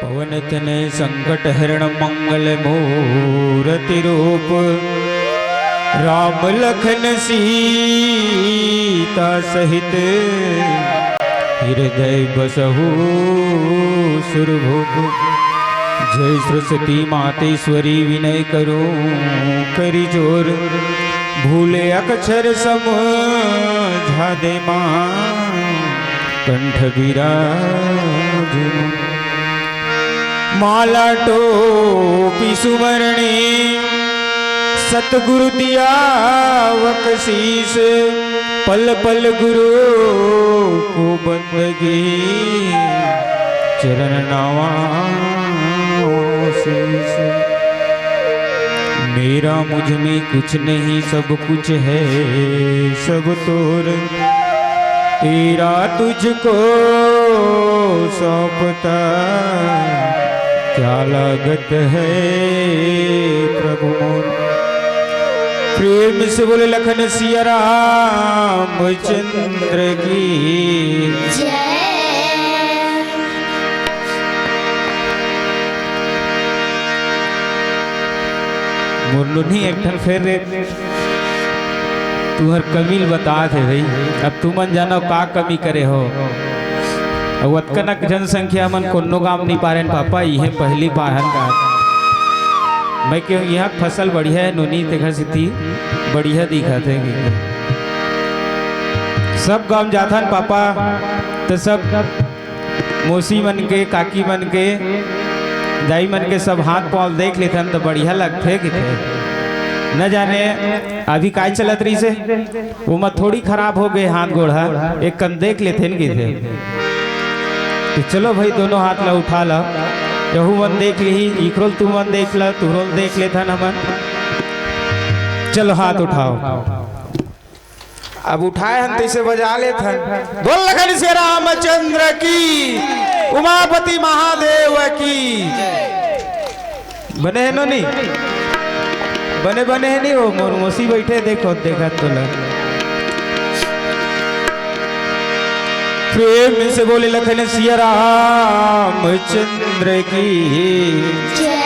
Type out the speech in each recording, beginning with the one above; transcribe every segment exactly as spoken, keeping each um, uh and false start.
पवन तनय संकट हरण मंगल मूरति रूप। राम लखन सीता सहित हृदय बसहु सुरभूप। जय सरस्वती मातेश्वरी विनय करूं करि जोर। भूले अक्षर समझा दे माँ कंठ विराज। माला टोपी सुवरणी सतगुरु दिया बख्शीस। पल पल गुरु को बंदगी चरण नवाओ शीश। मेरा मुझ में कुछ नहीं, सब कुछ है सब तोर। तेरा तुझको सौंपता क्या लागत है प्रभु मोर। प्रेम से बोले लखन सिया रामचंद्र की। जय। मोर नोनी एक ठन फेर रे। तुहर कमी ल बतात हे भाई। अब तुमन जानो का कमी करे हो। अउ अतकनक जनसंख्या मन कोनो काम नहीं पारेन पापा, इहे पहली पाहन का। मैं कहूँ यहाँ फसल बढ़िया है नोनी, तेखर सेती बढ़िया दिखत है। सब गाँव जाथन पापा, तो सब मौसी मन के, काकी मन के, दाई मन के सब हाथ पाँव देख लेथन त बढ़िया लगथे किथे। न जाने अभी काय चलत रहिसे, ओमा थोड़ी खराब हो गए हाथ गोड़ ह, एक कन देख लेथेन किथे। तो चलो भाई, दोनों हाथ ला उठा ला, यहू मन देख लिही, इखरोल तू मन देख ला, तुहरोल देख लेथन हमन। चलो हाथ उठाओ। अब उठाए हन तइसे बजा लेथन। बोल लखन से रामचंद्र की, उमापति महादेव की। बने हे नोनी? बने, बने हे नहीं हो? मोर मौसी बैठे, देखो, देखा तोला। प्रेम से बोले लखन सिया रामचंद्र की। जय।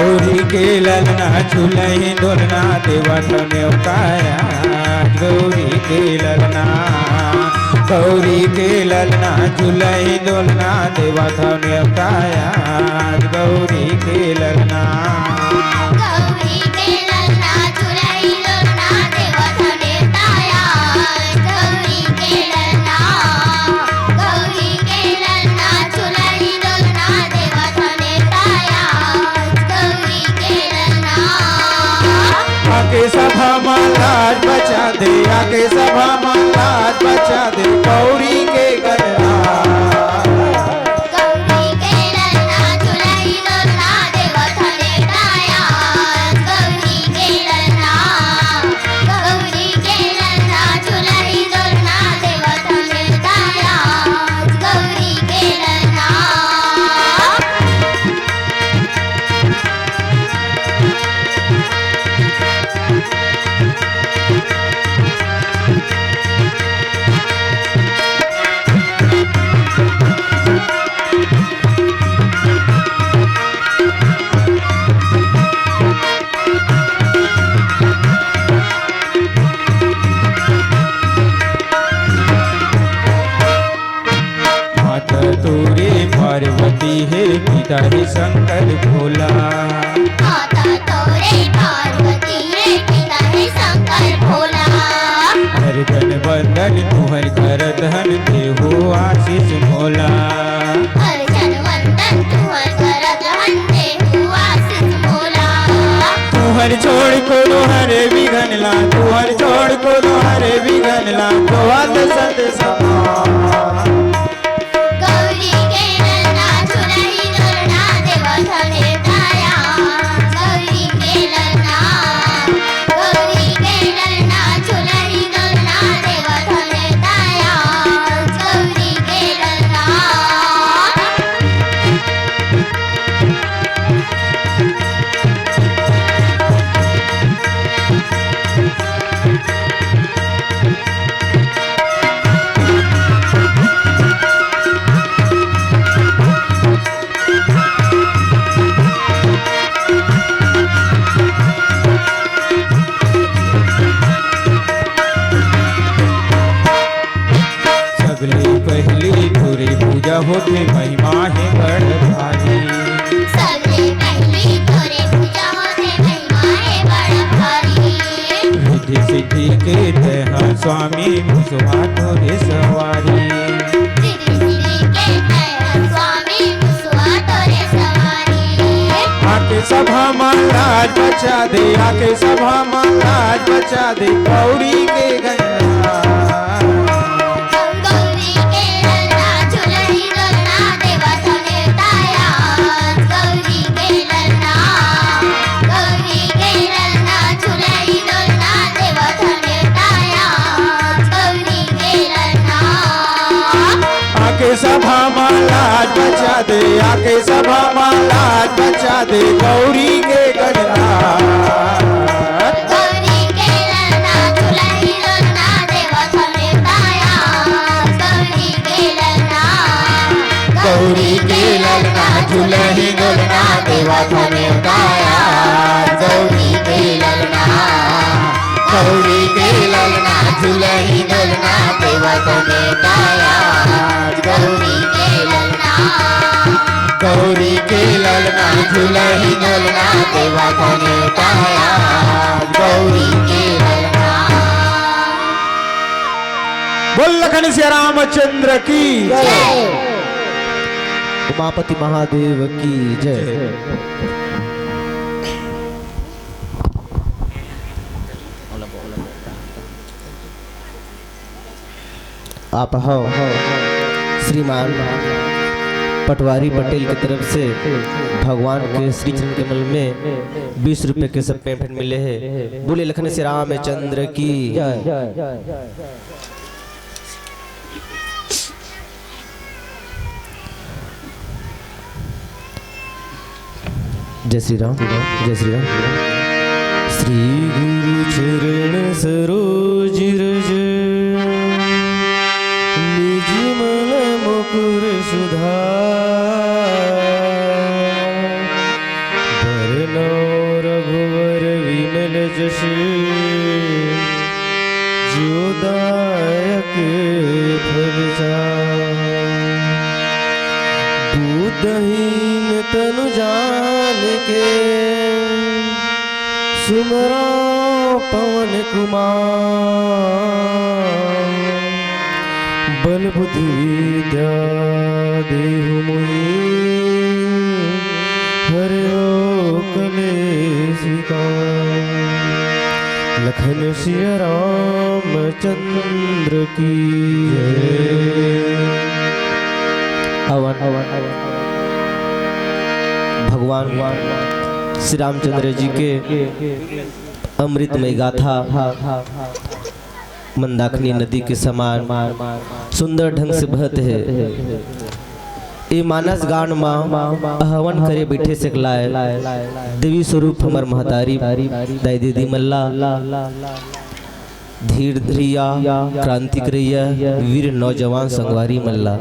गौरी के ललना झुलही डोलना देवत नेवताया। गौरी के ललना, गौरी के ललना झुलही डोलना देवत नेवताया। गौरी के ललना। गौरी के ललना झुलही डोलना देवत नेवताया। गौरी के ललना, गौरी के ललना झुलही डोलना देवत नेवताया। गौरी के ललना। आके सभा मा लाज बचा दे, आके सभा मा लाज बचा दे, गौरी के गणना। गौरी के ललना झुलही डोलना देवत नेवताया। गौरी के ललना, गौरी के ललना झुलही डोलना देवत नेवताया। गौरी के ललना। माता तोरे पार्वती हे, पिता हे शंकर भोला। माता तोरे पार्वती हे, पिता हे शंकर भोला। हर जन वंदन तुहर करत हन, देहु आशीष मोला। हर जन वंदन तुहर करत हन, देहु आशीष मोला। तुहर छोड़ कोनो हरे विघन ला, तुहर छोड़ कोनो हरे विघन ला, तो हाथ सत समान। गौरी के ललना झुलही डोलना देवत नेवताया। गौरी के ललना, गौरी के ललना झुलही डोलना देवत नेवताया। गौरी के ललना। सबले पहिली तोरे पूजा होथे, महिमा हे बड़ भारी। सबले पहिली तोरे पूजा होथे, महिमा हे बड़ भारी। रिद्धि सिद्धि के तैं हा स्वामी, मुसवा तोरे सवारी। रिद्धि सिद्धि के तैं हा स्वामी, मुसवा तोरे सवारी। आके सभा मा लाज बचा दे, आके सभा मा लाज बचा दे, गौरी के गणना। गौरी के ललना झुलही डोलना देवत नेवताया। गौरी के ललना, गौरी के ललना झुलही डोलना देवत नेवताया। गौरी के ललना। आके सभा मा लाज बचा दे, आके सभा मा लाज बचा दे, गौरी के गणना। गौरी के ललना झुलही डोलना देवत नेवताया। गौरी के ललना, गौरी के ललना झुलही डोलना देवत नेवताया। गौरी के ललना, गौरी के ललना झुलही डोलना देवत नेवताया। गौरी के ललना, गौरी के ललना झुलही डोलना देवत नेवताया। गौरी के ललना। बोल लखन सिया रामचंद्र की जय। उमापति महादेव की जय। आप हव श्रीमान पटवारी पटेल के तरफ से भगवान के श्री चरण कमल में बीस रुपए के सब पेमेंट मिले हे। बोले लखन से रामचंद्र की। जय श्री राम, जय श्री राम। श्री गुरु चरण सरोज रज, निज मन मुकुर सुधार। बरन जैसे जीवदायक फल जा। बुद्धहीन तनु जान के सुमरो पवन कुमार। बल बुद्धि विद्या देहु मोहि, हरौ कलेस का। लखन सिया रामचंद्र की जय। हवन, हवन, हवन। भगवान श्री रामचंद्र जी के अमृतमय गाथा मंदाकिनी नदी के समान सुंदर ढंग से बहत हे। ए मानस गान मा अहवन करे बैठे सकलाय देवी स्वरूप हमर महतारी दाई दीदी मन ला, धीर धैया, क्रांति करैया वीर नौजवान संगवारी मन ला,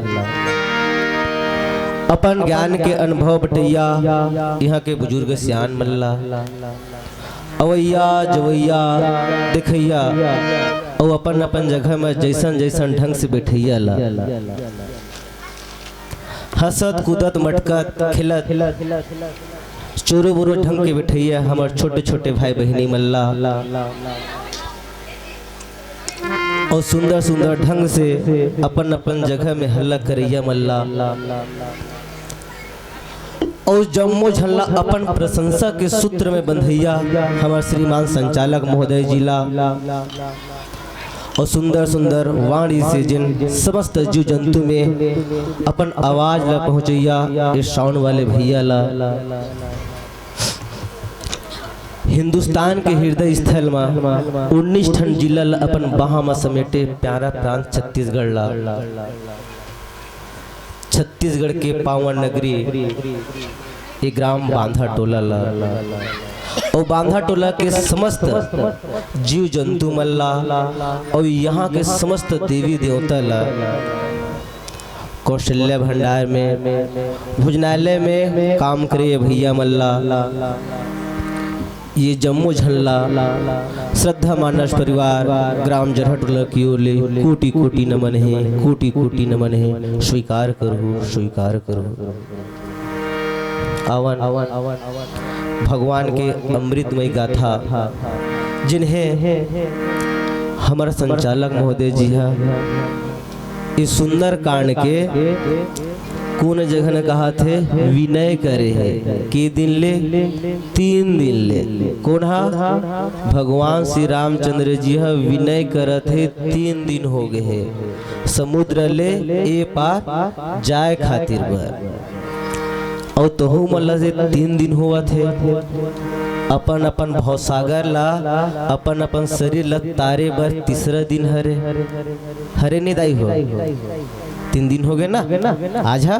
अपन ज्ञान के अनुभव बटैया इहाँ के बुजुर्ग सियान मन ला, अवैया, जवैया, देखैया, अउ अपन अपन जगह में जैसन जैसन ढंग से बैठैया ला, हंसत, कूदत, मटकत, खेलत, चोरो बोरो ढंग के बैठैया हमर छोटे छोटे भाई बहिनी मन ला, अउ सुंदर सुंदर ढंग से अपन अपन जगह में हल्ला करैया मन ला, अउ जम्मो झन ला अपन प्रशंसा के सूत्र में बंधैया हमर श्रीमान संचालक महोदय जी ला, अउ सुंदर सुंदर वाणी से जिन समस्त जीव जंतु में अपन आवाज ला पहुंचैया ए साउंड वाले भैया ला, हिंदुस्तान के हृदय स्थल मा उन्नीस ठन जिला ला अपन बाहां मा समेटे प्यारा प्रांत छत्तीसगढ़ ला, छत्तीसगढ़ के पावन नगरी ए ग्राम बांधा टोला ला, अउ बांधा टोला के समस्त जीव जंतु मन ला, अउ यहाँ के समस्त देवी देवता ला, कौशल्या भंडार में, भोजनालय में काम करे भैया मन ला, ये जम्मो झन ला श्रद्धा मानस परिवार ग्राम जरहटोला की ओर ले कोटि कोटि नमन हे, कोटि कोटि नमन हे। स्वीकार करहु, स्वीकार करहु। आवन भगवान के अमृतमय गाथा, जिन्हें हमर संचालक महोदय जी हा इस सुंदर कांड के कोन जगह न कहा थे विनय करे हे। के दिन ले? तीन दिन ले। कोन हा? भगवान श्री रामचंद्र जी ह विनय करत हे, तीन दिन हो गए हे समुद्र ले ए पार जाए खातिर बर। अउ तहू मन ल जे तीन दिन होवत हे, अपन अपन भवसागर ला, अपन अपन शरीर ला तारे बर तीसरा दिन हरे। हरे नी दाई हो? तीन दिन हो गए ना? आज हा?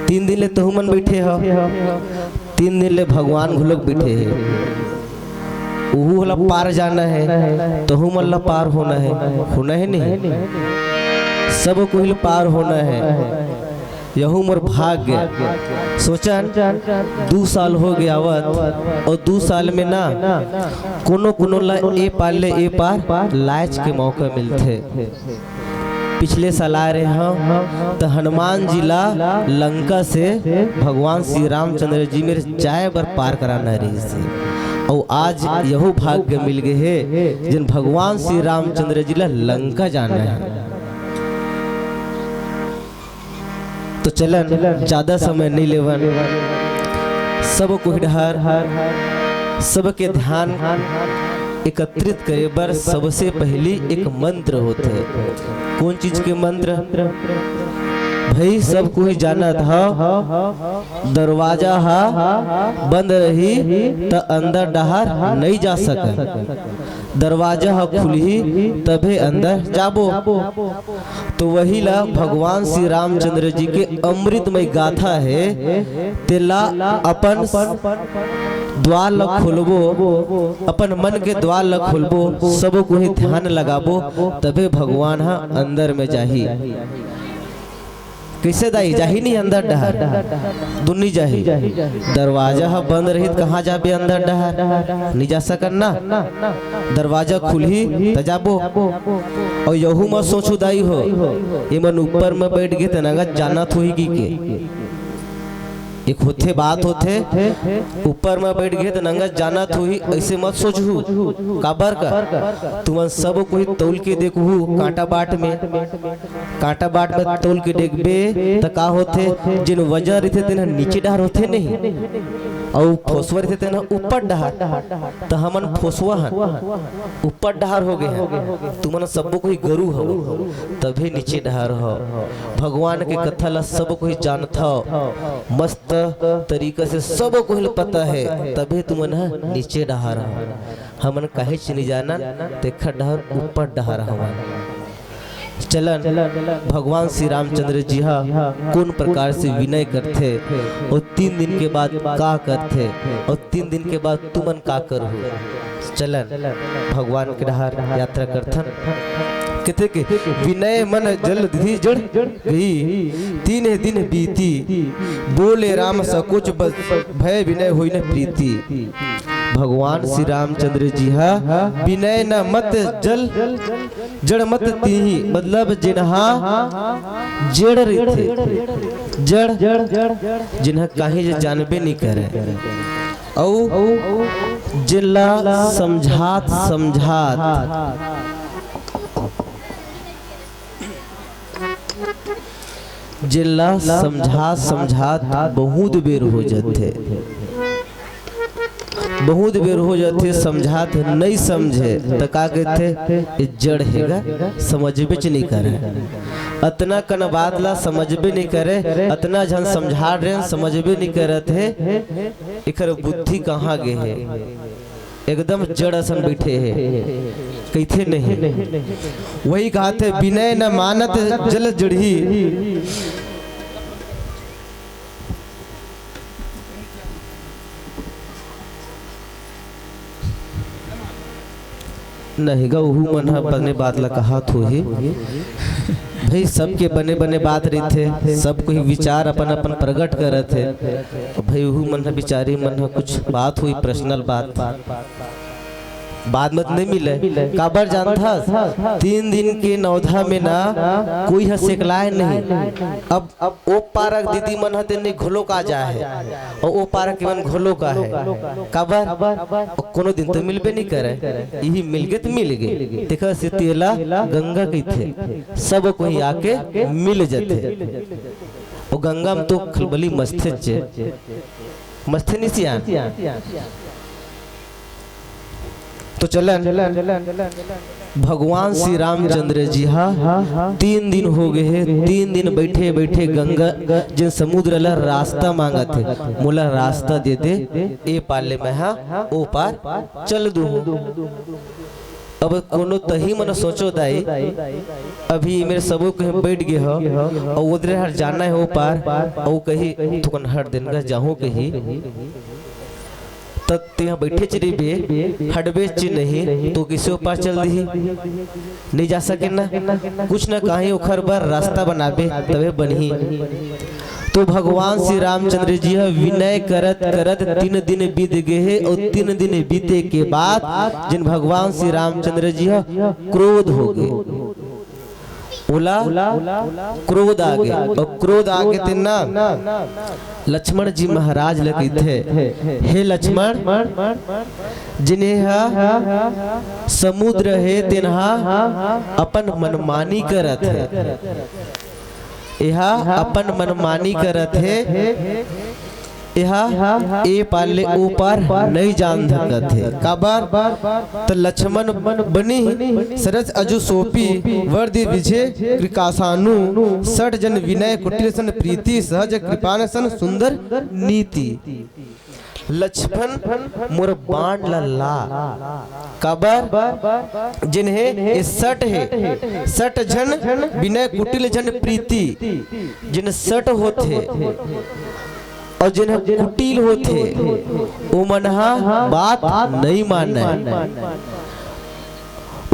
तीन दिन ले तहू मन बैठे हो, तीन दिन ले भगवान घलोक बैठे हे। उहू ला पार जाना हे, तहू मन ला पार होना हे, होना हे नहीं? सब कोई ला पार होना हे। यहू मोर भाग्य। सोचन, दू साल हो गया आवत, अउ दू साल में ना कोनो कोनो ला ए पार ले ए पार लायच के मौका मिलथे। पिछले साल आए रहे हम, त हनुमान जी ला लंका से भगवान श्री रामचंद्र जी मेर जाए बर पार कराना रहिस हे। अउ आज यहू भाग्य मिल गए हे, जिन भगवान श्री रामचंद्र जी ला लंका जाना हे। तो चलन, ज्यादा समय नहीं लेवन, सब कोई डहर, सबके ध्यान एकत्रित करे बर सबसे पहली एक मंत्र होथे। कोन चीज के मंत्र? भाई, सब कोई जानत ह, दरवाजा ह बंद रही त अंदर डहर नहीं जा सकन। दरवाजा ह खुलही तभे अंदर जाबो। तो वही ला भगवान श्री रामचंद्र जी के अमृतमय गाथा हे। तेला अपन द्वार ला खोलबो, अपन मन के द्वार ला खोलबो, सबो कोई ध्यान लगाबो, तभे भगवान ह अंदर में जाही। कइसे दाई, जाही नहीं अंदर डहर? दुन्नी जाही। दरवाजा ह बंद रही त कहाँ जाबे अंदर डहर? नहीं जा सकन ना। दरवाजा खुलही त जाबो। अउ यहू म सोचू दाई हो, एमन ऊपर म बइठ गे त नंगत जानत होही कि के। एक होथे, बात होथे, ऊपर म बइठ गे त नंगत जानत होही, अइसे मत सोचहू। काबर का? तुमन सब कोई तौल के देखहू कांटा बाट में। कांटा बाट में तौल के देखबे त का होथे, जेन वजन रहिथे तेन ह नीचे डहर होथे नहीं, अउ फोसवा रहिथे तेन ह ऊपर डहर। त हमन फोसवा हन, ऊपर डहर हो गे हन, तुमन सब्बो कोई गरू हव, तभे नीचे डहर हव। भगवान के कथा ला सब कोई जानथव, मस्त तरीका से सब कोई ल पता हे, तभे तुमन ह नीचे डहर हव। हमन काहेच नहीं जानन, तेखर डहर ऊपर डहर हवन। चलन, भगवान श्री रामचंद्र जी हा कोन प्रकार से विनय करथे अउ तीन दिन के बाद का करथे अउ तीन दिन के बाद तुमन का करहू। चलन, भगवान के डहर यात्रा करथन। कथे के विनय मन जल दिधि जड़ गई, तीन दिन बीती, बोले राम सकुच बस, भय विनय होई न प्रीति। भगवान श्री रामचंद्र जी हा विनय न मत जल जड़ मत तीही, मतलब जेनहा जेड़ रहिथे, जड़, जेनहा काहीं जे जानबे नहीं करे, अउ जेला समझात समझात जेला समझात समझात बहुत बेर हो जाथे, बहुत बेर हो जाथे, समझात नहीं समझे त का कहथे, "ए जड़ हे गा, समझबेच नहीं करे।" अतना कन बात ला समझबे नहीं करे, अतना झन समझा रहे, समझबे नहीं करत हे, एकर बुद्धि कहाँ गे हे? एकदम जड़ असन बइठे हे, कहिथे नहीं। वही कहत हे, "विनय न मानत जल जड़ही।" नहीं गा, ओहू मन ह बने बात ला कहत होही। भाई, सबके बने बने बात रहिथे, सब कोई विचार अपन अपन प्रगट करत हे। भाई, ओहू मन ह, बिचारी मन ह कुछ बात होही, पर्सनल बात, बाद में तो नहीं मिले। काबर जानथस, तीन दिन के नौधा में ना कोई ह सेकलाय नहीं। अब अब ओ पारक दीदी मन ह तेन घोलो का जाए हे, अउ ओ पारक के मन घोलो का हे। काबर? कोनो दिन तो मिलबे नहीं करे, इही मिल गे तो मिल गे। तेखर सेती एला गंगा कहिथे, सब कोई आके मिल जथे। ओ गंगा में तो खलबली मचथे चे, मचथे नहीं सियान। तो चलन, भगवान श्री रामचंद्र जी हा तीन दिन हो गए हे, तीन दिन बैठे बैठे गंगा जेन समुद्र ला रास्ता मांगत हे, "मोला रास्ता दे दे, ए पार ले मैं हा ओ पार चल दूहूं।" अब कोनो तही मन सोचो दाई, अभी मेर सबो कहीं बैठ गए हो अउ उधरे हर जाना हे ओ पार, अउ कही थोकन हट देन गा जाहूं कही, त तेहा बैठेच रहिबे, हटबेच नहीं, तो कइसे ओ पार चल दिही? नहीं जा सके ना। कुछ ना कहीं ओखर बर रास्ता बनाबे, तबे बनही। तो भगवान श्री रामचंद्र जी ह विनय करत करत तीन दिन बीत गए हे, अउ तीन दिन बीते के बाद जेन भगवान श्री रामचंद्र जी ह क्रोध हो गए, ओला क्रोध आ गे, अउ क्रोध आ गे तेन ना लक्ष्मण जी महाराज ल कहिथे, "हे लक्ष्मण, जेन ए हा समुद्र हे, तेन हा अपन मनमानी करत हे, ए हा अपन मनमानी करत हे।" एहा ए पार ले ओ पार नहीं जान सकत हे। काबर? त लक्ष्मण बनी सरस अजु सोपी, वर दि विझे कृकासानु, सठ जन विनय कुटिल सन प्रीति, सहज कृपान सन सुंदर नीति। लक्ष्मण मोर बाण ला ला। काबर? जिन्हें ए सठ हे, सठ जन विनय कुटिल जन प्रीति, जिन सठ होथे, अउ जेन ह कुटिल होथे, ओमन ह बात नइ मानय।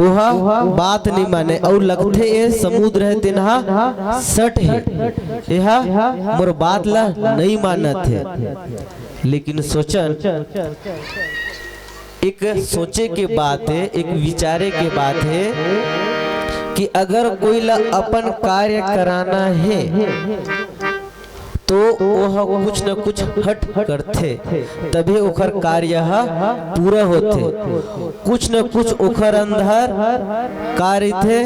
ओहा बात नइ माने, अउ लगथे ए समुद्र हे तेन हा सठ हे, एहा मोर बात ला नइ मानत हे। लेकिन सोचन, एक सोचे के बात हे, एक विचारे के बात हे कि अगर कोई ला अपन कार्य कराना हे, तो ओह कुछ न कुछ हट करथे, तभे ओखर कार्य ह पूरा होथे। कुछ न कुछ ओखर अंदर का रहिथे,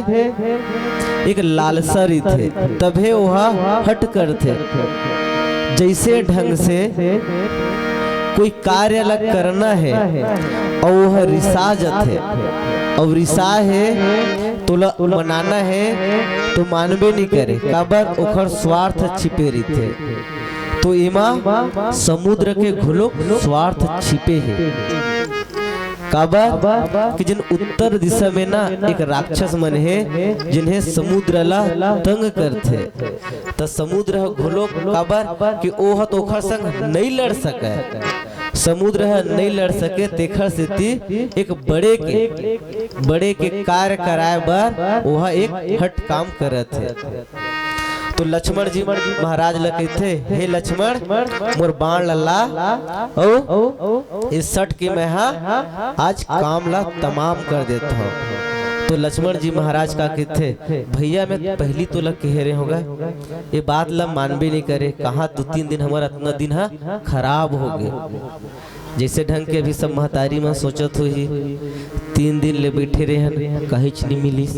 एक लालसा रहिथे, तभे ओह हट करथे। जइसे ढंग से कोई कार्य ला करना हे अउ ओह रिसा जथे, अउ रिसा हे तोला मनाना हे तो मानबे नइ करे, काबर ओखर स्वार्थ छिपे रहिथे। तो एमा समुद्र के घलो स्वार्थ छिपे हे। काबर कि जेन उत्तर दिशा में ना एक राक्षस मन हे, जिन्हें समुद्र ला तंग करथे, त समुद्र ह घलो, काबर कि ओह तो ओखर संग नइ लड़ सकय, समुद्र ह नइ लड़ सके, तेखर सेती एक बड़े के, बड़े के कार्य कराए बर ओह एक हट काम करत हे। तो लक्ष्मण जी महाराज ला कहिथे, "हे लक्ष्मण, मोर बाण ला ला, अउ ए सठ के मैं हा आज काम ला तमाम कर देथंव।" तो लक्ष्मण जी महाराज का कहिथे, "भइया, मैं पहिली तोला कहे रहे हों गा, ए बात ला मानबे नइ करे, कहाँ दू तीन दिन हमर अतना दिन हा खराब हो गे।" जइसे ढंग के अभी सब महतारी मन सोचत होही, "तीन दिन ले बइठे रेहेन, काहीच नइ मिलिस।"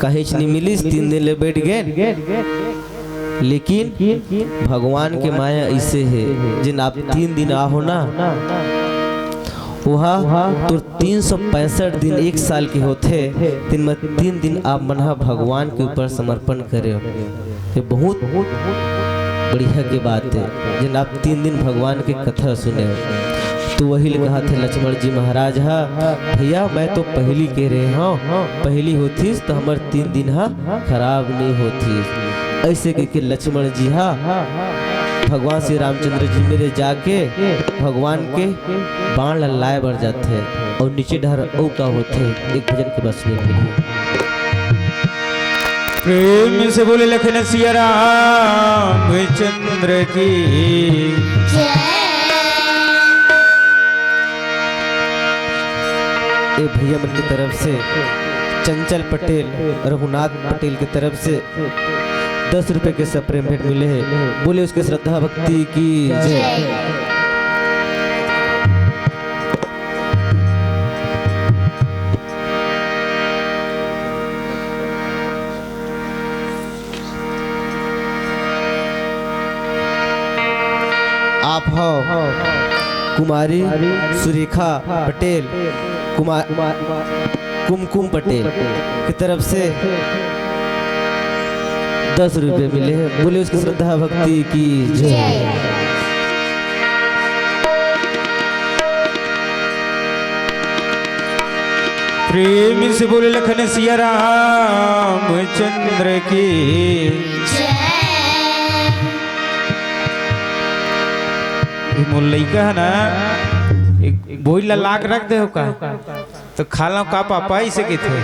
काहीच नइ मिलिस, तीन दिन ले बइठ गेन। लेकिन भगवान के माया अइसे हे, जेन आप तीन दिन आहो ना, ओहा तोर तीन सौ पैंसठ दिन एक साल के होथे, तेन म तीन दिन आप मन ह भगवान के ऊपर समर्पण करे हो। ये बहुत बढ़िया के बात हे, जेन आप तीन दिन भगवान के कथा सुने हो। तो वही ले कहा थे लक्ष्मण जी महाराज हा, "भइया, मैं तो पहिली कहे रहे हंव, पहिली होतिस त हमर तीन दिन हा खराब नइ होतिस।" अइसे कहिके लक्ष्मण जी हा भगवान श्री रामचंद्र जी मेर जाके भगवान के बाण ला लाए बर जाथे अउ नीचे डहर अउ का होथे, एक भजन के बाद सुने मिलही। प्रेम से बोले लखन सिया रामचंद्र की। ए भइया मन के तरफ से, चंचल पटेल, रघुनाथ पटेल के तरफ से दस रुपए के सप्रेम भेंट मिले हे। बोले उसके श्रद्धा भक्ति की जय। आप हो कुमारी सुरेखा पटेल, कुमार, कुमकुम पटेल की तरफ से दस रुपए मिले हैं। बोले उसकी श्रद्धा भक्ति की जय। प्रेम से बोले लखन सिया रामचंद्र की। ये मोर लइका है ना, एक बोइला लाग रख दे हो का। तो खाला का पापा अइसे कहिथे।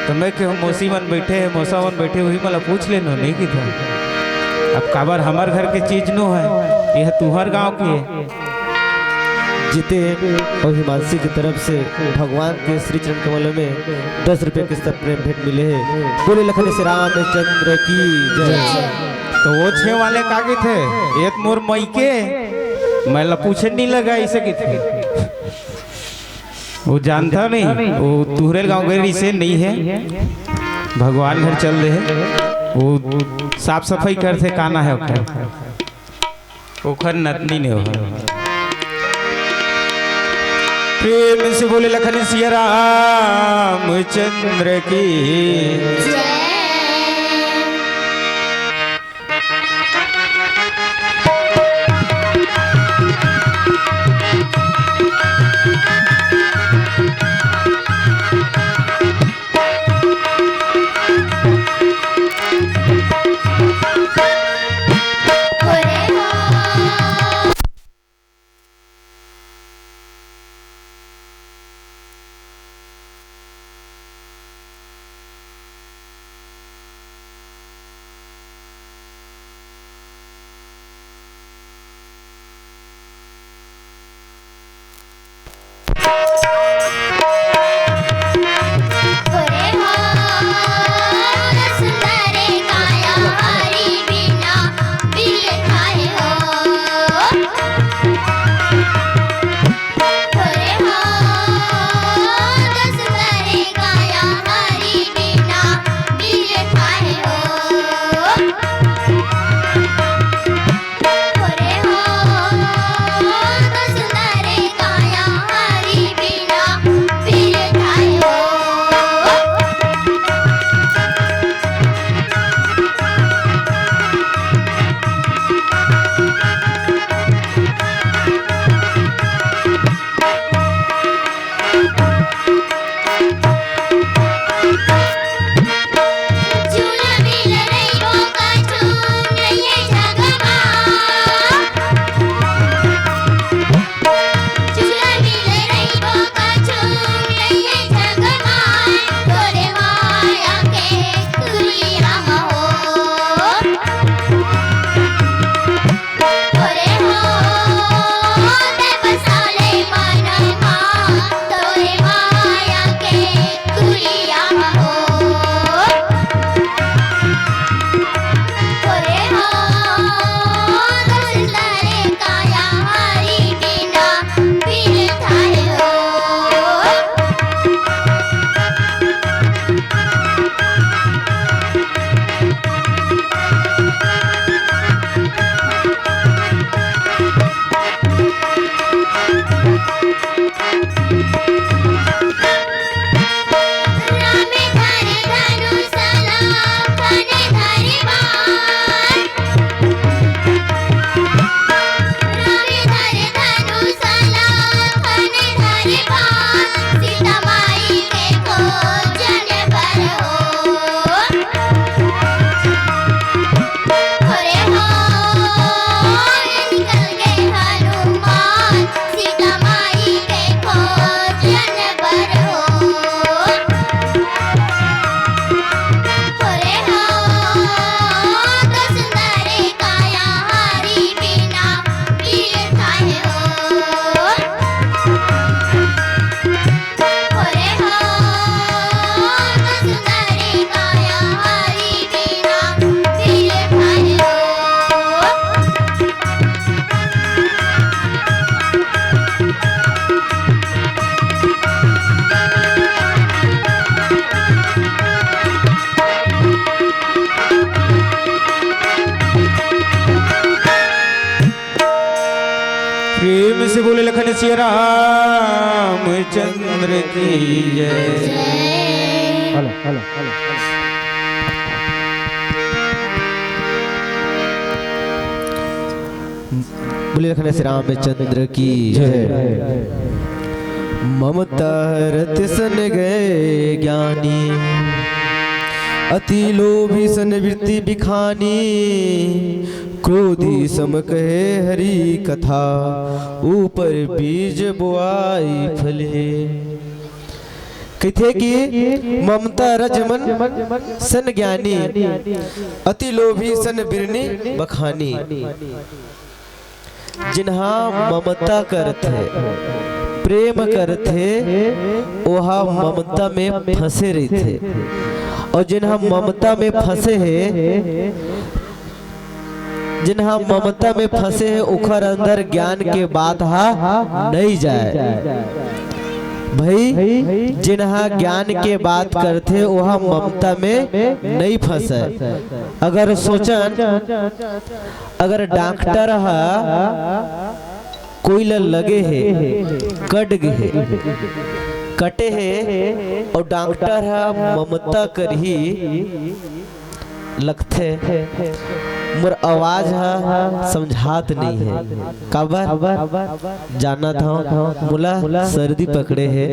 तो मैं कहेंव मौसी मन बइठे हे, मौसा मन बइठे, उही मन ला पूछ लेनो, नइ कहिथे। अब काबर हमर घर के चीज नो हे, ये तुंहर गांव के हे। जितेन अउ हिमांशी के तरफ से भगवान के श्री चरण कमल में दस रुपए के सप्रेम भेंट मिले हे। बोले लखन से रामचंद्र की जय। तो वो छे वाले का कहिथे, ये तो मोर मइके, मैं ला पूछे नइ लगा, अइसे कहिथे। वो जानता नहीं, वो तुंहरे गांव गए, इसे नहीं है, भगवान घर चल दे है, वो साफ सफाई करथे, काना है ओकर, ओकर नतनी ने हो। प्रेम से बोले लखन सिया रामचंद्र की। श्री रामचंद्र की जय। Hello, hello, hello. बोलिए लखन श्री रामचंद्र की जय। ममता रत सन गए ज्ञानी, अति लोभी सन वृत्ति बिखानी। क्रोधी सम कहे हरि कथा, ऊपर बीज बोआई फल हे। कहिथे कि ममता रज मन सन ज्ञानी, अति लोभी सन बिरनी बखानी। जिनहा ममता करथे, प्रेम करथे, ओहा ममता में फंसे रहिथे। अउ जिनहा ममता में फंसे हे, जिनहा ममता में फंसे हे, ओखर अंदर ज्ञान के बात हा नइ जाय। भई, जिनहा ज्ञान के बात करथे, ओहा ममता में नइ फंसे। अगर सोचन, अगर डॉक्टर ह कोई ल लगे हे, कट गे हे, कटे हे, अउ डॉक्टर ह ममता करही, लगथे मोर आवाज ह समझात नइ हे। काबर? जानत हव, मोला सर्दी पकड़े हे,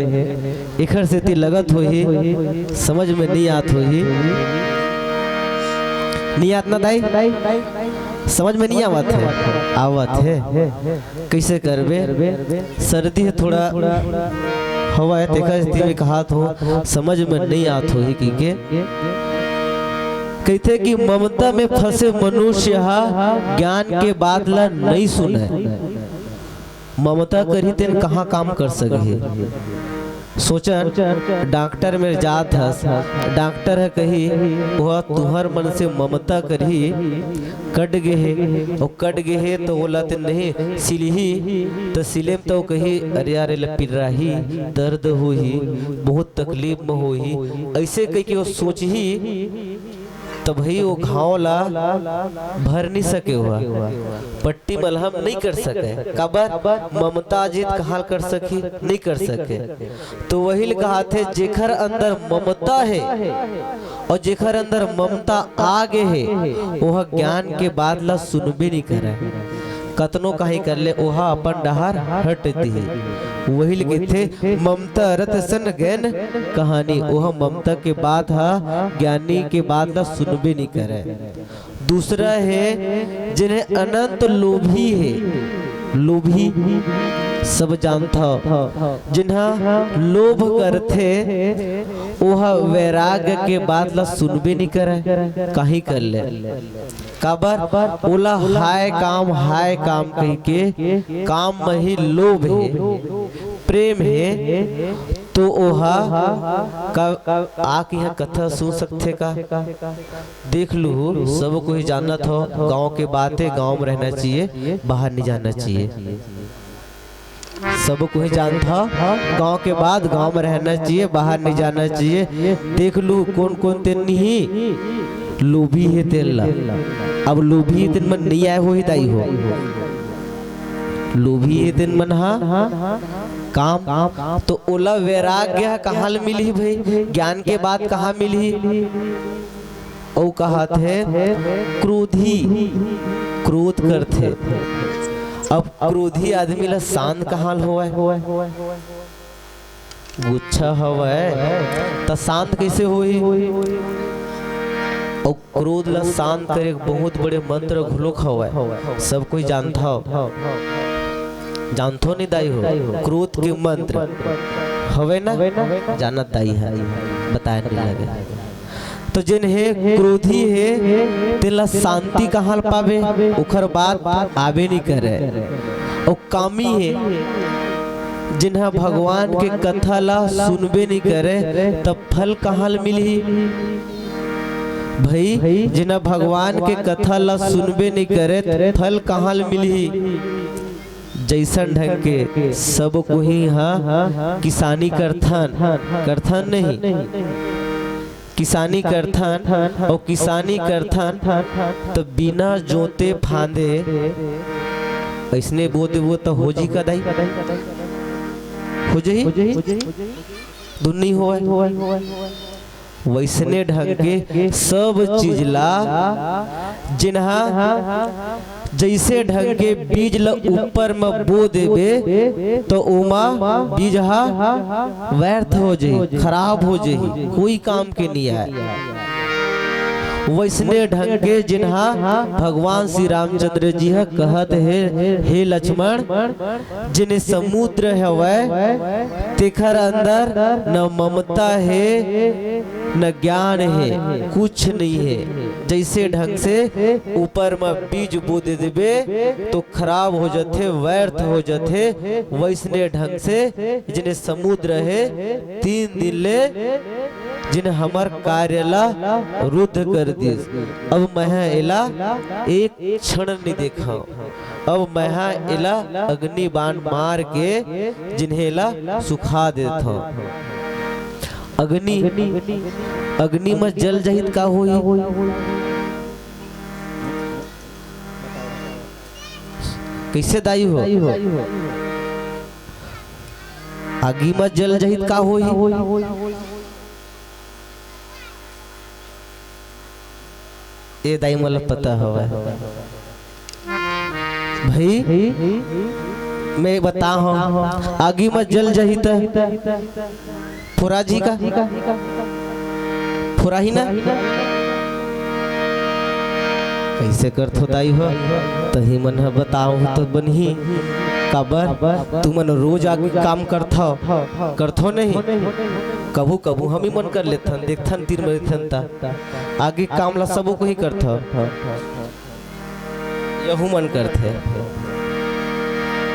एखर सेती लगत होही, समझ में नइ आत होही। नइ आत ना दाई? समझ में नइ आवत हे? आवत हे। कइसे करबे? सर्दी हे थोड़ा हवय, तेखर सेती में कहत हों, समझ में नइ आत होही कहिके। कहिथे कि ममता में फंसे मनुष्य ह ज्ञान के बात ला नइ सुनय। ममता करही तेन कहाँ काम कर सकही? सोचन, डॉक्टर मेर जात हस, डॉक्टर ह कही, "ओह तुहर मन से ममता करही, कट गे हे, अउ कट गे हे त ओला तेन नहीं सिलही, त सिले म त ओ कही, 'अरे यार, एला पिर्राही, दर्द होही, बहुत तकलीफ म होही,' अइसे कहिके ओ सोचही, त भई ओ घाव ला भर नइ सके, ओह पट्टी मलहम नइ कर सके। काबर? ममता जित कहाँ कर सकही? नइ कर सके। तो वही ल कहाथे, जेखर अंदर ममता हे अउ जेखर अंदर ममता आ गे हे, ओह ज्ञान के बात ला सुनबे नइ करय। कतनो काही कर ले, ओह अपन डहर हट दिही। वही ल कहिथे, ममता रत सन गैन कहानी। ओह ममता के बात ह, ज्ञानी के बात ला सुनबे नइ करय। दूसरा हे, जिन्हें अनंत लोभी हे, लोभी सब जानथव, जिन्हा लोभ करथे, ओह वैराग्य के बात ला सुनबे नइ करय, काही कर ले। काबर? ओला हाय काम, हाय काम कहिके काम म ही लोभ हे, प्रेम हे, तो ओह का, आके इहाँ कथा सुन सकथे का? देख लू, सब कोई जानत हो, गांव के बात हे, गांव में रहना चाहिए, बाहर नहीं जाना चाहिए। सब कोई जानत हो, गांव के बात, गांव में रहना चाहिए, बाहर नहीं जाना चाहिए। देख लू, कोन कोन तेन नहीं लोभी हे तेन ला। अब लोभी तेन मन नहीं आए होही दाई हो, लोभी हे तेन मन हा काम, तो ओला वैराग्य ह कहाँ ले मिलही भाई? ज्ञान के बात कहाँ मिलही? अउ कहत हे, क्रोधी, क्रोध करथे। अब क्रोधी आदमी ला शांत कहाँ ले होवय? गुस्सा हवय, त शांत कइसे होही? अउ क्रोध ला शांत करे के बहुत बड़े मंत्र घलोक हवय, सब कोई जानथव, जानथो नहीं दाई हो? क्रोध के मंत्र हवय ना, जानत दाई ह, बताए नहीं लगे। तो जेन हे क्रोधी हे, तेला शांति कहाँ ल पाबे? ओखर बात आबे नहीं करे। अउ कामी हे, जेन ह भगवान के कथा ला सुनबे नहीं करे, तब फल कहाँ ल मिलही? भाई, जेन ह भगवान के कथा ला सुनबे नहीं करे, त फल कहाँ ल मिलही? जैसन ढंग के सब कोही ह किसानी करथन, करथन नहीं? किसानी करथन, अउ किसानी करथन, त बिना जोते फांदे अइसने बो देबो त हो जी का दाई? हो जही? दुन्नी होवय। वइसने ढंग के सब चीज ला, जिनहा जइसे ढंग के बीज ल ऊपर म बो देबे, त ओमा बीज ह व्यर्थ हो जही, खराब हो जही, कोई काम के नइ आय। वइसने ढंग के जिनहा भगवान श्री रामचंद्र जी ह कहत हे, हे लक्ष्मण, जेने समुद्र हवय, तेखर अंदर न ममता हे, न ज्ञान हे, कुछ नइ हे। जइसे ढंग से ऊपर म बीज बो दे देबे, तो खराब हो जथे, व्यर्थ हो जथे। वइसने ढंग से जेने समुद्र हे, तीन दिन ले जेने हमर कार्य ला रुद्ध कर दिस, अब मैं एला एक क्षण नइ देखंव। अब मैं हा एला अग्नि बाण मार के जिन्हें ला सुखा देथंव। अग्नि, अग्नि म जल जही त का होही? कइसे दाई हो? आगी म जल जही त का होही? ए दाई, मोला पता हवय भई, मैं बताहूं, आगी म जल जही त फुरा जी का? फुराही ना? कइसे करथो दाई हो? तही मन ह बताहूं त बनही। काबर? तुमन रोज आगी काम करथव, करथव नहीं? कभू कभू हमी मन कर लेथन, देखथन तीर में रहिथन त। आगी काम ला सबो कोही करथव, यहू मन करथे।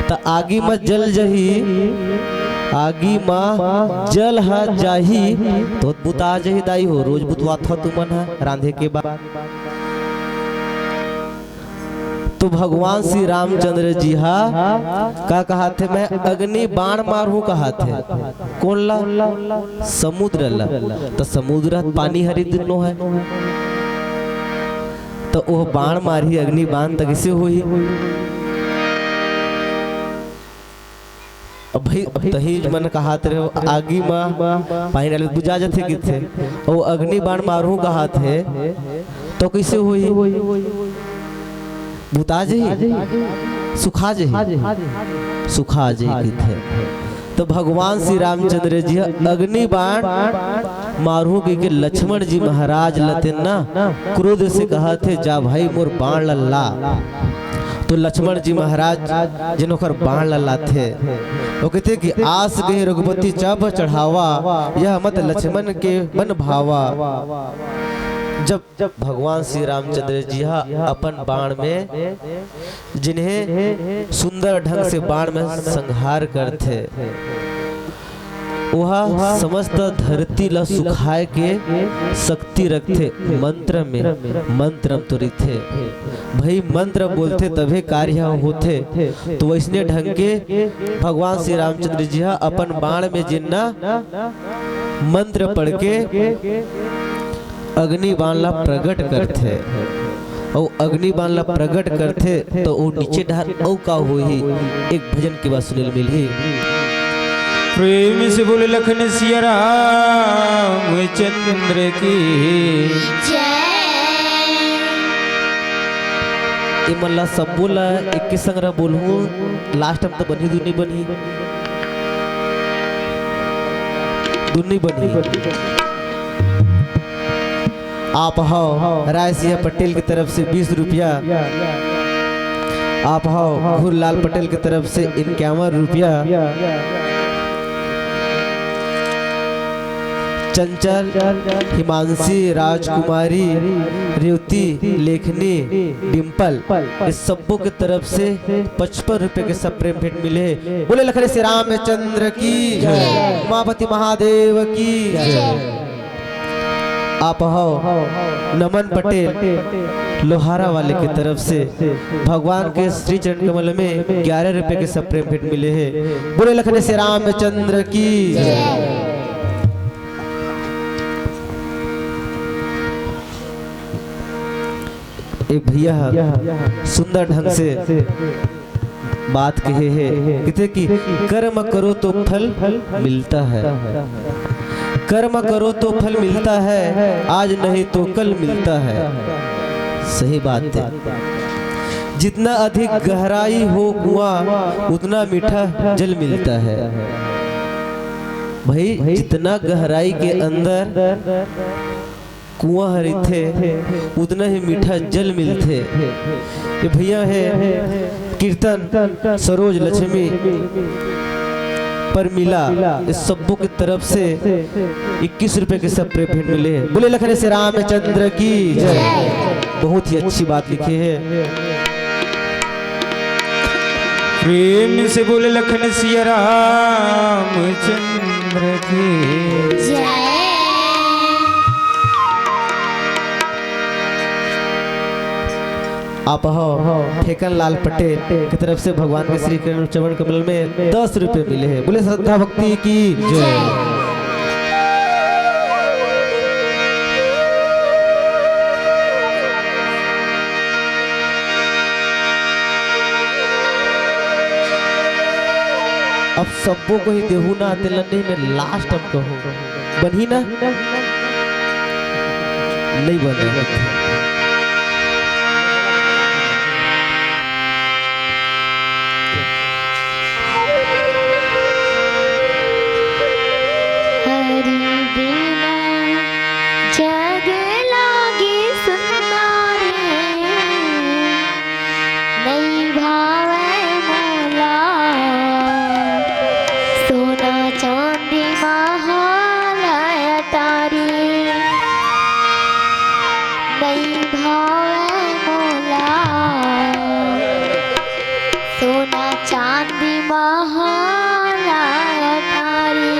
त आगी म जल जही, आगी म जल ह जाही, तो बुता जही दाई हो, रोज बुतवाथव तुमन ह रांधे के बाद। तो भगवान श्री रामचंद्र जी हा का कहाथे, मैं अग्नि बाण मारहूं कहाथे। कोन ला? समुद्र ला। त समुद्र पानी हरी दुनो हे, त ओह बाण मारही अग्नि बाण, त कइसे होही? अब भई, तही मन कहात रहे, आगी म पानी डाले बुझा जथे किथे, अउ अग्नि बाण मारहूं कहाथे, तो कइसे होही? बुता जही, सुखा जही, सुखा जही किथे। तो भगवान श्री रामचंद्र जी ह अग्नि बाण मारहूं कहिके लक्ष्मण जी महाराज ल तेन ना क्रोध से कहाथे, जा भाई मोर बाण ल ला। तो लक्ष्मण जी महाराज जेन ओकर बाण ल लाथे, ओ कहिथे कि आस गही रघुपति चाप चढ़ावा, यह मत लक्ष्मण के मन भावा। जब भगवान श्री रामचंद्र जी हा अपन बाण में, जिन्हें सुंदर ढंग से बाण में संहार करथे, ओहा समस्त धरती ला सुखाए के शक्ति रखथे। मंत्र में, मंत्र म तो रहिथे भई, मंत्र बोलथे तभे कार्य होथे। तो वइसने ढंग के भगवान श्री रामचंद्र जी हा अपन बाण में जेन ना मंत्र पढ़ के अग्नि बाण ला प्रगट करथे, अउ अग्नि बाण ला प्रगट करथे, त ओ नीचे डहर अउ का होही, एक भजन के बाद सुने ल मिलही। प्रेम से बोले लखन सिया रामचंद्र की। ए मन ला सब्बो ला एके संग बोलहूं, last म त बनही, दुनी बनही, दुनी बनही। आप हव राय सिंह पटेल की तरफ से बीस रुपया, आप हव घुरलाल पटेल की तरफ से इक्यावन रुपया, चंचल, हिमांशी, राजकुमारी, रेवती, लेखनी, डिंपल, ये सब्बो के तरफ से पचपन रुपए के सप्रेम भेंट मिले हे। बोले लखन सिया रामचंद्र की, उमापति महादेव की। आप हव नमन पटेल लोहारा वाले के तरफ से भगवान के श्री चरण कमल में ग्यारह रुपए के सप्रेम भेंट मिले हे। बोले लखन सिया रामचंद्र की। एक भैया ह सुंदर ढंग से बात कहे हे, कहते कि कर्म करो तो फल मिलता है, कर्म करो तो फल मिलता है, आज नहीं तो कल मिलता है। सही बात है। जितना अधिक गहराई हो कुआं, उतना मीठा जल मिलता है। भाई, जितना गहराई के अंदर कुआं ह रहिथे, उतना ही मीठा जल मिलथे। ये भैया हे कीर्तन सरोज लक्ष्मी परमिला, इस सब्बों की तरफ से इक्कीस रुपए के सब प्रेम भेंट मिले हैं। बोले लखन से रामचंद्र की जय। बहुत ही अच्छी बात लिखी है। प्रेम से बोले लखन सिया रामचंद्र की। जय। आप हो ठेकन लाल पटेल की तरफ से भगवान के श्री चरण कमल में दस रुपए मिले हैं। बोले श्रद्धा भक्ति की जय। अब सब्बो को ही देहू ना, तेला नहीं मैं लास्ट अब कहूँ, बनही ना? नहीं बने। हरि बिना जग लागे सुन्ना रे, नइ भावय मोला सोना चांदी महल अटारी। नइ भावय मोला सोना चांदी महल अटारी।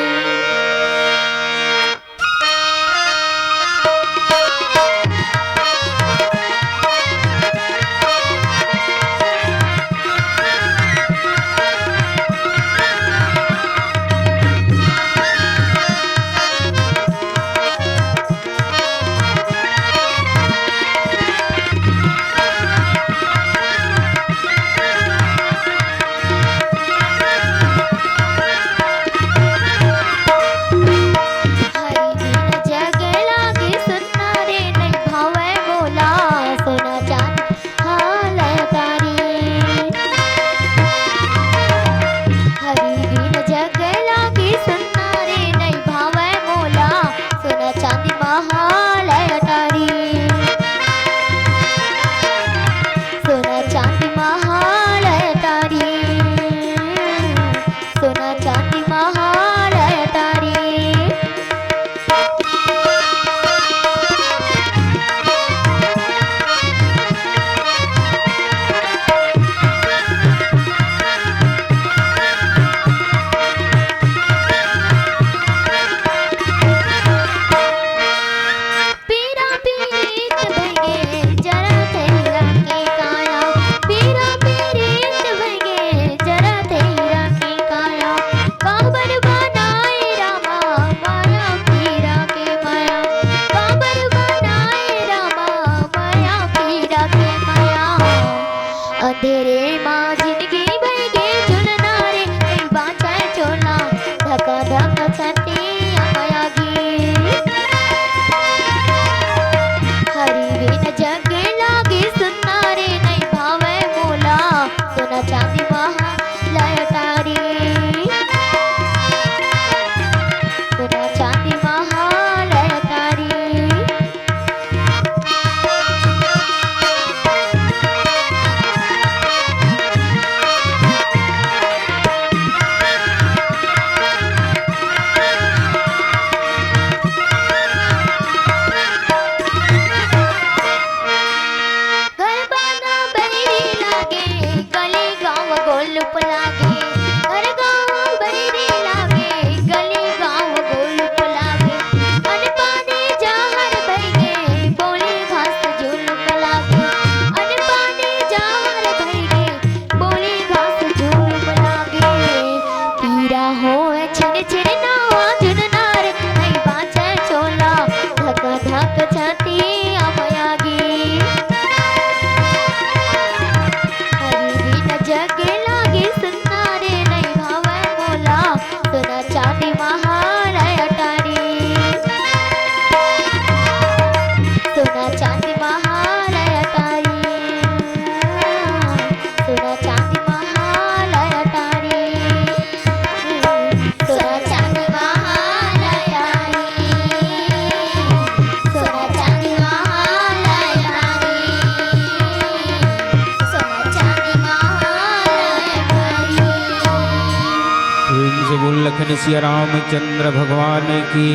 सिया रामचंद्र भगवान की।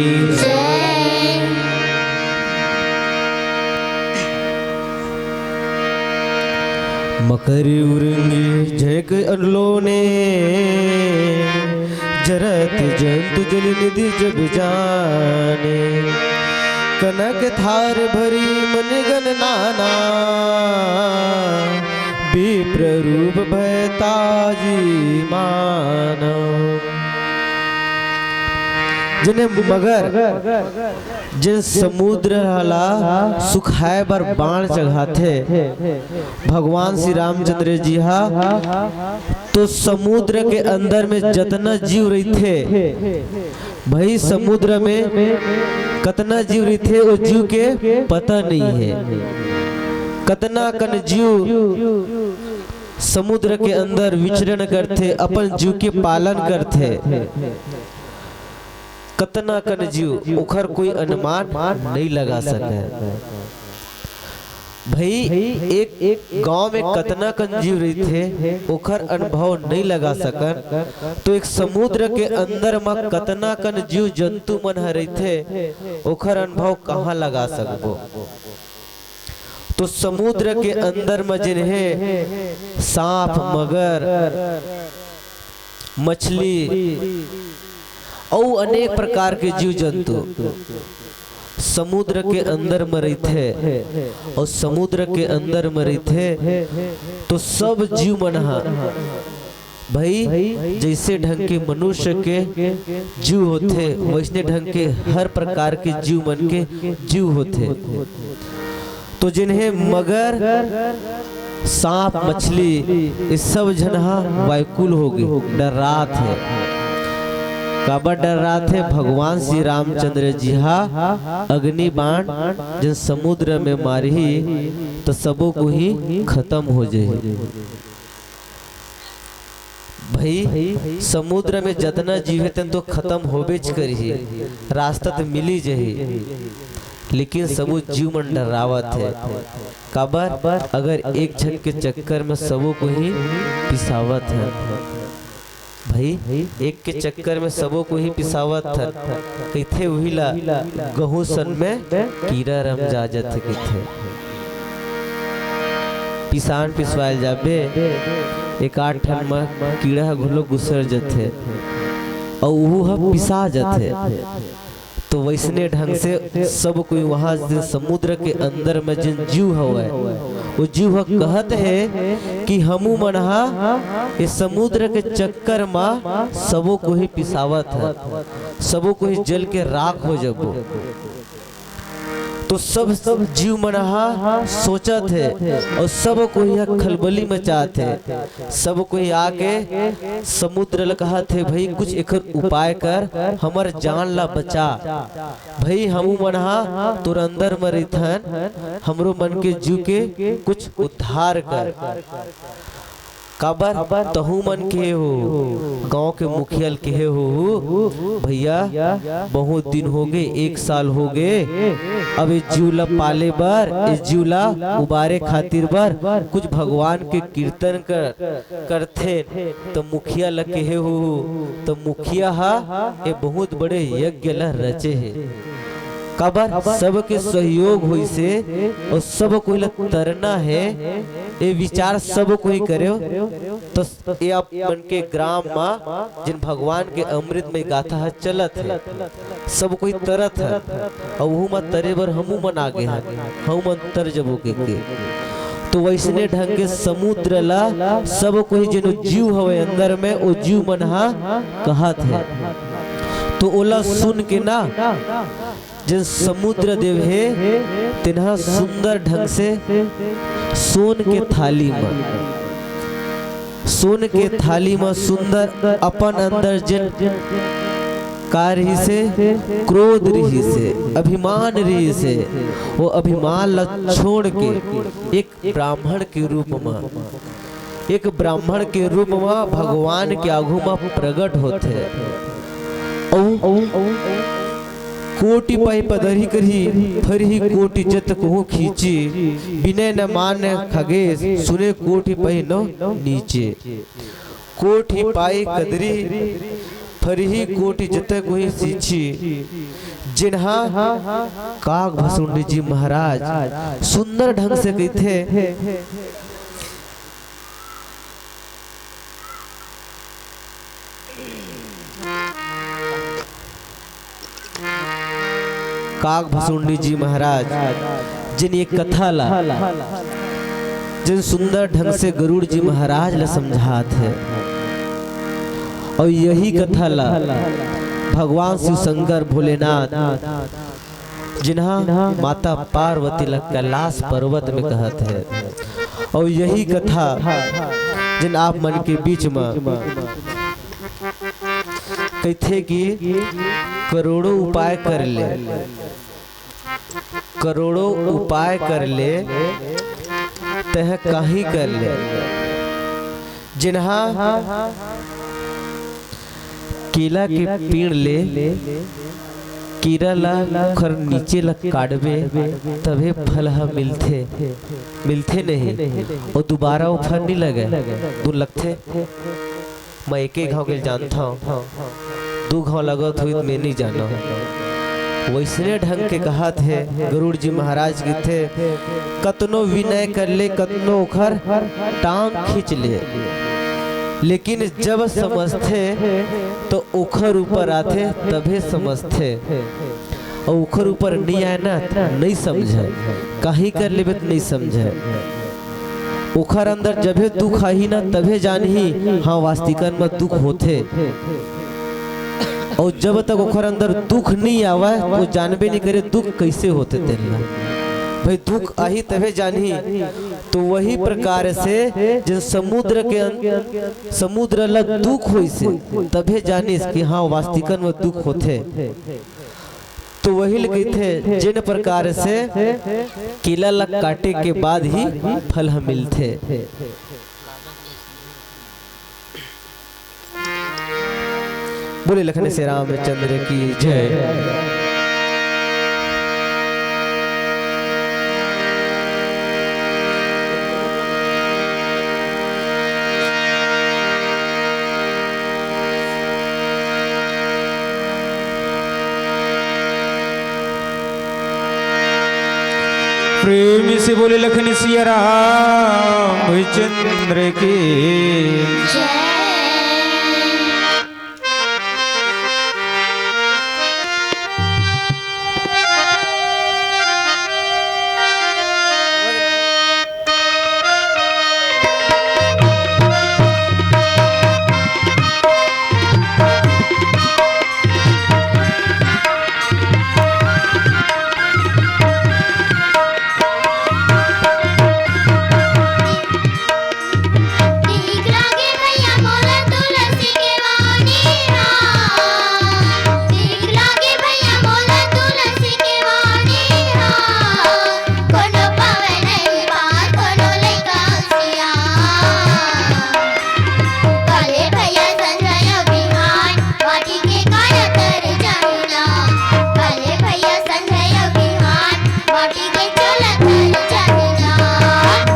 मकर उरंग झेंक अनलोने, जरत जंतु जल निधि जब जाने। कनक थार भरी मन गन नाना, विप्र रूप भय ताजी मानव। जिन्हें मगर, जिन समुद्र ला सुखाए बर बाण चघाथे, भगवान श्री रामचंद्र जी हा, तो समुद्र के अंदर में जतना जीव रहिथे, भई समुद्र में कतना जीव रहिथे, ओ जीव के पता नहीं है। कतना कन जीव समुद्र के अंदर विचरण करथे, अपन जीव के पालन करथे। कतना कन जीव, ओखर कोई अनुमान नहीं लगा सके। भई, एक, एक गांव में कतना कन जीव रहिथे, ओखर अनुभव नहीं लगा सकन, तो एक समुद्र के अंदर म कतना कन जीव जंतु मन ह रहिथे, ओखर अनुभव कहाँ लगा सकबो? तो समुद्र के अंदर म जिन्हें सांप, मगर, मछली अउ अनेक प्रकार के जीव जंतु समुद्र के अंदर म रहिथे, अउ समुद्र के अंदर म रहिथे, तो सब जीव मन ह, भई, जइसे ढंग के मनुष्य के जीव होथे, वइसने ढंग के हर प्रकार के जीव मन के जीव होथे। तो जिन्हें मगर, सांप, मछली, ये सब झन ह व्याकुल हो गे, डर्रात हे। काबर डर्रात हे? भगवान श्री रामचंद्र जी हा अग्नि बाण जिन समुद्र में मारही, तो सबो कोही खतम हो जाही। भई, समुद्र में जतना जीव हे, तेन तो खतम होबेच करही, रास्ता तो मिली जाही, लेकिन सबो जीव मन डर्रावत हे। काबर? अगर एक झन के चक्कर में सबो कोही पिसावत हे। भई, एक के चक्कर में सबो कोही पिसावत हे, कहिथे उही ला गहूं सन में कीरा रम जा जथे कहिथे। पिसान पिसवाए ल जाबे, एक आध ठन म कीड़ा ह घलो गुसर जथे, अउ उहू ह पिसा जथे। तो वइसने ढंग से सब कोई वहाँ जिन समुद्र के अंदर में जिन जीव हवय, वो जीव ह कहत हे कि हमू मन हा ए समुद्र के चक्कर म सबो कोही पिसावत हे, सबो कोही जल के राख हो जबो। तो सब जीव मन हा सोचत हे अउ सब कोई ह खलबली मचात हे। सब कोई आके समुद्र ल कहत हे, "भई, कुछ एकर उपाय कर, हमर जान ला बचा। भई, हमू मन हा तोर अंदर म रहिथन, हमरो मन के जीव के कुछ उद्धार कर।" काबर तहू मन कहे हो, गांव के मुखिया ल कहे हो, "भैया, बहुत दिन हो गे, एक साल हो गे, अब ए जीव ला पाले बर, ए जीव ला उबारे खातिर बर कुछ भगवान के कीर्तन कर, करथे।" त मुखिया ल कहे हो, त मुखिया हा ए बहुत बड़े यज्ञ ला रचे हे। काबर सबके सहयोग होइसे अउ सब कोई ला तरना हे, ए विचार सब कोई करेव, तो ए आप मन के ग्राम म जिन भगवान के अमृतमय गाथा ह चलत हे, सब कोई तरत हे, अउ उहू म तरे बर हमू मन आगे हन, हमू मन तर जबो के, के। तो वइसने ढंग के समुद्र ला सब कोई जेन जीव हवे अंदर में, ओ जीव मन हा कहत हे। तो ओला सुन के ना, जेन समुद्र देव हे, तेन हा सुंदर ढंग से सोन के थाली म, सोन के थाली म सुंदर अपन अंदर जेन का रिहिसे, क्रोध रिहिसे, अभिमान रिहिसे, वो अभिमान ला छोड़ के एक ब्राह्मण के रूप म, एक ब्राह्मण के रूप म भगवान के आघू म प्रगट होथे। अउ कोटि पाई पदरही करही, फरही कोटि जत कहूँ खींची, बिनय न मान्य खगेश, सुने कोटि पाई नव नीचे। कोटि पाई कदरी फरही कोटि जतय कोई सींची, जेनहा काग भसुंडी जी महाराज सुंदर ढंग से कहिथे। काग भसुंडी जी महाराज जिन ये कथा ला, जिन सुंदर ढंग से गरुड़ जी महाराज ला समझात हे, और यही कथा ला भगवान शिव शंकर भोलेनाथ जिनहा माता पार्वती ला कैलाश पर्वत में कहत हे, और यही कथा जिन आप मन के बीच में कहिथे कि करोड़ों उपाय कर ले, करोड़ों उपाय कर ले, तह काही कर ले। जिनहा केला के पेड़ ले कीरा ला ओखर नीचे ला काटबे, तभे फल ह मिलथे, मिलथे नहीं, और दोबारा वो फल नहीं लगे, दू लगथे। मैं एके घाव के जानथव, दू घाव लगत होई त मैं नहीं जानव। वैसने ढंग के कहत हे गरुड़ जी महाराज कहिथे, कतनो विनय कर ले, कतनो ओखर टांग खींच ले, लेकिन जब समझथे तो ओखर ऊपर आथे तभे समझथे। अउ ओखर ऊपर नइ आय ना, त नइ समझय। काहीं कर लेबे त नइ समझय। ओखर अंदर जभे दुख आही ना, तभे जानही, हाँ, वास्तिकन म दुख होथे। अउ जब तक ओखर अंदर दुख नइ आवय, वो जानबे नइ करे दुख कइसे होथे तेन ल। भाई, दुख आही तभे जानही। तो वही प्रकार से जब समुद्र के अं-, समुद्र ल दुख होइसे, तभे जानिस कि हाँ, वास्तिकन म दुख होथे। तो वही ल कहिथे, जेन प्रकार से केला ल काटे के बाद ही फल ह मिलथे। बोले लखन से रामचंद्र की जय। प्रेम से बोले लखन सिया रामचंद्र की।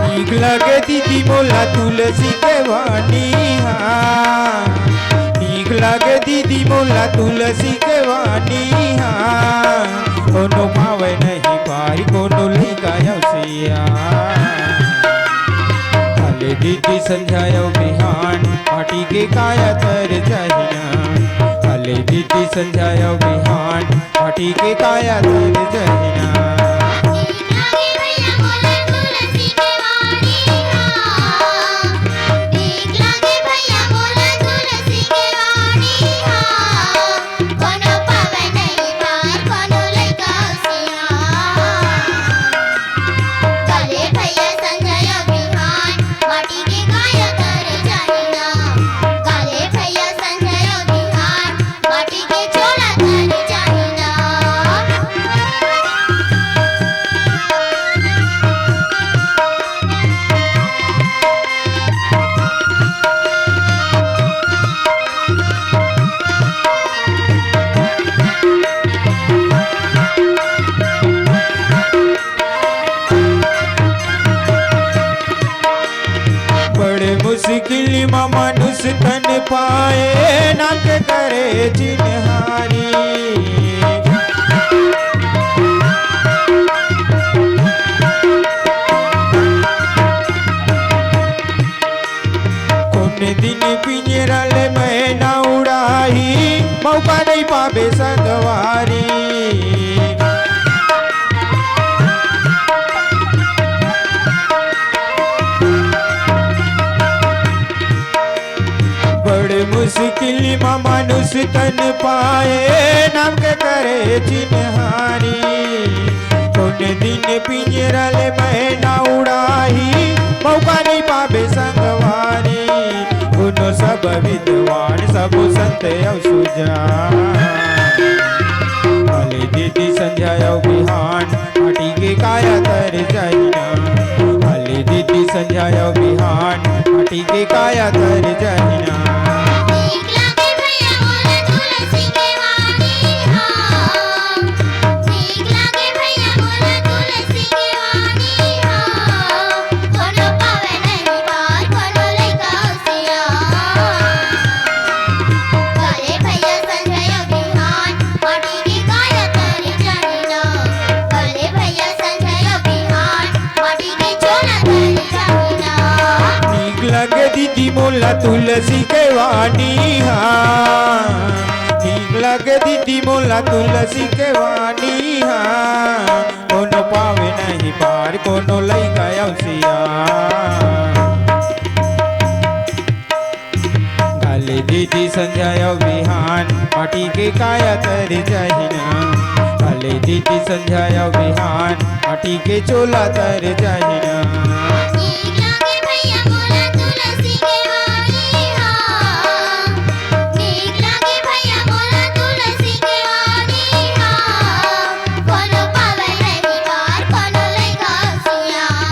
नीक लगे दीदी मोला तुलसी के वाणी हा, नीक लगे दीदी मोला तुलसी के वाणी हा। कोनो पावे नहीं पाई कोनो लइका अउ सिया। भले दीदी संझा अउ बिहान माटी के काया तर जहिना। भले दीदी संझा अउ बिहान माटी के काया तर जहिना। चिन्हारी। कोन दिन पिंजरा ले मैना उड़ाही, मौका नहीं पाबे संगवारी। बड़ मुश्किल म मानुष तन पाए, नाम के करे चिन्हारी। कोन दिन पिंजरा ले मैना उड़ाही, मौका नहीं पाबे संगवारी। कोनो सब विद्वान, सब संत अउ सुजान, भले दीदी संझा अउ बिहान, माटी के काया तर जाही ना। भले दीदी संझा अउ बिहान, माटी के काया तर जाही ना। नीक लागे भैया मोला तुलसी के वाणी हो। नीक लागे भैया मोला तुलसी के वाणी हो। कोनो पावे नहीं पार, कोनो लइका होशियार। भले भैया संझा अउ बिहान, माटी के काया तर जाही ना। भले भैया संझा अउ बिहान, माटी के चोला तर जाही ना। नीक लगे दीदी मोला तुलसी के वाणी हा। नीक लगे दीदी मोला तुलसी के वाणी हा। कोनो पावे नहीं पार, कोनो लइका होशियार। भले दीदी संझा अउ बिहान, माटी के काया तर जाही ना। भले दीदी संझा अउ बिहान, माटी के चोला तर जाही ना। नीक लागे भैया मोला तुलसी के वाणी हो। नीक लागे भैया मोला तुलसी के वाणी हो। कोनो पावे नहीं पार, कोनो लइका होशियार।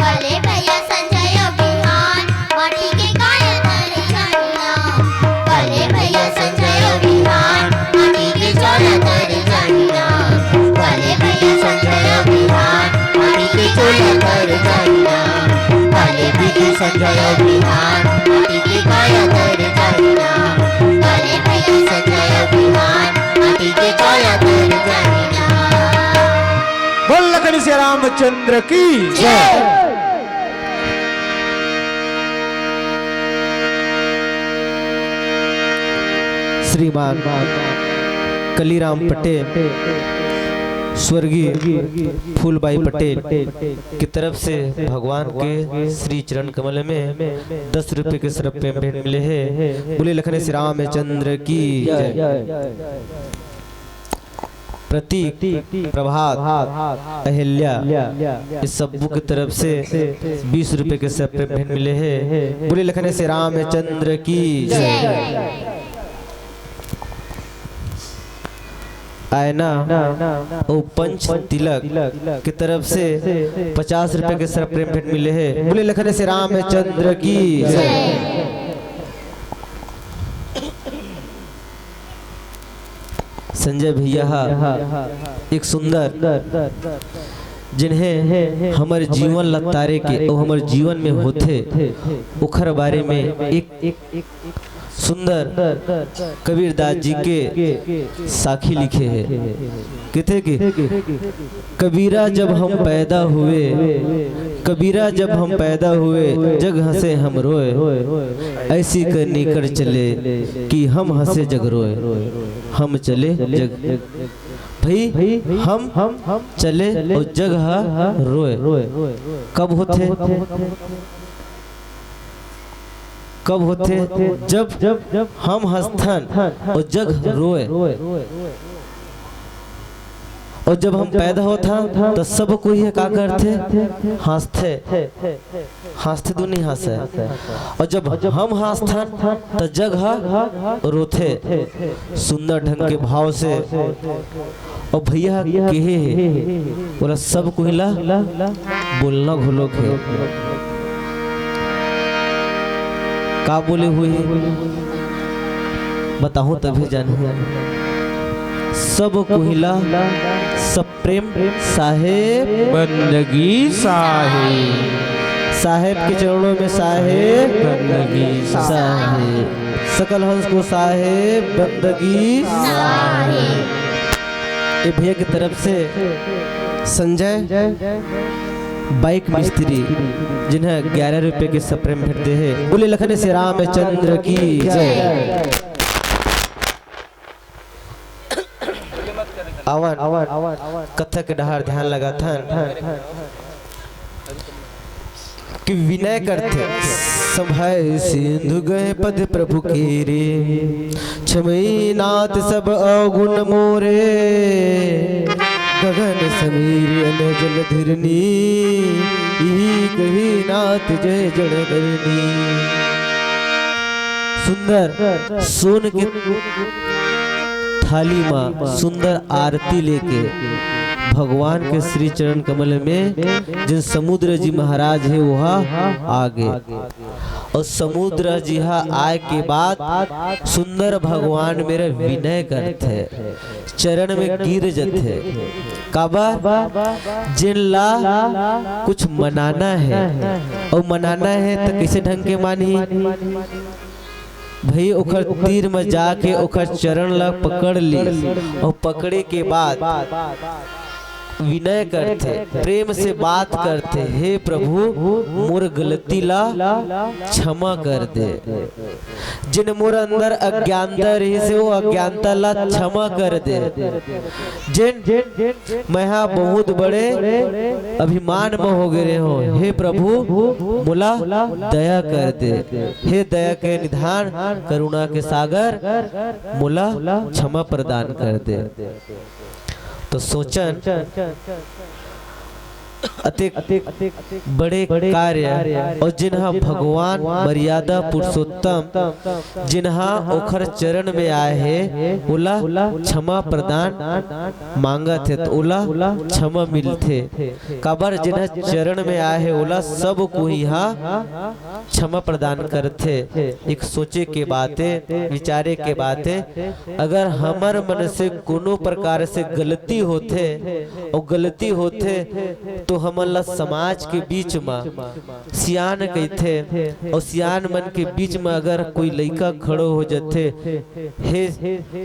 भले भैया संझा अउ बिहान, माटी के काया तर जाही ना। भले भैया संझा अउ बिहान, माटी के चोला तर जाही ना। भले भैया संझा अउ बिहान, माटी के चोला तर जाही ना। भले भैया संझा अउ बिहान, माटी के काया तर जाही ना। भले भैया संझा अउ बिहान, माटी के काया तर जाही ना। बोल लखन सिया रामचंद्र की जय। श्रीमान कलीराम पटेल, स्वर्गीय फूलबाई पटेल की तरफ से भगवान के श्री चरण कमल में दस रुपए के सरप प्रेम भेंट मिले हे। बोले लखन सिया रामचंद्र की जय। प्रतीक, प्रभात, अहिल्या, ये सबो के तरफ से बीस रुपए के सरप प्रेम भेंट मिले हे। बोले लखन सिया रामचंद्र की जय। आयना अउ पंच तिलक के तरफ से पचास रुपए के सरप प्रेम भेंट मिले हे। बोले लखन सिया रामचंद्र की जय। संजय भैया हा एक सुंदर, जिन्हें हमर जीवन ला तारे के अउ हमर जीवन में होथे, ओखर बारे में एक सुंदर कबीरदास जी के साखी लिखे हे। कथे कि कबीरा जब हम पैदा हुए, कबीरा जब हम पैदा हुए, जग हंसे हम रोए। ऐसी करनी कर चले कि हम हंसे जग रोए। हम चले जग, भाई, हम चले अउ जग ह रोए। कब होथे? कब होथे? जब हम हंसथन अउ जग रोए। अउ जब हम पैदा होथन त सब कोई ह का करथे? हंसथे। हंसथे तो नहीं हंसे। अउ जब हम हंसथन त जग ह रोथे। सुंदर ढंग के भाव से अउ भैया ह केहे हे, ओला सब कोई ला बोलना घलोक हे। का बोले हुए हे? बताहूं तभे जानहूं। सब कोई ला सब प्रेम साहेब। बंदगी साहेब। साहेब के चरणों में साहेब। बंदगी साहेब। सकल हंस को साहेब बंदगी। साहेब। ये भैया की तरफ से संजय बाइक मिस्त्री, जिन्हें ग्यारह रुपए के सप्रेम भेंट दे हे। बोले लखन से रामचंद्र की जय। आवन, आवन, कथा के डहार ध्यान लगाथन। कि विनय करथे। संभय सिंधु गए पद प्रभु केरे, क्षमई नाथ सब अवगुण मोरे। गगन समीर अनजल धरनी, इही कही नाथ जय जन करनी। सुंदर सोन के थाली म सुंदर आरती लेके भगवान के श्री चरण कमल में जिन समुद्र जी महाराज हे, ओहा आगे। अउ समुद्र जी ह आय के बाद सुंदर भगवान मेर विनय करथे, चरण में गिर जथे। काबर? जिन ला कुछ मनाना हे, अउ मनाना हे त कइसे ढंग के मानही? भई ओखर तीर म जाके ओखर चरण ला पकड़ ली, अउ पकड़े के बाद विनय करथे, प्रेम से बात करथे, "हे प्रभु, मोर गलती ला क्षमा कर दे।" जिन मोर अंदर अज्ञानता रहिस हे, वो अज्ञानता ला क्षमा कर दे। जिन मैं हा बहुत बड़े अभिमान म हो गे हों, हे प्रभु, मोला दया कर दे। हे दया के निधान, करुणा के सागर, मोला क्षमा प्रदान कर दे। तो सोचन, अतेक बड़े कार्य अउ जिन ह भगवान मर्यादा पुरुषोत्तम, जिन ह ओखर चरण में आए हे, ओला क्षमा प्रदान मांगत हे, त ओला क्षमा मिलथे। काबर? जिन ह चरण में आए हे, ओला सब कोई ह क्षमा प्रदान करथे। एक सोचे के बात हे, विचारे के बात हे। अगर हमर मन से कोनो प्रकार से गलती होथे, अउ गलती होथे, तो हमन ला समाज के बीच म सियान कहिथे, अउ सियान मन के बीच म अगर कोई लइका खड़ो हो जथे, "हे,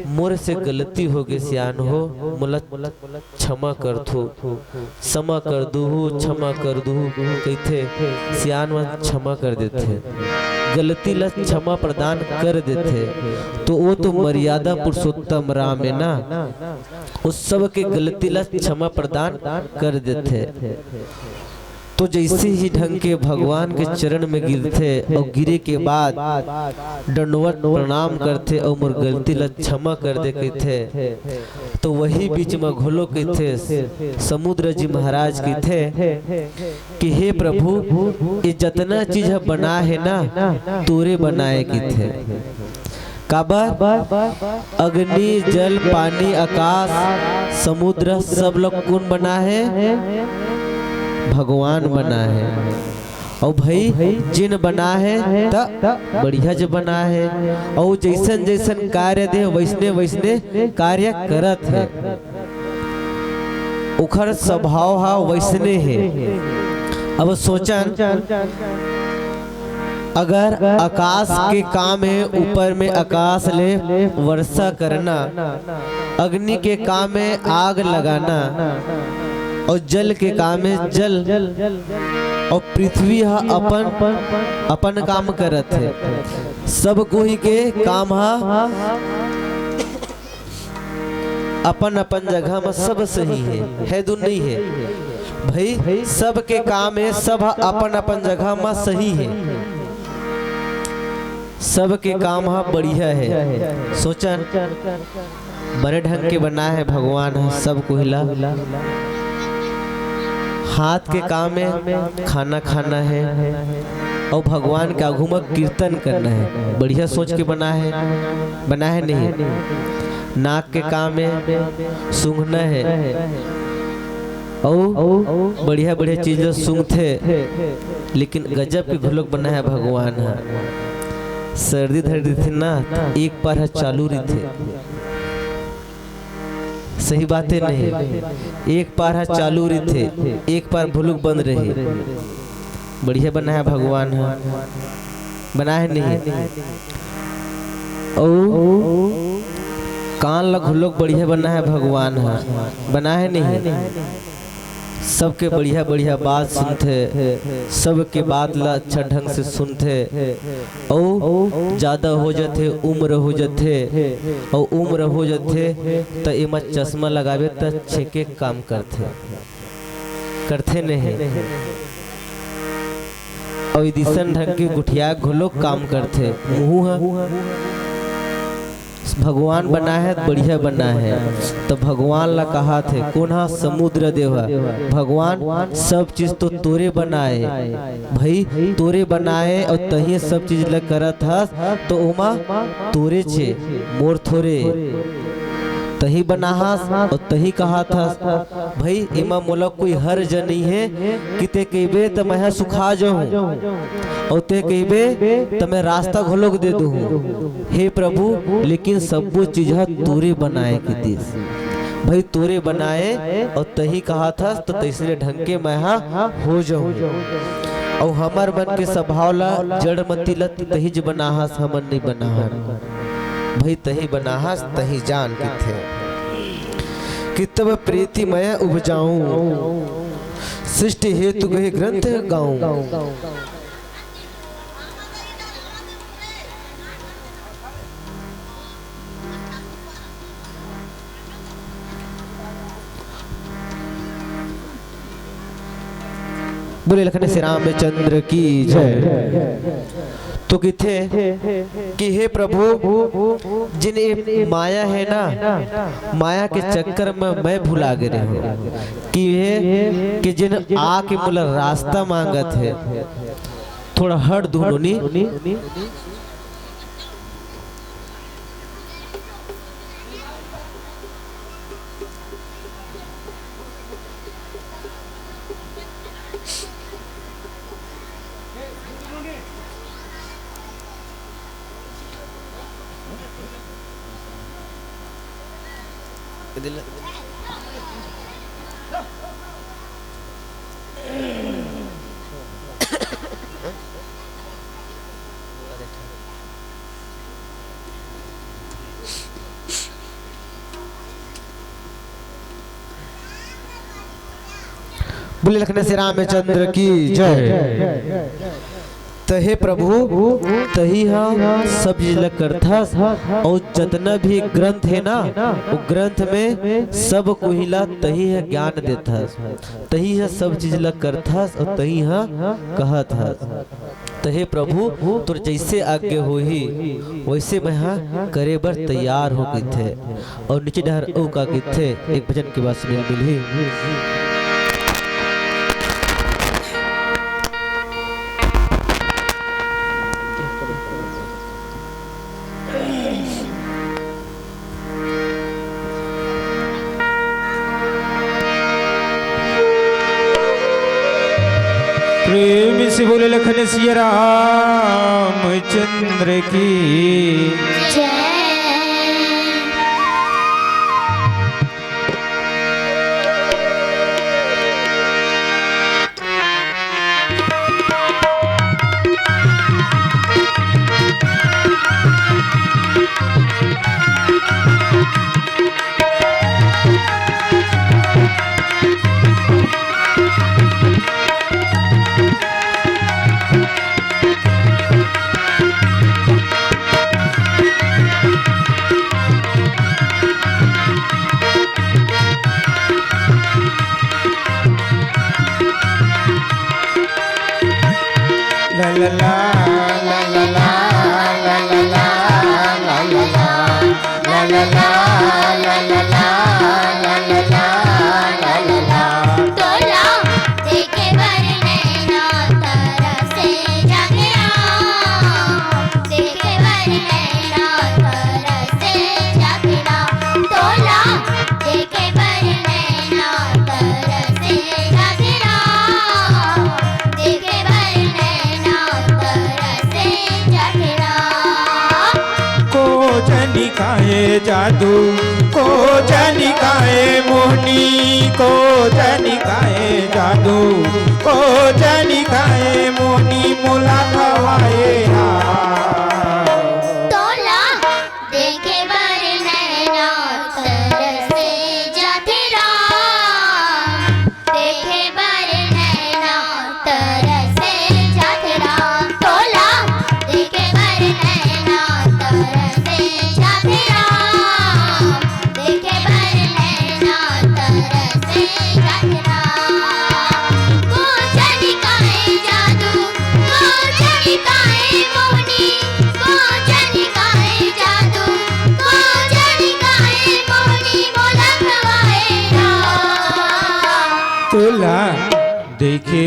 मोर से गलती हो गे सियान हो, मोला क्षमा कर दू, क्षमा कर दूहू, क्षमा कर दूहू," कहिथे, सियान मन क्षमा कर देथे, गलती ला क्षमा प्रदान कर देथे, तो वो तो मर्यादा पुरुषोत्तम राम हे ना, वो सब के गलती ला क्षमा प्रदान कर देथे। तो जैसे ही ढंग के भगवान के चरण में गिरथे अउ गिरे के बाद दंडवत प्रणाम करथे अउ मोर गलती ला क्षमा कर दे कहिथे, तो वही बीच में घोलो कहिथे, समुद्र जी महाराज कहिथे कि हे प्रभु, ये जतना चीज ह बना हे ना, तोरे बनाए कहिथे। काबर? अग्नि, जल, पानी, आकाश, समुद्र, सब लोग कोन बना हे? भगवान बना हे। अउ भई, जिन बना हे, त बढ़िया जे बना हे। अउ जैसन जैसन कार्य दे, वैसने वैसने कार्य करत हे। ओखर स्वभाव ह वैसने हे। अब सोचन, अगर आकाश के काम हे ऊपर में आकाश ले वर्षा करना, अग्नि के काम हे आग लगाना, अउ जल के काम हे जल, अउ पृथ्वी ह अपन, अपन काम करत हे। सब कोई के काम ह अपन अपन जगह म सब सही हे, हे दू नइ हे। भई, सबके काम हे, सब ह अपन अपन जगह म सही हे, सबके काम ह बढ़िया हे। सोचन, बने ढंग के बनाए हे भगवान ह सब कोई ला। हाथ के काम हे, खाना खाना हे, अउ भगवान के आगू म कीर्तन करना हे। बढ़िया सोच के बनाए हे, बनाए हे नहीं। नाक के काम हे, सूंघना हे, अउ बढ़िया बढ़िया चीज ल सूंघथे, लेकिन गजब के घलोक बनाए हे भगवान ह। सर्दी धर देथे ना, त एक पार ह चालू रहिथे। सही बात हे नहीं? एक पार ह चालू रहिथे, एक पार भुलुक बंद रही। बढ़िया बनाए हे भगवान ह, बनाए हे नहीं? अउ कान ला घलोक बढ़िया बनाए हे भगवान ह, बनाए हे नहीं? सबके बढ़िया बढ़िया बात सुनथे, सबके बात ला अच्छा ढंग से सुनथे। अउ जादा हो जथे, उम्र हो जथे, अउ उम्र हो जथे, त एमा चश्मा लगाबे त छेके काम करथे, करथे नहीं? अउ इदिसन ढंग के गोठिया घलोक काम करथे। मुहूं ह भगवान बनाए हे, बढ़िया बनाए हे, त भगवान ला कहाथे, कोन ह? समुद्र देव ह। भगवान, सब चीज तो तोरे बनाए भई, तोरे बनाए अउ तही सब चीज ला करत हस, त ओमा तोरे छे, मोर थोरे। तही बनाहस अउ तही कहाथस, भई, एमा मोला कोई हर्ज नइ हे कि ते कहिबे त मैं ह सुखा जाहूं, अउ ते कहिबे त मैं रास्ता घलोक दे दूहूं। हे प्रभु, लेकिन सब्बो चीज ह तोरे बनाए कितिस। भई, तोरे बनाए अउ तही कहाथस, त तइसने ढंग के मैं ह हो जाहूं। अउ हमर मन के स्वभाव ला, जड़मती ला तहीच बनाहस, हमन नइ बनाहन। भई, तही बनाहस, तही जान किथे। कि तब प्रीति मैं उपजाऊं, सृष्टि हेतु गहे ग्रंथ गाऊं। बोले लखन श्री रामचंद्र की जय। तो किथे कि हे प्रभु, जिन ये माया हे ना, माया के चक्कर में मैं भुला गे रहेंव, कि हे कि जिन आके मोला रास्ता मांगत हे, थोड़ा हट दूनों नी। बोले लखन श्री रामचंद्र की जय। त हे प्रभु, तही ह सब चीज ल करथस, अउ जतना भी ग्रंथ हे ना, वो ग्रंथ में सब कोई ला तही ह ज्ञान देथस, तही ह सब चीज ल करथस, अउ तही ह कहत हस। त हे प्रभु, तोर जइसे आज्ञा होही, वइसे मैं ह करे बर तैयार हों कहिथे। अउ नीचे डहर अउ का कहिथे, एक भजन के बाद सुने ल मिलही। प्रेम से बोले लखन सिया रामचंद्र की। जय। को जनी काहे जादू, को जनी काहे मोहनी, को जनी काहे जादू, को जनी काहे मोहनी मोला खवाए हा। तोला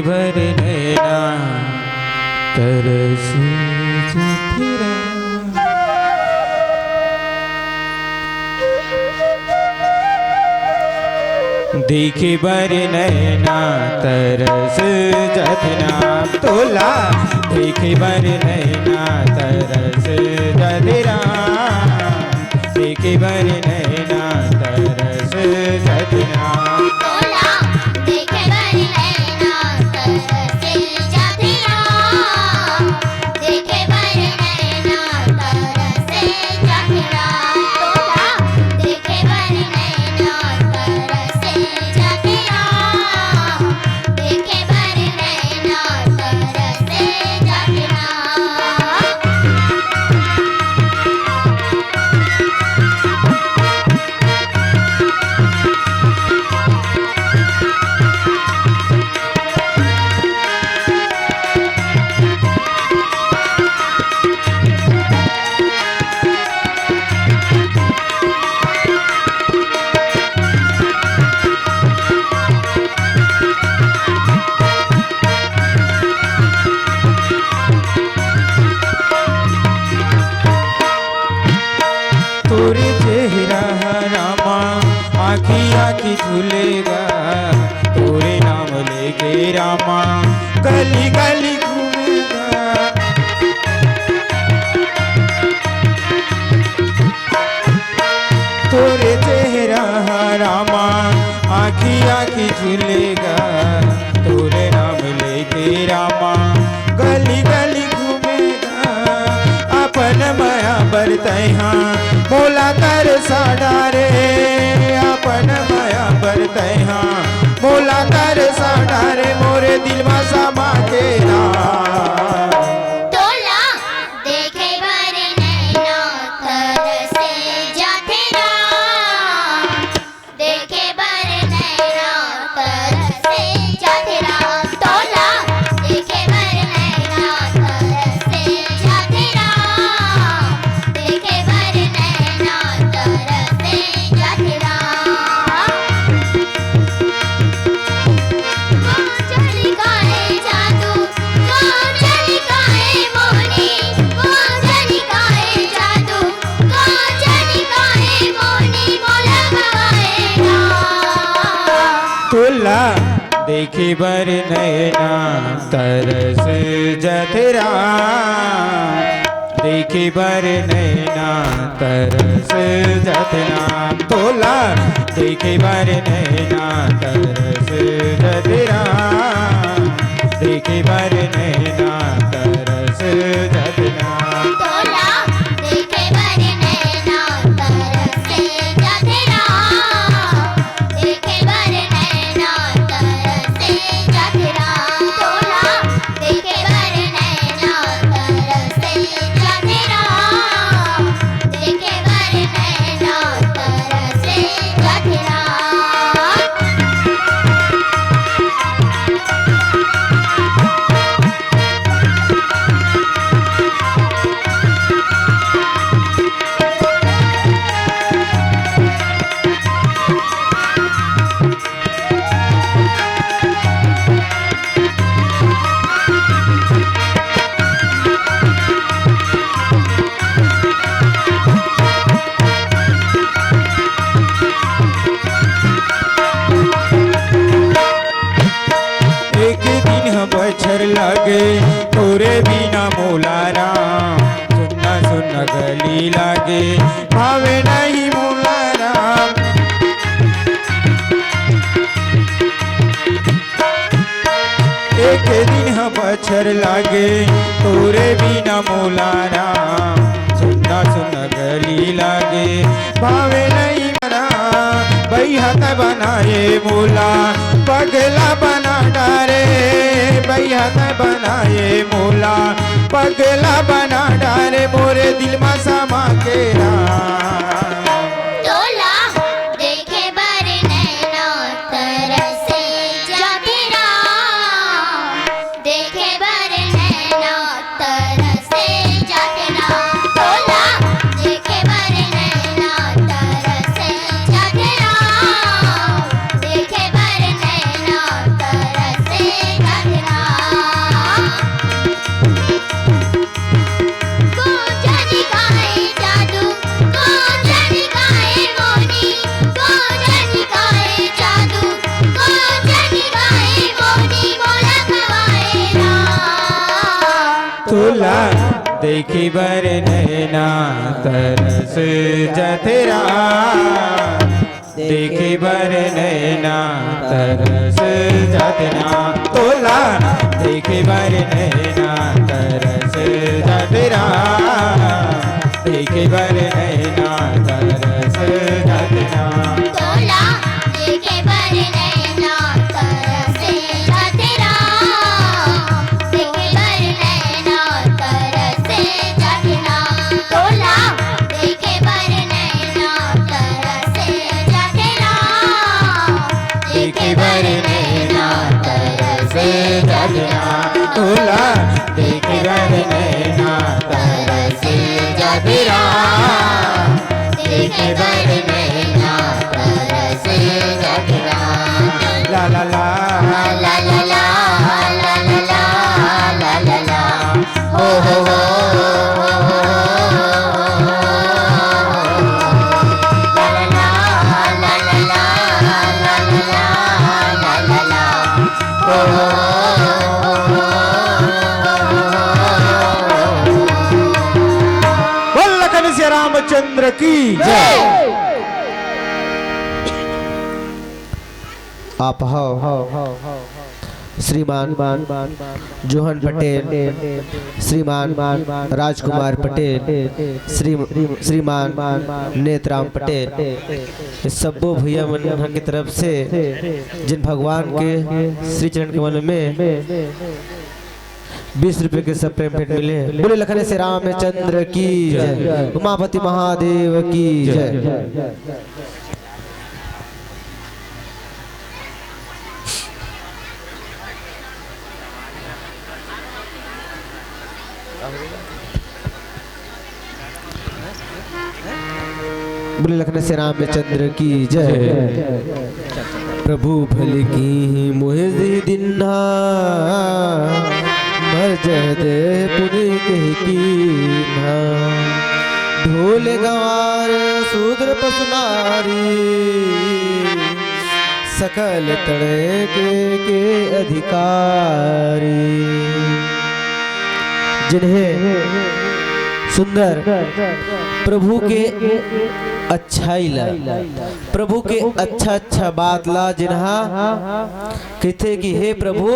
भर नैना तरस जथरा। देखे बर नैना तरस जथरा तोला, देखे बर नैना तरस जथरा, देखे बर नैना तरस जथरा। तोला देखे बर नैना तरस जथरा, देखे बर नैना तरस जथरा। तोला देखे बर नैना तरस जथरा, देखे बर नैना तरस जथरा। तोरे चेहरा ह रामा, आँखी आँखी झूलेगा, तोरे नाम लेके रामा, गली गली घूमेगा। तोरे चेहरा ह रामा, आँखी आँखी झूलेगा, तोरे नाम लेके रामा, गली गली घूमेगा। अपन मया बर तैहा मोला तरसा डारे, अपन मया बर तैहा मोला तरसा डारे, मोरे दिल मा समा के रहा। तोला देखे बर नैना तरस जाथे राम, देखे बर नैना तरस जाथे राम। तोला देखे बर नैना तरस जाथे राम, देखे बर नैना तरस जाथे राम। काजल का ए जादू, काजल का ए मोनी, काजल का ए जादू, काजल का ए मोनी, मोला गवाए ना। तोला देखे बर नैना तरस जथरा, देखे बर नैना तरस जथरा, तोला देखे बर नैना तरस जथरा, देखे बर नैना तरस जथरा। तोला देखे बर नैना तरस जथरा, देखे बर नैना तरस जथरा। तोला देखे बर नैना तरस जथरा, देखे बर नैना तरस जथरा। एक दिन ह बछर लागे तोरे बिना मोला राम, सुन्ना सुन्ना गली लागे भावे नहीं मोला राम। एक दिन ह बछर लागे तोरे बिना मोला राम, सुन्ना सुन्ना गली लागे भावे नहीं राम। बइहा तैं बनाए मोला पगला बना डारे, बइहा तैं बनाए मोला पगला बना डारे, मोरे दिल मा समा के राम। तोला देखे बर नैना तरस जाथे राम, देखे बर नैना तरस जाथे राम। तोला देखे बर नैना तरस जाथे राम, देखे बर नैना तरस जाथे देखी बर नैना तरस जाथे राम, देखी बर नैना तरस जाथे राम, तोला देखी बर नैना तरस जाथे राम, देखी बर नैना तरस जाथे राम। तोला देखे बर नैना तरसे जाथे राम, देखे बर नैना तरसे जाथे राम। तोला देखे बर नैना तरसे जाथे राम, देखे बर नैना तरसे जाथे राम। तोला देखे बर नैना तरसे जाथे राम, देखे बर नैना तरसे जाथे राम। ला ला ला, ला ला ला, ला ला ला, ला ला ला, हो हो हो। ला ला ला, ला ला ला, ला ला ला, ला ला ला, हो हो हो। बोल लखन सिया रामचंद्र की जय। आप हव श्रीमान जोहन पटेल, श्रीमान राजकुमार पटेल, श्री, श्रीमान नेतराम पटेल, ये सब्बो भैया मन के तरफ से जिन भगवान के श्री चरण कमल में बीस रुपए के सब प्रेम भेंट मिले। बोले लखन से रामचंद्र की जय, उमापति महादेव की जय। बोले लखन से रामचंद्र की जय। प्रभु भले कीन्ही मोहे जिहि दीन्हा, मर जहदे पुनि कहि कीन्हा। ढोल गंवार सूद्र पसु नारी, सकल तन के, के अधिकारी। जिन्हें सुंदर प्रभु के अच्छाई ला, प्रभु के अच्छा अच्छा बात ला, जिन्हा कहिथे कि हे प्रभु,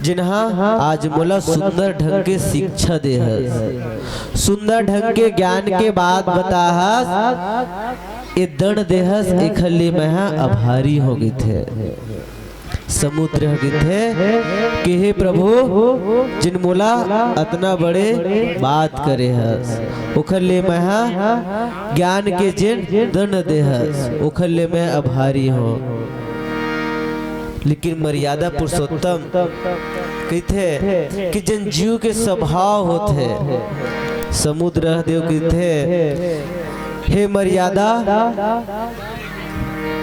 जिन्हा आज मोला सुंदर ढंग के शिक्षा दे हस, सुंदर ढंग के ज्ञान के बात बता हस, ए दंड दे हस, एखर ले मैं हा आभारी हो गे थे। समुद्र ह कहिथे कि हे प्रभु, जिन मोला अतना बड़े बात करे हस, ओखर ले मैं हा ज्ञान के जिन दंड दे हस, ओखर ले मैं आभारी हों। लेकिन मर्यादा पुरुषोत्तम कहिथे कि जिन जीव के स्वभाव होथे, समुद्र देव कहिथे, हे मर्यादा,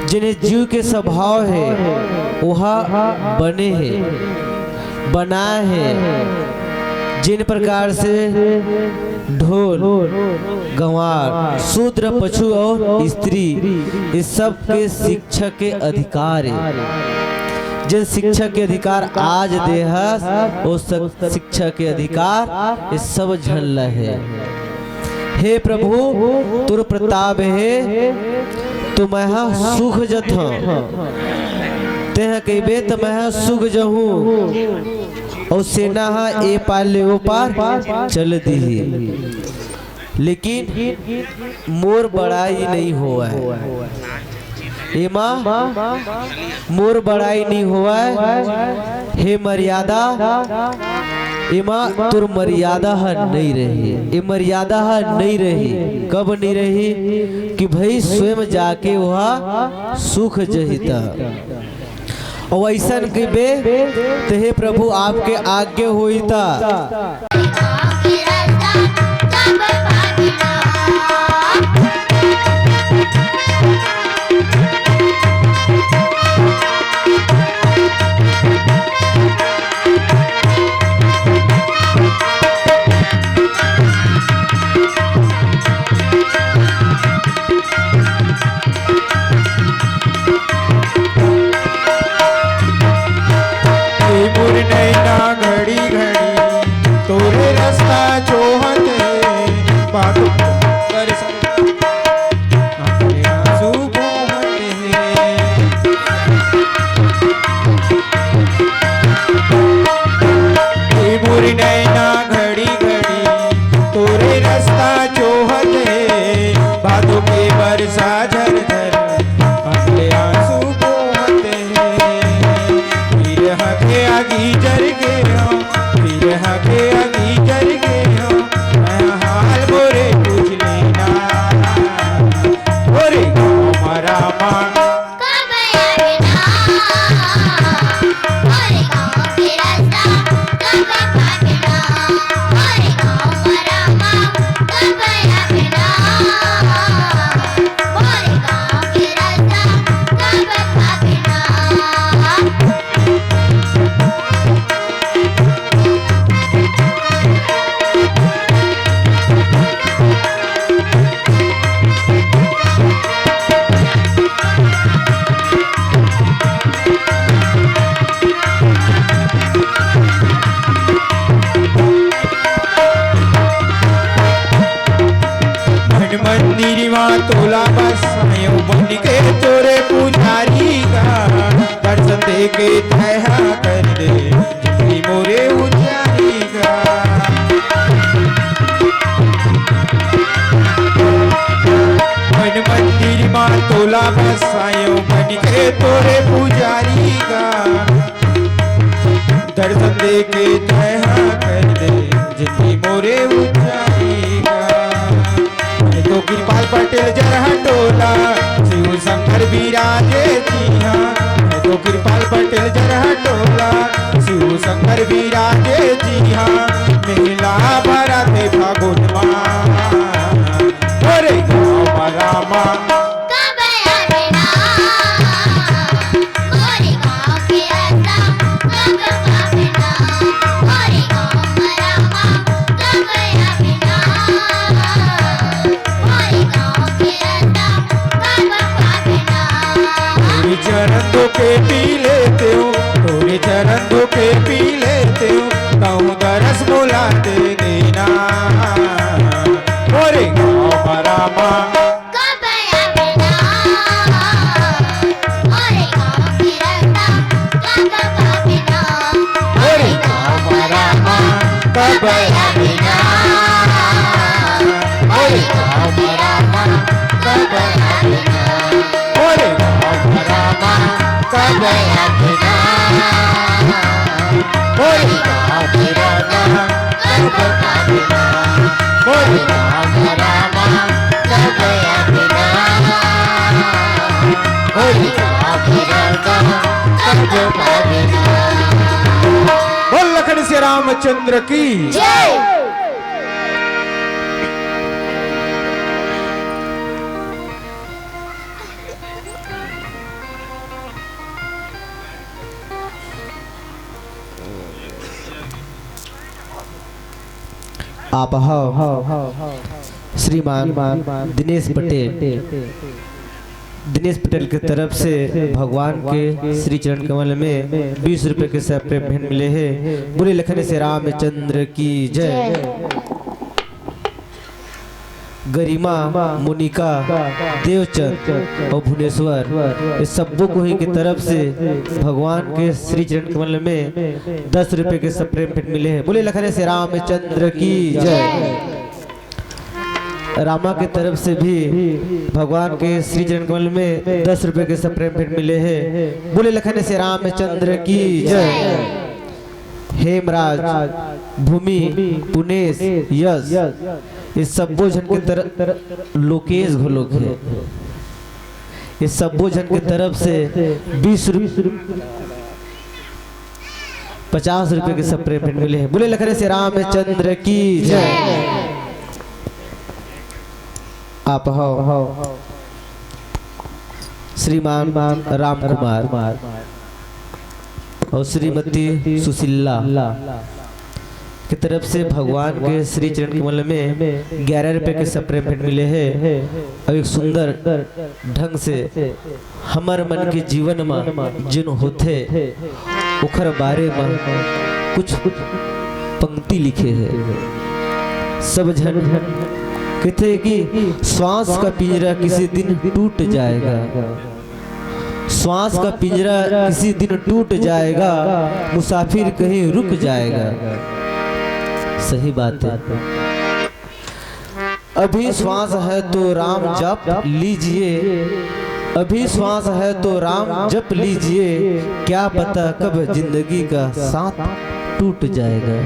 जेन जीव के स्वभाव हे, ओहा बने हे, बनाए हे। जेन प्रकार से ढोल, गंवार, शूद्र, पशु अउ स्त्री, ये सब के शिक्षा के अधिकार हे। जेन शिक्षा के अधिकार आज दे हस, ओ स-, शिक्षा के अधिकार ये सब झन ल हे। हे प्रभु, तोर प्रताप हे, तो मैं हा सुख जथंव। तेंह कहिबे, त मैं हा सुख जहूं। अउ सेना हा ए पार ले ओ पार चल दिही। लेकिन मोर बड़ाई नइ होवय। एमा मोर बड़ाई नइ होवय, हे मर्यादा, एमा तोर मर्यादा ह नइ रही, ए मर्यादा ह नइ रही। कब नइ रही? कि भई स्वयं जाके ओहा सुख जही त। अउ अइसन कहिबे, त हे प्रभु, आपके आज्ञा होही त। ए मोर नैना घड़ी घड़ी के तैहा कर दे, जिंदगी मोरे उजारी गा। मन मंदिर मा तोला बसायो, बन के तोरे पुजारी गा। दर्शन दे के तैहा कर दे, जिंदगी मोरे उजारी गा। मैं तो कृपाल पटेल जरहा टोला, शिव शंकर विराजे जी हाँ। मैं तो कृपाल पटेल जरहा टोला, शिव शंकर विराजे जी हाँ। मेला भरा थे फागुन मा, अरे गाँव मा रामा। कब आवे ना, मोरे गाँव के राजा, कब आवे ना, मोरे गाँव मा रामा, कब आवे ना, मोरे गाँव के राजा, कब आवे ना। तोरे चरण धो के पी लेते हो, तोरे चरण धो के पी लेते हो, कहूँ दरस मोला दे देना, मोरे गाँव मा रामा। कब आवे ना, मोरे गाँव के राजा, कब आवे ना, मोरे गाँव मा रामा, कब आवे ना, मोरे गाँव मा रामा, कब आवे ना, मोरे गाँव मा रामा, कब आवे ना, मोरे गाँव के राजा, कब आवे ना, मोरे गाँव मा रामा, कब आवे ना, मोरे गाँव के राजा, कब आवे ना। बोल लखन सिया रामचंद्र की। जय। आप हव श्रीमान दिनेश पटेल। दिनेश पटेल के तरफ से भगवान के श्री चरण कमल में बीस रुपए के सप्रे भेंट मिले हे। बोले लखन से रामचंद्र की जय। गरिमा, मोनिका, देवचंद अउ भुवनेश्वर, ये सब्बो कोई के तरफ से भगवान के श्री चरण कमल में दस रुपए के सप्रे भेंट मिले हे। बोले लखन से रामचंद्र की जय। रामा के तरफ से भी भगवान के श्री चरण कमल में दस रुपए के सप्रे भेंट मिले हे। बोले लखन से रामचंद्र की जय। हेमराज, भूमि, पुनेश, यश, ये सब्बो झन के तरफ, लोकेश घलोक हे, ये सब्बो झन के तरफ से बीस रुपए, पचास रुपए के सप्रे भेंट मिले हे। बोले लखन से रामचंद्र की जय। आप हव श्रीमान राम कुमार अउ श्रीमती सुशीला के तरफ से भगवान के श्री चरण कमल में ग्यारह रुपए के सप्रे भेंट मिले हे। अउ एक सुंदर ढंग से हमर मन के जीवन म जेन होथे, ओखर बारे म कुछ पंक्ति लिखे हे। सब झन कथे कि श्वास का पिंजरा किसी दिन टूट जाएगा, श्वास का पिंजरा किसी दिन टूट जाएगा, मुसाफिर कहीं रुक जाएगा। सही बात हे। अभी श्वास है तो राम जप लीजिए, अभी श्वास है तो राम जप लीजिए, क्या पता कब जिंदगी का साथ टूट जाएगा।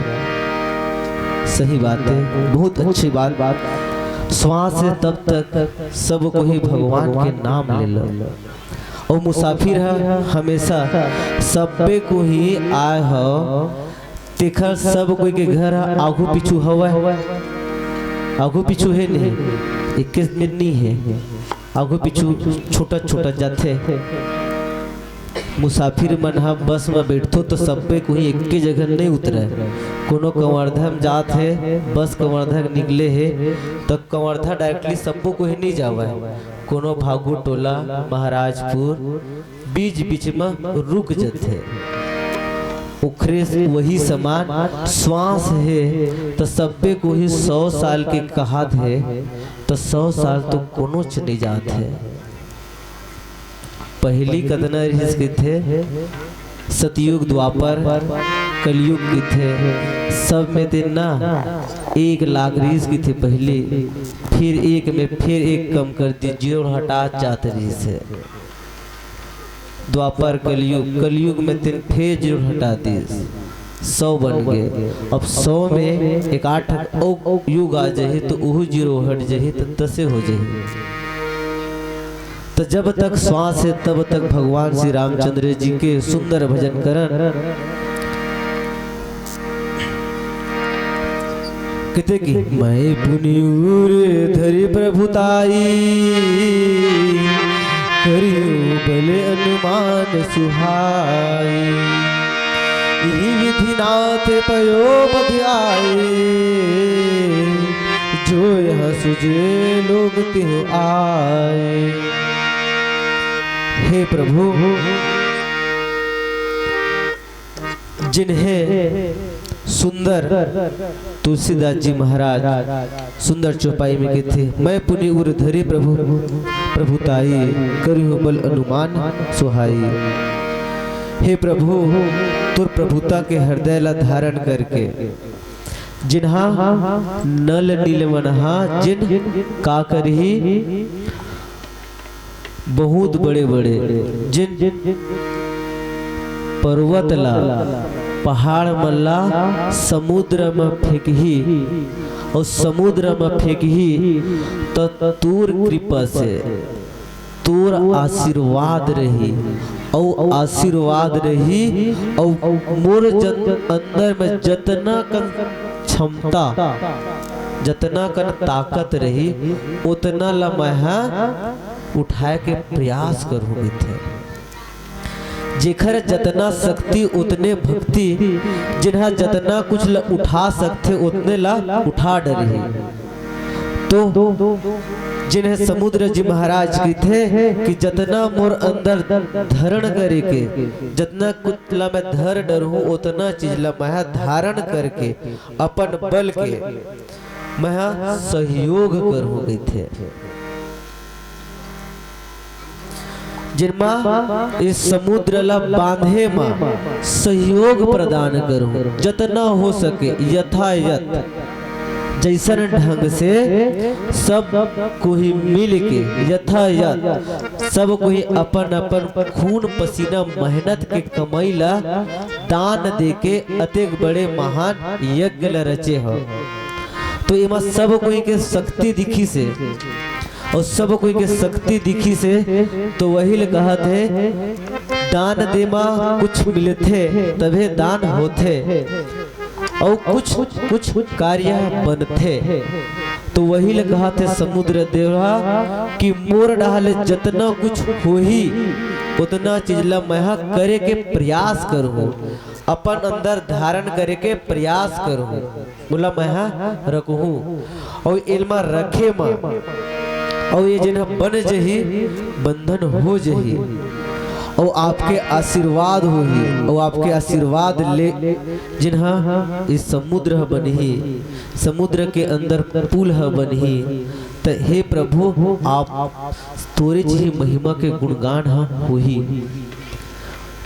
सही बात हे, बहुत अच्छी बात। श्वास हे तब तक सब कोई भगवान के नाम ले लो। अउ मुसाफिर ह हमेशा सब्बे कोई आय हव, तेखर सब कोई के घर ह आघू पीछू हवय, आघू पीछू हे नहीं, एके मेर नहीं हे, आघू पीछू छोटा छोटा जाथे। मुसाफिर मन ह बस म बैठथो तो सब्बे कोई एके जगह नहीं उतरय। कोनो कवर्धा म जात हे, बस कवर्धा के निकले हे, तो कवर्धा directly सब्बो कोई नहीं जावय। कोनो फागू टोला, महाराजपुर, बीच बीच म रुक जथे। ओखरे वही समान श्वास हे, त सब्बे कोई सौ साल के कहात हे, त सौ साल तो कोनोच नइ जात हे। पहिली कतना रिहिस कथे, सतयुग, द्वापर, कलयुग किथे, सब में तेन ना एक लाग रिहिस किथे पहली, फिर एक में फिर एक कम कर दिस, जीरो हटात जात रिहिस हे। द्वापर, कलयुग, कलयुग में तेन फिर जीरो हटा दिस, सौ बन गे। अब सौ में एक आठ अउ युग आ जाही, तो उहू जीरो हट जाही, तो दसे हो जाही। तो जब तक श्वास हे, तब तक भगवान श्री रामचंद्र जी के सुंदर भजन करन। कहते कि मैं पुनि उर धरि प्रभुताई, करियो बल अनुमान सुहाई। इही विधि नाथ पयो मधि आए, जो यहाँ सुजे लोग तिहु आए। हे प्रभु, जिन्हें सुंदर तुलसीदास जी महाराज सुंदर चौपाई में कहते, मैं पुनि उर धरि प्रभु प्रभुताई, करियो बल अनुमान सुहाई। हे प्रभु, तोर प्रभुता के हृदय ला धारण करके, जिन्हा नल नील मनहा, जिन का करही, बहुत बड़े बड़े, जिन पर्वत ला, पहाड़ मन ला समुद्र में फेंकही, अउ समुद्र में फेंकही, त तोर कृपा से, तोर आशीर्वाद रही, अउ आशीर्वाद रही, अउ मोर जन अंदर में जतना कन क्षमता, जतना कन ताकत रही, ओतना ला मैं ह उठाए के प्रयास करहूँ कहिथे। जेखर जतना शक्ति, ओतने भक्ति, जिन्हा जतना कुछ ल उठा सकथे, ओतने ला उठा डरही। तो जिन्हें समुद्र जी महाराज कहिथे कि जतना मोर अंदर धरण करे के, जतना कुछ ला मैं धर डरहूँ, ओतना चीज ला मैं धारण करके अपन बल के मैं सहयोग करहूँ कहिथे। जिनमा इस समुद्र ला बांधे मा सहयोग प्रदान करहूँ, जतना हो सके, यथायथ, जैसन ढंग से सब कोई मिल के, यथायथ सब कोई अपन अपन खून पसीना मेहनत के कमाई ला दान दे के अतेक बड़े महान यज्ञ ला रचे हो। तो एमा सब कोई के शक्ति दिखी से, अउ सब कोई के शक्ति दिखी से, तो वही ले कहत हे, दान दे मा कुछ मिलथे, तभे दान होथे, अउ कुछ कुछ कार्य बनथे। तो वही ले कहत हे समुद्र देवहा कि मोर डहा ले जतना कुछ होही, उतना चीज ला मैं ह करे के प्रयास करहूँ, अपन अंदर धारण करे के प्रयास करहूँ। ओला मैं ह रखहूँ, अउ एल मा रखे मा, अउ ये जेन ह बन जही, बंधन हो जही, अउ आपके आशीर्वाद होही, अउ आपके आशीर्वाद ले जेन ह इस समुद्र ह बनही, समुद्र के अंदर पुल ह बनही। त हे प्रभु, आप तोरे जी महिमा के गुणगान ह होही।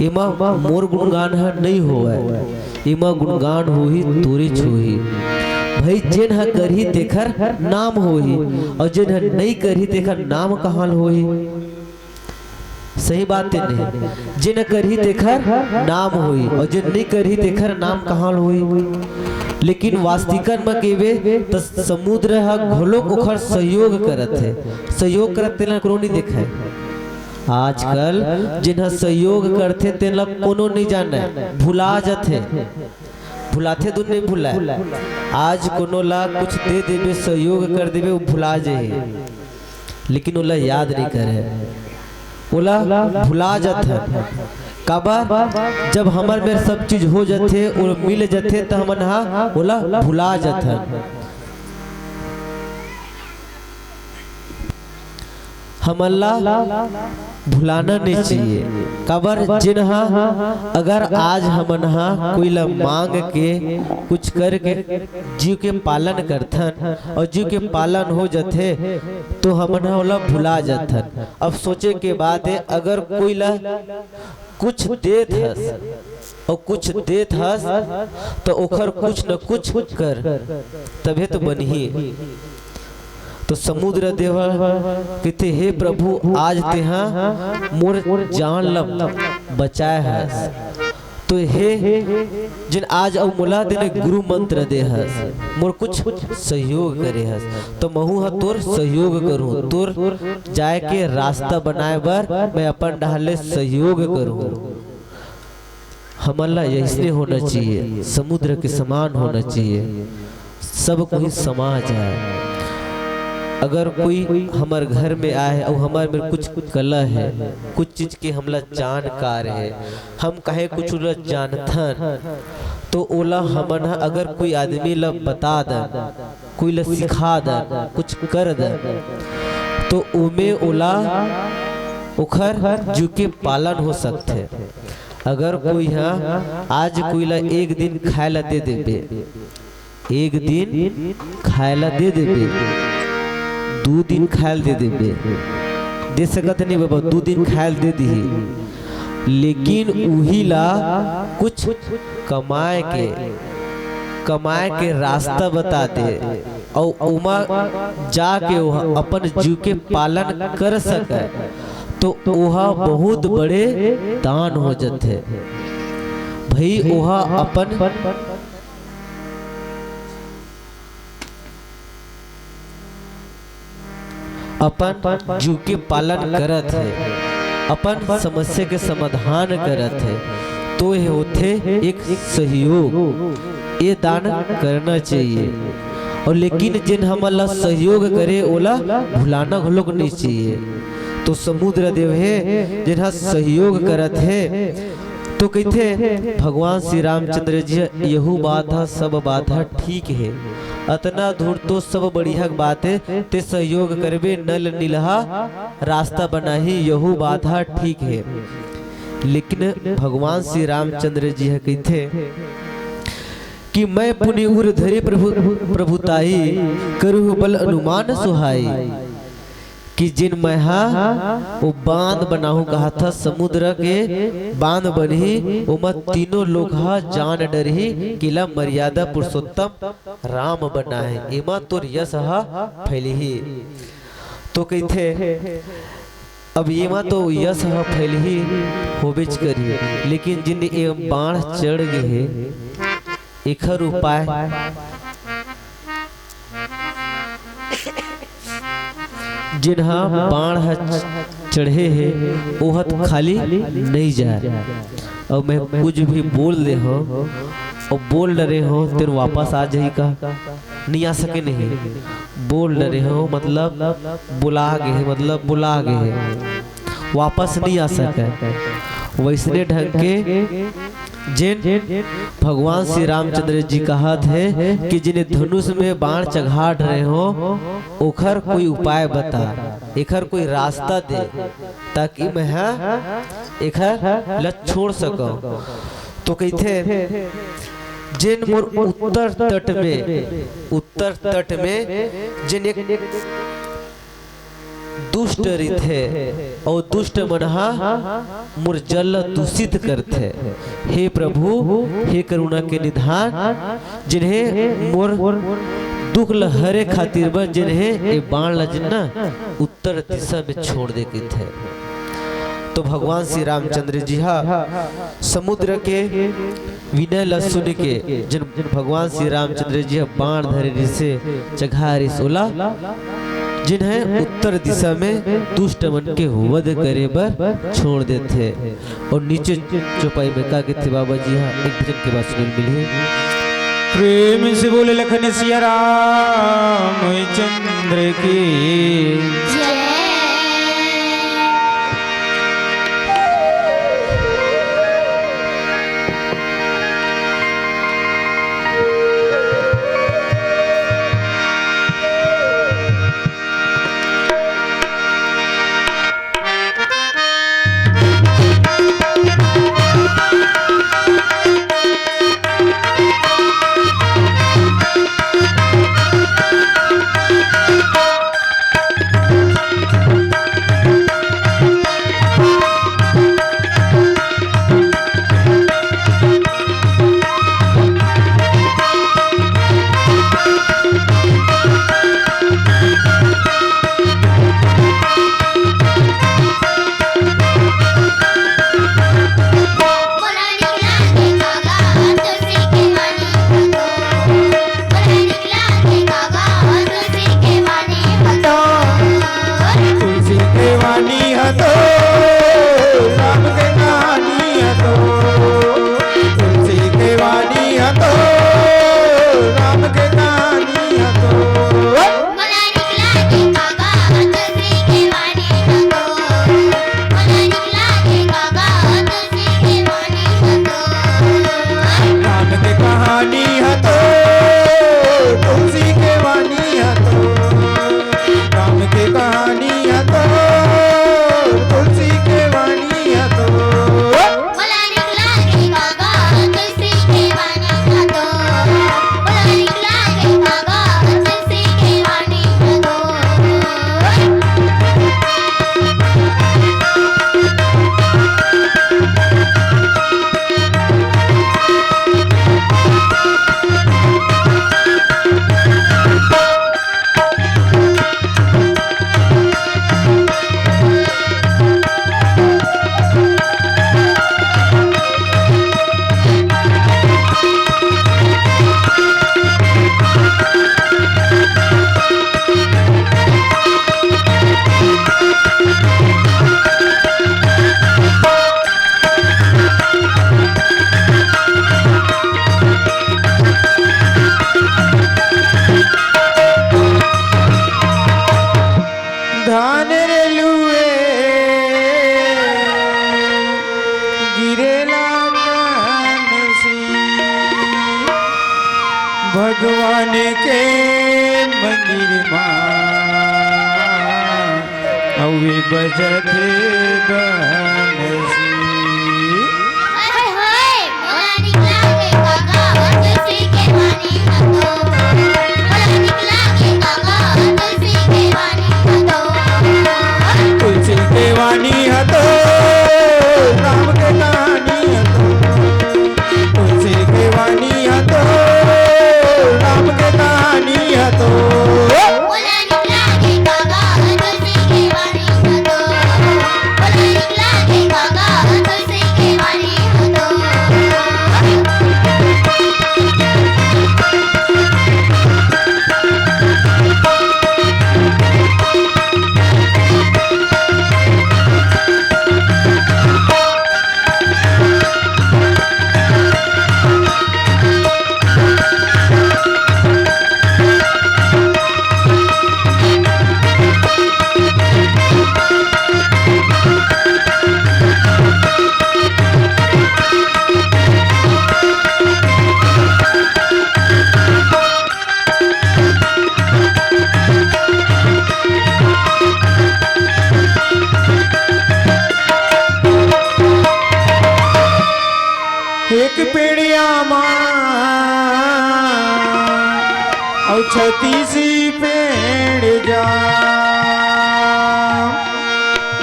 एमा मोर गुणगान ह नइ होवय, एमा गुणगान होही तोरेच होही। भई जेन ह करही तेखर नाम होही, अउ जेन ह नइ करही तेखर नाम कहाँ ल होही? सही बात हे नहीं? जेन ह करही तेखर नाम होही, अउ जेन नइ करही तेखर नाम कहाँ ल होही? लेकिन वास्तविकन म केबे त समुद्र ह घलोक ओखर सहयोग करत हे, सहयोग करत तेला कोनो नइ देखय। आजकल जेन ह सहयोग करथे, तेन ल कोनो नइ जानय, भुला जथे। भुलाथे धुन नइ भुलाय। आज कोनो ला कुछ दे देबे, सहयोग कर देबे, वो भुला जाही, लेकिन ओला याद नइ करे, ओला भुला जथन। काबर? जब हमर मेर सब चीज हो जथे, ओला मिल जथे, त हमन हा ओला भुला जथन। हमन ला भुलाना नइ चाहिए। काबर? जेन हा, अगर आज हमन हा कोई ला मांग के, कुछ करके जीव के पालन करथन अउ जीव के पालन हो जथे, तो हमन हा ओला भुला जथन। अब सोचे के बात हे, अगर कोई ला कुछ देत हस अउ कुछ देत हस, त ओखर कुछ न कुछ कर, तभे तो बनही। तो समुद्र देव कहिथे, "हे प्रभु, आज तेहा मोर जान ल बचाए हस, तो हे जिन आज अउ मोला तेने गुरु मंत्र दे हस, मोर कुछ सहयोग करे हस, तो महू ह तोर सहयोग करूँ, तोर जाए के रास्ता बनाए बर मैं अपन डहार ले सहयोग करूँ।" हमन ला अइसने होना चाहिए, समुद्र के समान होना चाहिए। सब कोई समाज है। अगर कोई हमर घर में आए अउ हमर में कुछ कला है, कुछ चीज के हमला जानकार है, हम कहे कुछ ला जानथन, तो ओला हमन ह अगर कोई आदमी ला बता दन, कोई ला सिखा दन, कुछ कर दन, तो ओमे ओला ओखर जीव के पालन हो सकथे। अगर कोई ह आज कोई ला एक दिन खाए ला दे देबे, एक दिन खाए ला दे देबे, दू दिन खाए ला दे देबे, दे सकत नहीं बाबा, दू दिन खाए ला दे दिही, लेकिन उही ला कुछ कमाए के, कमाए के रास्ता बता दे, अउ ओमा जाके ओह अपन जीव के पालन कर सके, तो ओहा बहुत बड़े दान हो जथे। भई ओहा अपन, अपन जीव के पालन करत है, अपन समस्या के समाधान करत है, तो ये होथे एक सहयोग। ये दान करना चाहिए। अउ लेकिन जेन हमन ला सहयोग करे, ओला भुलाना घलोक नहीं चाहिए। तो समुद्र देव हे, जेन ह सहयोग करत हे, तो कहिथे, भगवान श्री रामचंद्र जी, यहू बात ह, सब बात ह ठीक हे, अतना दूर तो सब बढ़िया के बात हे, ते सहयोग करबे, नल निलहा रास्ता बनाही, यहू बात ह ठीक हे। लेकिन भगवान श्री रामचंद्र जी ह कहिथे कि मैं पुनि उर धरे प्रभु, प्रभुताई, करूह बल अनुमान सुहाई। कि जिन मैं हा वो बांध बनाहूं कहा था, समुद्र के बांध बनही, ओमा तीनों लोग हा जान डरही, किला मर्यादा पुरुषोत्तम राम बना है, एमा तोर यश हा फैलही। तो कहिथे, अब एमा तो यश हा फैलही, होबेच करही, लेकिन जिन ये बाण चढ़ गे हे, एखर उपाय, जेन हा बाण ह चढ़े हे, ओह त खाली नइ जाय। अउ मैं कुछ भी बोल दे हंव, अउ बोल डरे हंव, तेन वापस आ जाही का? नइ आ सके नहीं। बोल डरे हंव, मतलब बुला गे हे, मतलब बुला गे हे, वापस नइ आ सके। वइसने ढंग के जेन भगवान श्री रामचंद्र जी कहत हे कि जिन धनुष में बाण चघाट रहे हो, ओखर कोई उपाय बता, एखर कोई रास्ता दे, ताकि मैं हा एखर ला छोड़ सकंव। तो कहिथे, जेन मोर उत्तर तट में, उत्तर तट में जेन एक दुष्ट रहिथे, अउ दुष्ट मन हा मोर जल ल दूषित करथे। हे प्रभु, हे करुणा के निधान, जिन्हें मोर दुख ल हरे खातिर बर जिन्हें ए बाण ल जिन्ना उत्तर दिशा में छोड़ दे कहिथे। तो भगवान श्री रामचंद्र जी हा समुद्र के विनय ल सुन के, जेन भगवान श्री रामचंद्र जी ह बाण धरे रिहिसे, चघाय रिहिस ओला, जेन ह उत्तर दिशा में दुष्ट मन के वध करे बर छोड़ देथे। अउ नीचे चौपाई में का कहिथे बाबा जी ह, एक भजन के बाद सुने ल मिलही। प्रेम से बोले लखन सिया रामचंद्र की। भगवान के मंदिर मा अउ ए बजथे बंसी। हाय, हाय, मोला निकला के काका, तुलसी के वाणी ह तो। मोला निकला के काका, तुलसी के वाणी ह तो। तुलसी के वाणी ह तो, राम के कहानी ह तो। तुलसी के वाणी ह तो, राम के कहानी ह तो। बोला निकला के काका, तुलसी के वाणी ह तो। बोला निकला के काका, तुलसी के वाणी ह तो। एक पेड़िया मा अउ छत्तीस पेड़ जा,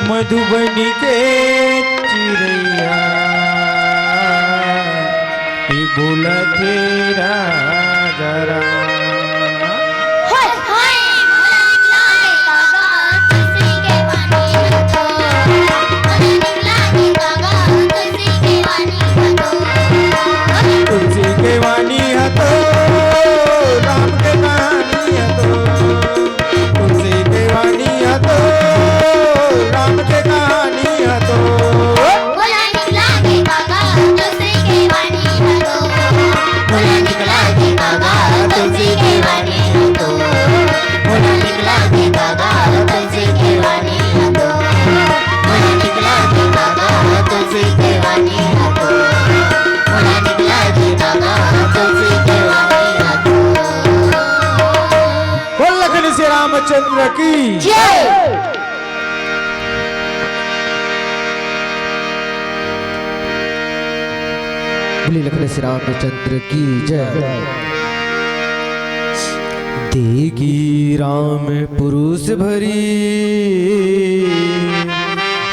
मधुबनी के चिरैया ए बोलथे राजा राम। हाय, हाय, मोला निकला के काका, तुलसी के वाणी ह तो। मोला निकला के काका, तुलसी के वाणी ह तो। तुलसी के वाणी ह तो, राम के कहानी ह तो। तुलसी के वाणी ह तो, राम के कहानी ह तो। बोला निकला के काका, तुलसी के वाणी ह तो। बोला निकला के काका, तुलसी के वाणी ह तो। बोला निकला के काका, तुलसी के वाणी ह तो। बोला निकला के काका, तुलसी के वाणी ह तो। बोला निकला के काका, तुलसी के वाणी ह तो। बोल लखन श्री रामचंद्र की जय। बोली लखन श्री रामचंद्र की जय। देखी राम पुरुष भरी,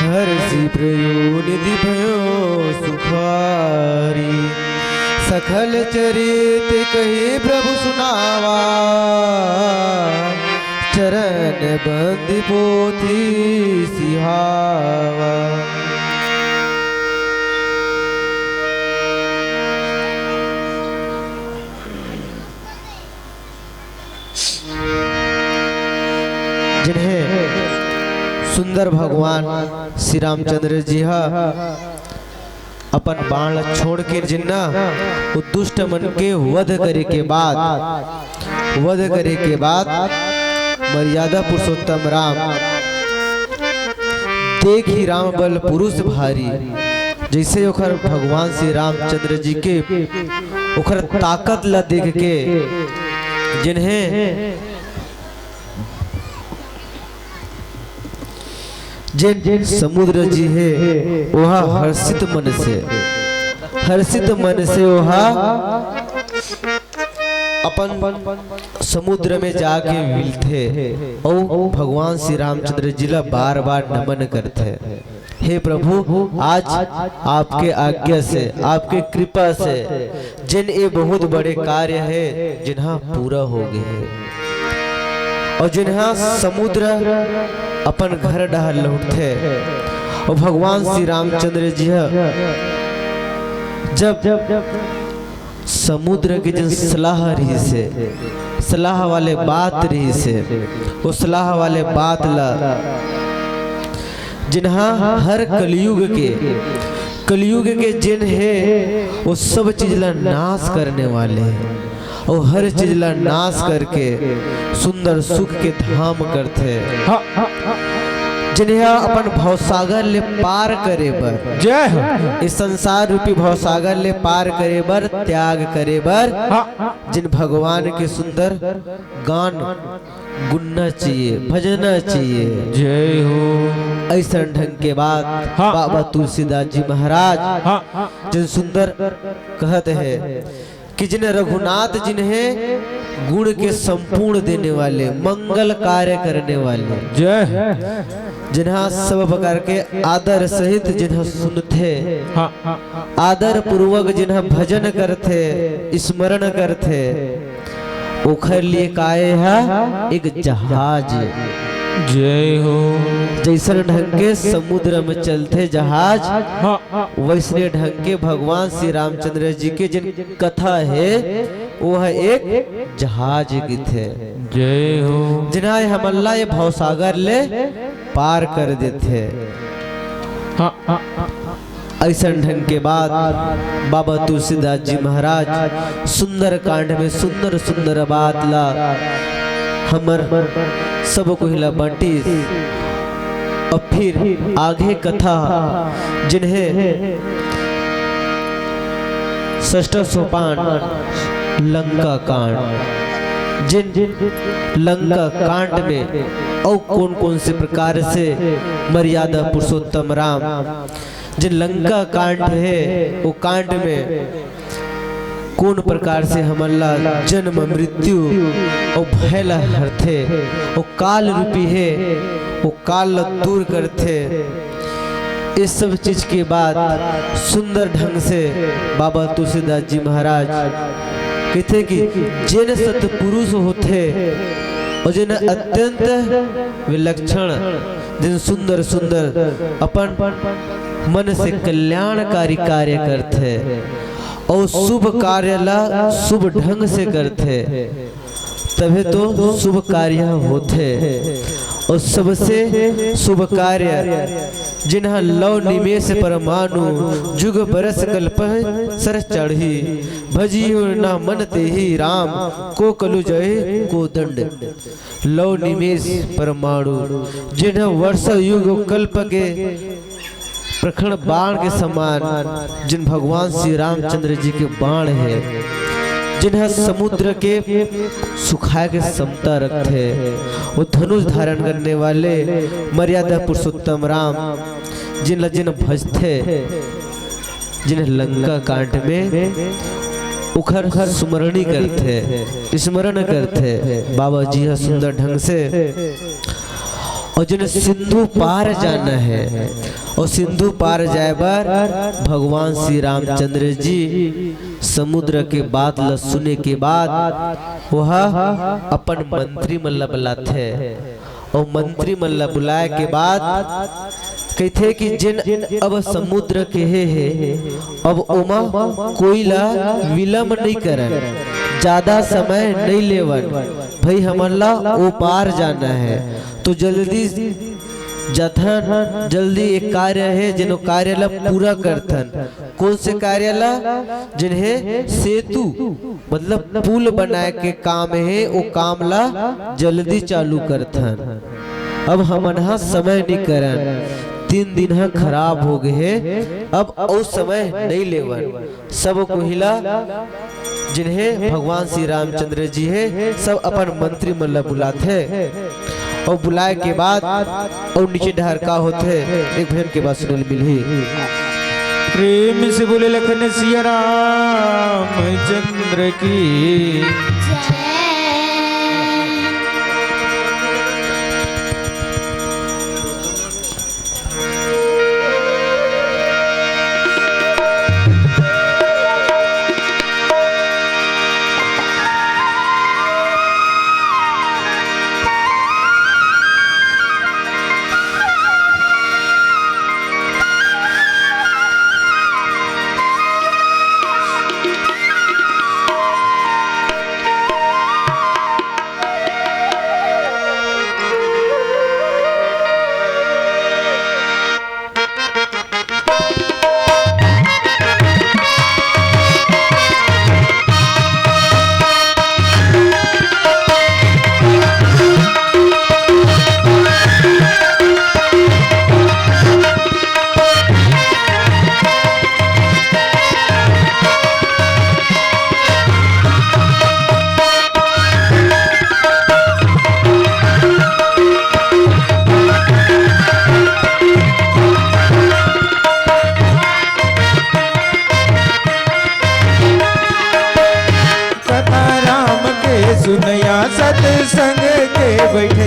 हरषि प्रयो निधि भयो सुखारी। सकल चरित कही प्रभु सुनावा, चरण बंदी पोथी सिहावा। जिन्हें सुंदर भगवान श्री रामचंद्र जी ह अपन बाण ला छोड़ के जिन्ना वो दुष्ट मन के वध करे के बाद, वध करे के बाद मर्यादा पुरुषोत्तम राम, देखी राम बल पुरुष भारी, जैसे ओखर भगवान श्री रामचंद्र जी के ओखर ताकत ला देख के जिन्हें जेन समुद्र जी हे, ओहा हर्षित मन से, हर्षित मन से ओहा अपन समुद्र में जाके मिलथे अउ भगवान श्री रामचंद्र जी ला बार-बार नमन करथे। हे प्रभु, आज आपके आज्ञा से, आपके कृपा से जेन ए बहुत बड़े कार्य हे, जिन्हा पूरा हो गे हे। अउ जिन्हा समुद्र अपन घर डहर लहुटथे, अउ भगवान श्री रामचंद्र जी ह जब समुद्र के जेन सलाह रहिस हे, सलाह वाले बात रहिस हे, ओ सलाह वाले बात ला जिन्हा हर कलयुग के, कलयुग के जेन हे, वो सब चीज ला नाश करने वाले हे। अउ हर चीज ला नाश करके सुंदर सुख के धाम करथे। हाँ, हाँ, हाँ। जिन्हें अपन भवसागर ले पार करे बर, जय हो। इस संसार रूपी भवसागर ले पार करे बर, त्याग करे बर, हाँ। जिन भगवान के सुंदर गान गुनना चाहिए, भजना चाहिए। जय हो। ऐसन ढंग के बात हाँ। बाबा तुलसीदास जी महाराज हाँ। जिन सुंदर कहत हे कि जिन रघुनाथ जिन्हें गुण के संपूर्ण देने वाले, मंगल कार्य करने वाले, जय हो। जिन्हा सब प्रकार के आदर सहित जिन्हा सुनथे, हाँ। आदर पूर्वक जिन्हा भजन करथे, स्मरण करथे, ओखर लिए काय हा एक जहाज। जय हो। जैसन ढंग के समुद्र में चलथे जहाज, हाँ। वैसने ढंग के भगवान श्री रामचंद्र जी के जिन कथा हे, वो हे एक जहाज की थे। जय हो। जिन्हा हमन ला ये भवसागर ले पार कर देथे। हाँ, हाँ, हाँ, हाँ। ऐसन ढंग के बात बाबा तुलसीदास जी महाराज सुंदर कांड में सुंदर सुंदर बात ला हमर सब कोई ला बांटिस। और फिर आगे कथा जिन्हें षष्ठ सोपान लंका कांड, जिन लंका कांड में और कौन कौन से प्रकार से मर्यादा पुरुषोत्तम राम जिन लंका कांड हे, वो कांड में कौन प्रकार से हमन ला जन्म मृत्यु और भय ला हरथे, वो काल रूपी हे, वो काल ला दूर करथे। इस सब चीज के बाद सुंदर ढंग से बाबा तुलसीदास जी महाराज कहते कि जिन सतपुरुष होथे और जिन अत्यंत विलक्षण, जिन सुंदर सुंदर अपन मन से कल्याणकारी कार्य करथे और शुभ कार्य ला शुभ ढंग से करथे, तभे तो शुभ कार्य होथे। और सबसे शुभ कार्य जिन्हा लव निमेष परमाणु जुग बरस कल्प सर चढ़ी, भजियो ना मन तेहि राम को कलु जय कोदंड। लव निमेष परमाणु, जिन्हा वर्ष युग कल्प के प्रखर बाण के समान, जिन भगवान श्री रामचंद्र जी के बाण हे, जिन्हा समुद्र के सुखाए के क्षमता रखथे, वो धनुष धारण करने वाले मर्यादा पुरुषोत्तम राम, जिन ला जिन भजथे, जिन लंका कांड में उखर सुमरणी करथे, स्मरण करथे। बाबा जी ह सुंदर ढंग से, और जिन सिंधु पार जाना हे, और सिंधु पार जाए बर भगवान श्री रामचंद्र जी समुद्र के बात ल सुने के बाद वह अपन मंत्री मन ल बुलाथे। अउ मंत्री मन ला बुलाए के बाद कहिथे कि जेन अब समुद्र केहे हे, अब ओमा कोई ला विलंब नइ करन, ज्यादा समय नइ लेवन, भई हमन ला ओ पार जाना हे, तो जल्दी जथन, जल्दी एक कार्य हे, जेनो कार्य ला पूरा करथन। कौन से कार्य ला? जिन्हें सेतु मतलब पुल बनाए के काम हे, ओ काम ला जल्दी चालू करथन। अब हमन ह समय नइ करन, तीन दिन ह खराब हो गए हे, अब अउ समय नइ लेवन। सब कोहिला जिन्हें भगवान श्री रामचंद्र जी हे, सब अपन मंत्री मन ला बुलाथे। अउ बुलाए के बाद अउ नीचे डहर का होथे, एक भजन के बाद सुने ल मिलही। प्रेम से बोले लखन सिया रामचंद्र की।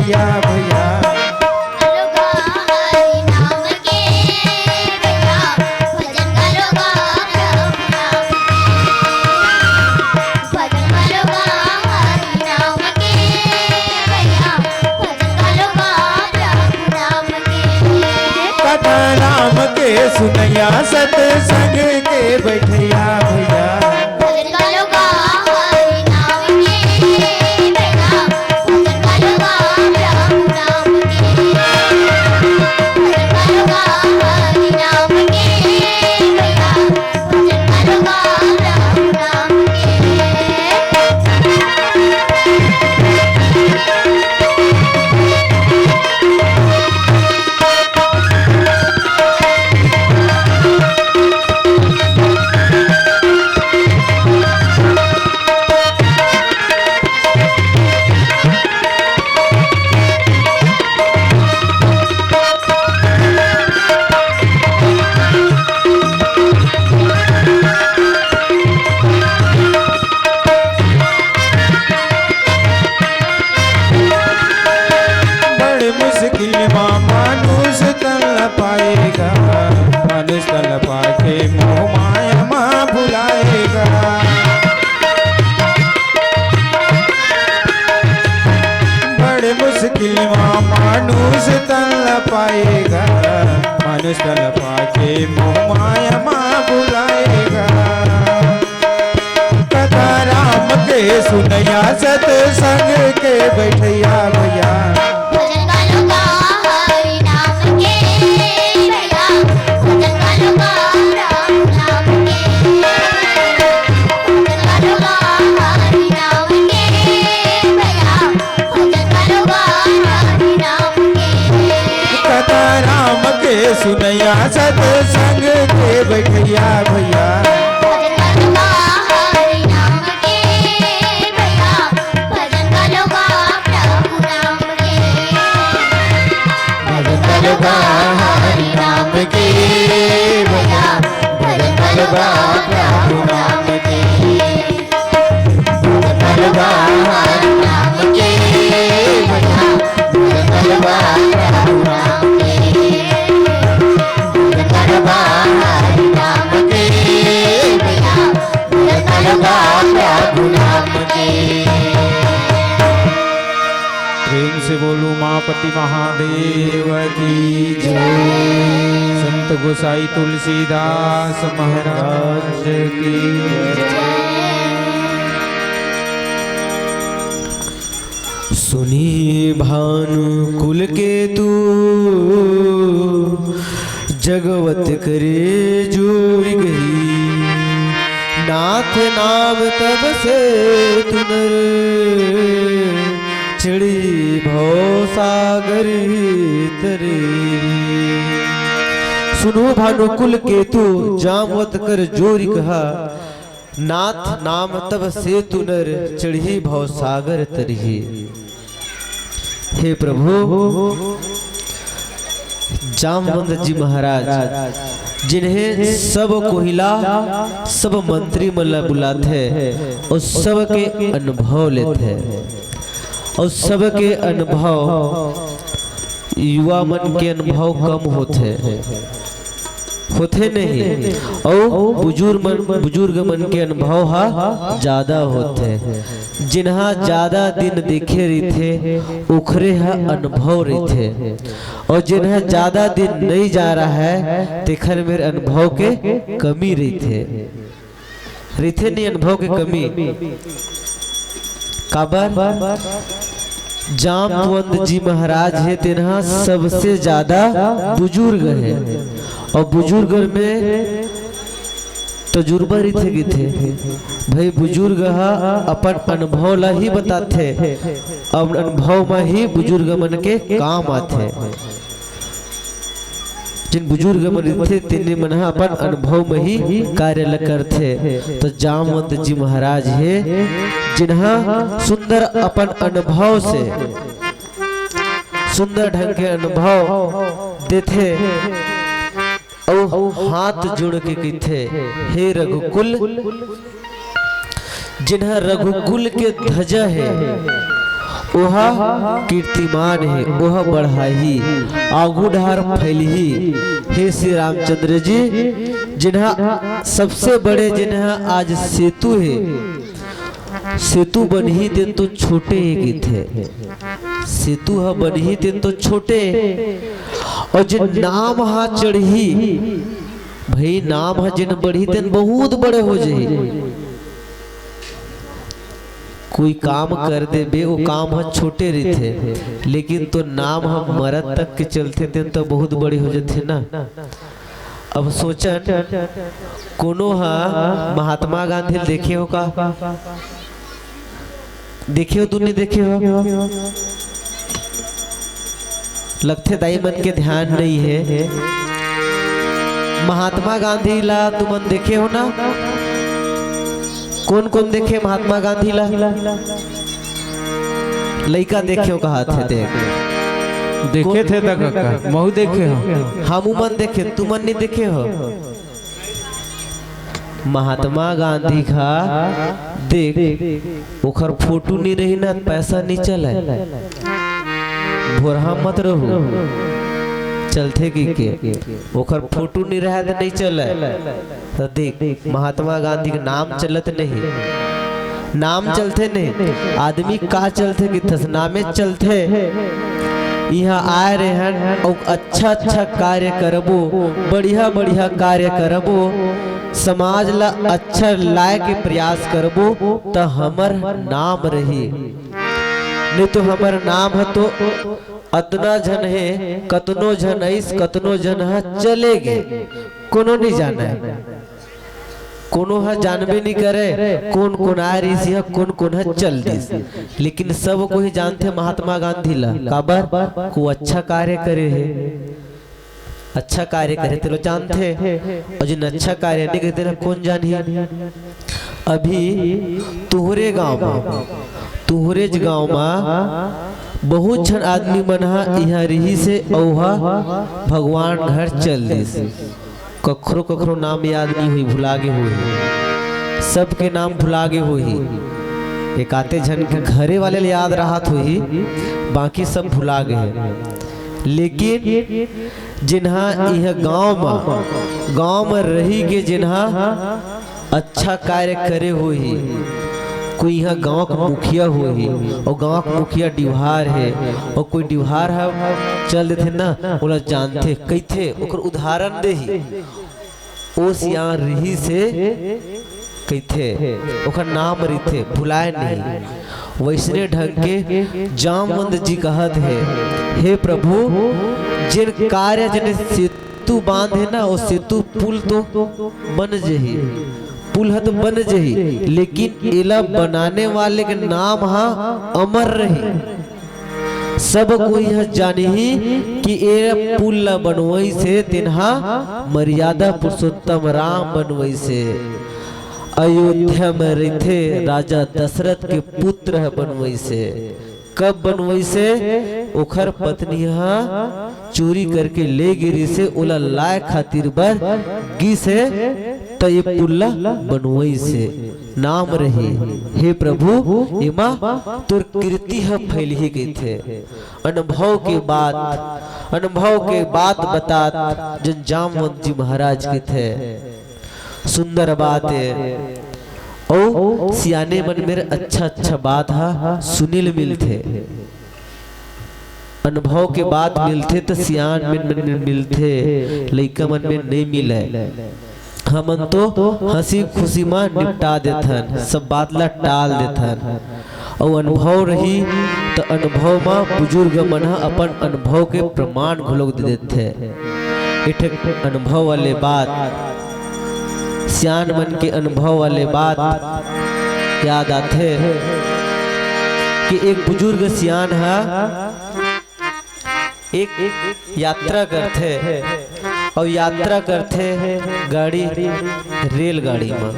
या भैया। कथा राम के सुनैया, सत्संग के बैठैया भैया। बड़ मुश्किल मा मानुष तन ला पाएगा, मानुष तन ला पाके मोह माया मा भुलाएगा। बड़ मुश्किल मा मानुष तन ला पाएगा, मानुष तन ला पाके मोह माया मा भुलाएगा। कथा राम के सुनैया, सत्संग के बैठैया भैया। भजन गालो गा हरि नाम के भैया, भजन गालो गा राम नाम के। भजन गालो गा हरि नाम के भैया, भजन गालो गा हरि नाम के। कथा राम के सुनैया, सत्संग के बैठैया भैया। भजन गालो गा हरि नाम के भैया, भजन गालो गा प्रभु राम के। भजन गालो गा हरि नाम के भैया, भजन गालो गा प्रभु राम के। भजन गालो गा हरि नाम के भैया, भजन गालो गा प्रभु राम के। भजन गालो गा हरि नाम के भैया, भजन गालो गा प्रभु राम के। प्रेम से बोलो उमापति महादेव की जय। संत गोसाई तुलसीदास महाराज की जय। सुनी भानु कुल के तू, जगवत करे जोरि गही। नाथ नाम तब सेतु नर, चढ़ी भव सागर तरी। सुनो भानु कुल केतु, जामवंत कर जोरि कहा। नाथ नाम तब सेतु नर, चढ़ी भव सागर तरही। हे प्रभु, जामवंत जी महाराज, जिन्हें सब कोहिला, सब मंत्री मन ला बुलाथे अउ सबके अनुभव लेथे, अउ सबके अनुभव, युवा मन के अनुभव कम होथे, होथे नहीं, अउ बुजुर्ग मन, बुजुर्ग मन के अनुभव हा ज्यादा होथे। जिनहा ज्यादा दिन देखे रहिथे, ओखरे हा अनुभव रहिथे, अउ जिनहा ज्यादा दिन नइ जा रहा है, तेखर मेर अनुभव के कमी रहिथे। रहिथे नहीं अनुभव के कमी। काबर? जामवंत जी महाराज हे, तेनहा सबसे ज्यादा बुजुर्ग हे, अउ बुजुर्ग में तजुर्बा रहिथे, कहिथे। भाई, बुजुर्ग ह अपन अनुभव ला ही बताथे, अपन अनुभव म ही बुजुर्ग मन के काम आथे। जिन बुजुर्ग मन रहिथे, तेने मन ह अपन अनुभव म ही कार्य ल करथे। तो जामवंत जी महाराज हे, जिनहा सुंदर अपन अनुभव से, सुंदर ढंग के अनुभव देथे। अउ हाथ जोड़ के कहिथे, "हे रघुकुल, जिनहा रघुकुल के ध्वजा हे, ओहा कीर्तिमान हे, ओहा बढ़ाही, आगू डहर फैलही। हे श्री रामचंद्र जी, जिन्हा सबसे बड़े, जिन्हा आज सेतु हे, सेतु बनही तेन तो छोटे हे कहिथे, सेतु ह बनही तेन तो छोटे, अउ जेन नाम ह चढ़ही, भई नाम ह जेन बढ़ही तेन बहुत बड़े हो जाही। कोई काम कर देबे, वो काम ह छोटे रहिथे, लेकिन तो नाम ह मरत तक के चलथे, तेन तो बहुत बड़े हो जाथे ना। अब सोचन, कोनो ह महात्मा गांधी ल देखे हो का? देखे हो, तू नहीं देखे हो? लगथे दाई मन के ध्यान नहीं है। महात्मा गांधी ला तुमन देखे हो ना? कोन कोन देखे महात्मा गांधी ला? लइका देखे हो कहा थे, देख। देखे थे त कका, महू देखे हो। हम उमन देखे, तुमन नहीं देखे हो। महात्मा गांधी का देख, ओखर फोटो नहीं रही ना, पैसा नहीं चले। भोरहा मत रहू, चलथे कि के? ओखर फोटो नहीं रहे त नहीं चले। त देख, महात्मा गांधी के नाम चलत नहीं, नाम चलथे नहीं। आदमी का चलथे कि थस नामे चलथे। इहाँ आए रेहन अउ अच्छा अच्छा कार्य करबो, बढ़िया बढ़िया कार्य करबो, समाज ला अच्छा लाए के प्रयास करबो, त हमर नाम रही। नहीं तो हमर नाम ह तो अतना झन हे, कतनो झन अइस, कतनो झन ह चले गे, कोनो नहीं जानय। कोनो ह जानबे नहीं करे, कोन कोन आय रिहिस या कोन कोन ह चल दिस। लेकिन सब कोई जानथे महात्मा गांधी ला। काबर? को अच्छा कार्य करे हे, अच्छा कार्य करे तेला जानथे, अउ जेन अच्छा कार्य नहीं करे तेला कोन जानही? अभी तुहरे गांव म, तुहरेच गांव म बहुत झन आदमी मन ह इहाँ रिहिस हे, अउ ह भगवान घर चल दिस। कखरो कखरो नाम याद नहीं होही, भुला गे होही, सबके नाम भुला गे होही। एकाते झन के घरे वाले ल याद रहत होही, बाकी सब भुला गे हे। लेकिन जिन्हा इह गांव म, गांव म रही के जिन्हा अच्छा कार्य करे होही, कोई इहाँ गांव के मुखिया होही, अउ गांव के मुखिया डिवहार हे, अउ कोई डिवहार ह चल देथे ना, ओला जानथे, कहिथे, ओकर उदाहरण देही। ओ सियान रिहिस हे कहिथे, ओकर नाम रहिथे, भुलाय नहीं। वइसने ढंग के जामवंत जी कहत हे, हे प्रभु, जेन कार्य, जेन सेतु बांध हे ना, ओ सेतु पुल तो बन जही, पुल ह तो बन जही, लेकिन एला बनाने वाले के नाम ह अमर रही। सब कोई ह जानही कि ए पुल ला बनवइस हे, तेन ह मर्यादा पुरुषोत्तम राम बनवइस हे। अयोध्या म रहिथे राजा दशरथ के पुत्र ह बनवइस हे। कब बनवइस हे? ओखर पत्नी ह चोरी करके ले गे रिहिस हे, ओला लाय खातिर बर गिस हे, त ए पुल ला बनवइस हे। नाम रही, हे प्रभु, एमा तोर कीर्ति ह फैलही कहिथे। अनुभव के बात, अनुभव के बात बतात जेन जामवंत जी महाराज कहिथे। सुंदर बात हे। अउ सियाने मन मेर अच्छा अच्छा बात ह सुने ल मिलथे। अनुभव के बात मिलथे त सियान मन मेर मिलथे, लइका मन मेर नहीं मिलय। हमन तो हंसी खुशी म निपटा देथन, सब बात ला टाल देथन। अउ अनुभव रही त अनुभव म बुजुर्ग मन ह अपन अनुभव के प्रमाण घलोक दे देथे। एक ठे अनुभव वाले बात, सियान मन के अनुभव वाले बात याद आथे कि एक बुजुर्ग सियान ह एक यात्रा करथे अउ यात्रा करथे गाड़ी, रेलगाड़ी म।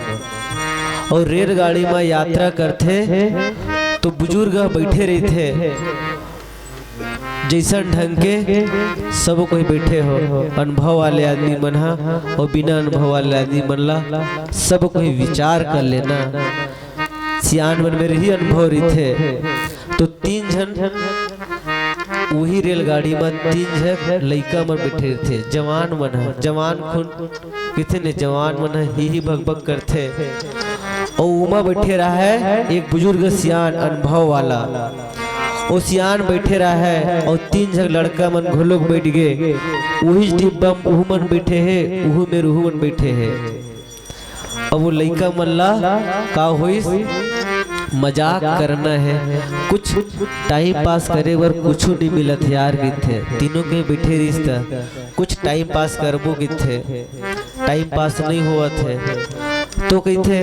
अउ रेलगाड़ी म यात्रा करथे तो बुजुर्ग ह बइठे रहिथे। जइसन ढंग के सब कोई बइठे हो, अनुभव वाले आदमी मन ह अउ बिना अनुभव वाले आदमी मन ला सब कोई विचार कर लेना। सियान मन मेर ही अनुभव रहिथे। तो तीन झन उही रेलगाड़ी म तीन झन लइका मन बइठे रहिथे, जवान मन ह, जवान खून कहिथे ने, जवान मन ह ही ही भक भक करथे। अउ ओमा बइठे रहय एक बुजुर्ग सियान अनुभव वाला, ओ सियान बइठे रहय अउ तीन झन लड़का मन घलोक बइठ गे। उहीच डिब्बा म उहू मन बइठे हे, उहू मेर उहू मन बइठे हे। अब वो लइका मन ला का होइस, मजाक करना हे, कुछ टाइम पास करे बर कुछु नइ मिलत हे यार कहिथे। तीनों के बइठे रहिस त कुछ टाइम पास करबो कहिथे, टाइम पास नइ होवत हे। तो कहिथे,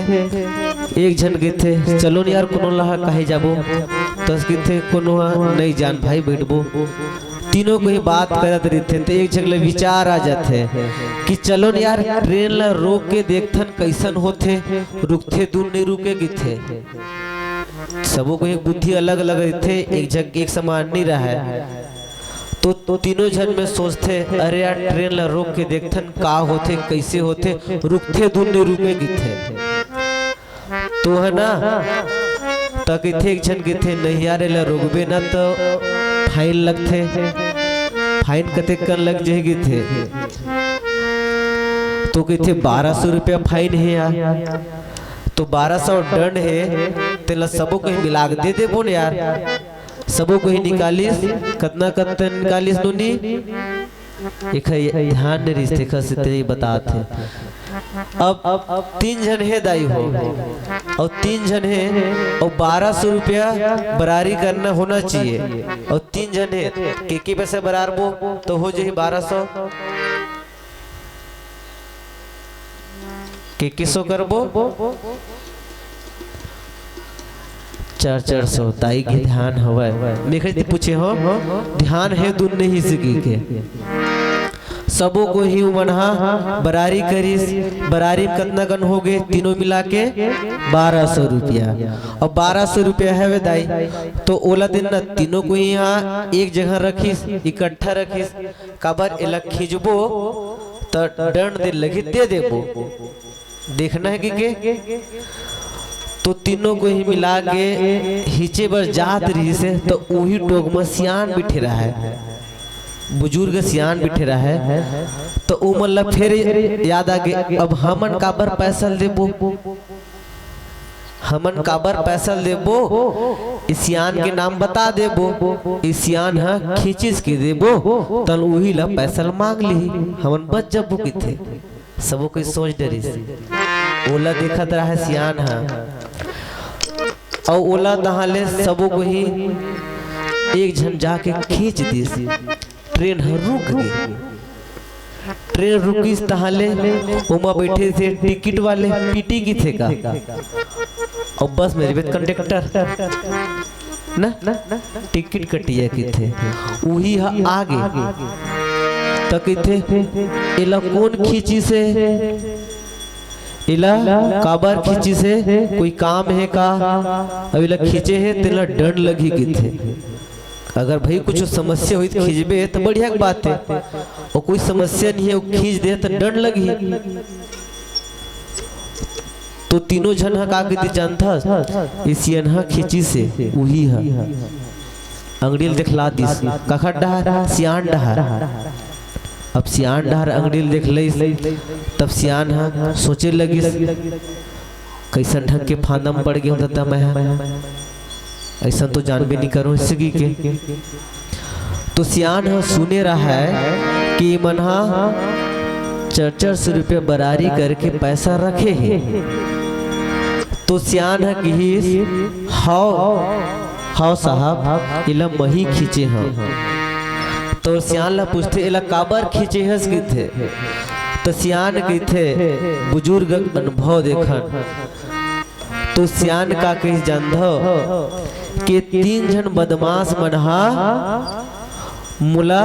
एक झन कहिथे, "चलो न यार, कोनो ला कहे जाबो।" त कहिथे, "कोनो हा नइ जान भाई, बइठबो।" तीनों कोई बात करत रहिथे, त एक झन ले विचार आ जाथे कि चलो न यार, ट्रेन ला रोक के देखथन कइसन होथे, रुकथे धुन नइ रुके कहिथे। सबो कोई बुद्धि अलग-अलग रहिथे, एक झन के एक समान नइ रहय। तो तीनों झन में सोचथे, "अरे यार, ट्रेन ला रोक के देखथन का होथे, कइसे होथे, रुकथे धुन नइ रुके कहिथे।" तो हे ना, त कहिथे एक झन कहिथे, "नहीं यार, एला रोकबे ना त फाइन लगथे।" "फाइन कतेक कन लग जाही?" कहिथे। तो कहिथे, "बारह सौ रुपया फाइन हे यार।" तो बारह सौ दंड हे, तेला सबो कहीं मिला के दे देबो न यार। सबो कहीं निकालिस, कतना कतना निकालिस नोनी? एखर ध्यान नइ रिहिस, तेखर सेती बतात हे। अब तीन झन हे दाई हो, अउ तीन झन हे, अउ बारह सौ रुपया बरारी करना होना चाहिए, अउ तीन झन हे, के के पैसा बरारबो तो हो जाही बारह सौ। के के सौ करबो? चार चार सौ। ताई के ध्यान हवय। देखत ही पूछे हो, ध्यान हे दुन नहीं सकी के। सबो कोई उमन हा बरारी करिस, बरारी म कतना कन होगे, तीनों मिला के बारह सौ रुपया। अब बारह सौ रुपया हवे दाई, तो ओला दिन न तीनों कोई हा एक जगह रखिस, इकट्ठा रखिस, काबर एला खींचबो त दंड दे लगही, दे देबो। देखना हे कि के? तो तीनों कोई मिला के खींचे बर जात रहिस हे, त उही टोक म सियान बइठे रहय, बुजुर्ग सियान बइठे रहय। त उमन ला फेर याद आ गे, अब हमन काबर पैसा ल देबो? हमन काबर पैसा ल देबो? ए सियान के नाम बता देबो, ए सियान ह खींचिस के देबो, तन उही ला पैसा ल मांग लिही, हमन बच जबो कहिथे। सबो कोई सोच डरिस। ओला देखत रहय सियान ह, अउ ओला तहाँ ले सबो कोई एक झन जाके खींच दिस। ट्रेन ह रुक गे। ट्रेन रुकिस तहाँ ले ओमा बइठे थे टिकट वाले, पीटी कहिथे का, अउ बस में रहिबे त कंडक्टर। ना, टिकट कटिया कहिथे, उही ह आगे। त कहिथे, "एला कोन खींचिस हे? एला काबर खींचिस हे? कोई काम हे का? अब एला खींचे हे, तेला दंड लगही," कहिथे। अगर भाई कुछ समस्या होही त खींचबे त बढ़िया के बात हे, अउ कोई समस्या नहीं हे, वो खींच दे त दंड लगही। तो तीनों झन ह का कहिथे जानथस? ए सियान ह खींचिस हे, उही ह। अंगड़ी ल देखला दिस। काखर डहर? सियान डहर। अब सियान डहर अंगड़ी ल देखलइस, तब सियान ह सोचे लगिस, "कइसन ढंग के फांदा म पड़ गे हों त मैं ह, अइसन तो जानबे नइ करों," अइसे कहिके। तो सियान ह सुने रहय कि मन ह चार चार सौ रुपया बरारी करके पैसा रखे हे। तो सियान ह किहिस, "हव, हव साहब, एला मही खींचे हंव।" तो सियान ला पूछथे, "एला काबर खींचे हस?" कहिथे। तो सियान कहिथे, "बुजुर्ग अनुभव देखन।" तो सियान का कहिस जानथव के तीन झन बदमाश मन हा मोला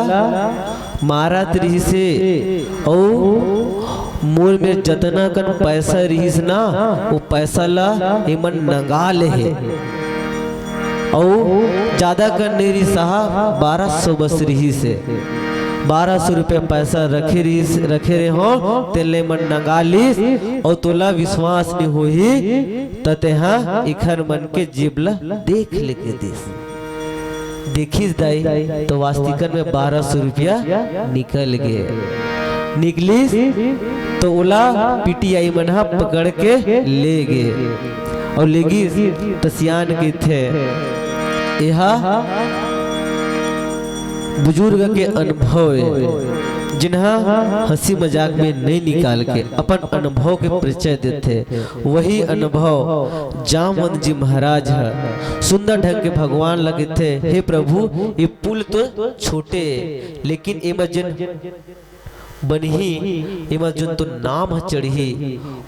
मारत रिहिस हे, अउ मोर मेर जतना कन पैसा रिहिस ना, वो पैसा ला एमन नंगा ले हे। अउ जादा कन नइ रिहिस साहब, बारह सौ बस रिहिस हे। बारह सौ रुपया पैसा रखे रिहिस, रखे रेहेंव, तेला एमन नंगा लिस, अउ तोला विश्वास नइ होही, त तेहा इखर मन के जेब ला देख ले कहिस। देखिस दाई, तो वास्तिकन में बारह सौ रुपया निकल गे। निकलिस, तो ओला पीटीआई मन ह पकड़ के ले गे। अउ लेगिस, त सियान कहिथे, एहा बुजुर्ग के अनुभव ए, जिनहा हंसी मजाक में नइ निकाल के अपन अनुभव के परिचय देथे। वही अनुभव जामवंत जी महाराज ह सुंदर ढंग के भगवान ल कहिथे, "हे प्रभु, ये पुल तो छोटे, लेकिन एमा जेन बनही, एमा जेन तो नाम ह चढ़ही,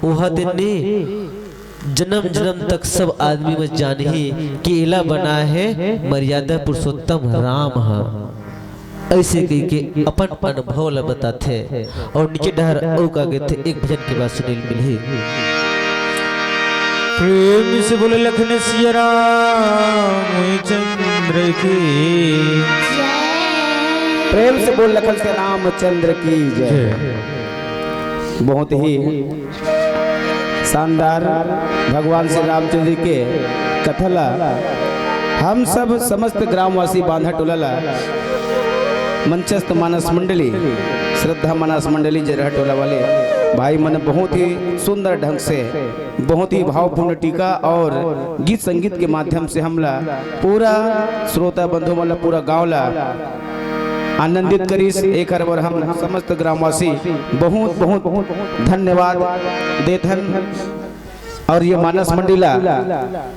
ओहा तेन जन्म जन्म तक सब आदमी में जानही कि एला बनाए हे मर्यादा पुरुषोत्तम राम ह।" ऐसे कहिके अपन अनुभव ल बताथे। और नीचे डहर अउ का कहिथे, एक भजन के बाद सुने ल मिलही। प्रेम से बोले लखन सिया रामचंद्र की। प्रेम से बोल लखन सिया रामचंद्र की जय। जय। बहुत ही शानदार भगवान श्री रामचंद्र जी के कथा ला हम सब समस्त ग्रामवासी बांधा टोला ला मंचस्थ मानस मंडली, श्रद्धा मानस मंडली जरहा टोला वाले भाई मन बहुत ही सुंदर ढंग से, बहुत ही भावपूर्ण टीका और गीत संगीत के माध्यम से हमला पूरा श्रोता बंधु मन ला, पूरा गांव ला आनंदित करिस। एकर बर हम समस्त ग्रामवासी बहुत बहुत धन्यवाद देथन। और ये मानस मंडली ला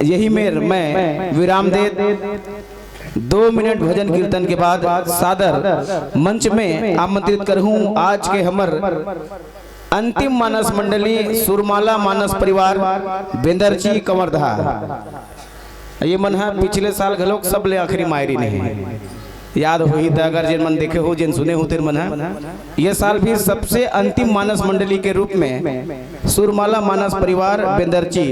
यही मेर मैं विराम देत दो मिनट भजन कीर्तन के बाद सादर मंच में आमंत्रित करहूं आज के हमर अंतिम मानस मंडली सुरमाला मानस परिवार बेंदरची कंवरधा। ये मन ह पिछले साल घलोक सबले आखिरी मायरी नहीं याद होही त, अगर जेन मन देखे हो, जेन सुने हो, तेन मन ह ये साल भी सबसे अंतिम मानस मंडली के रूप में सुरमाला मानस परिवार बेंदरची,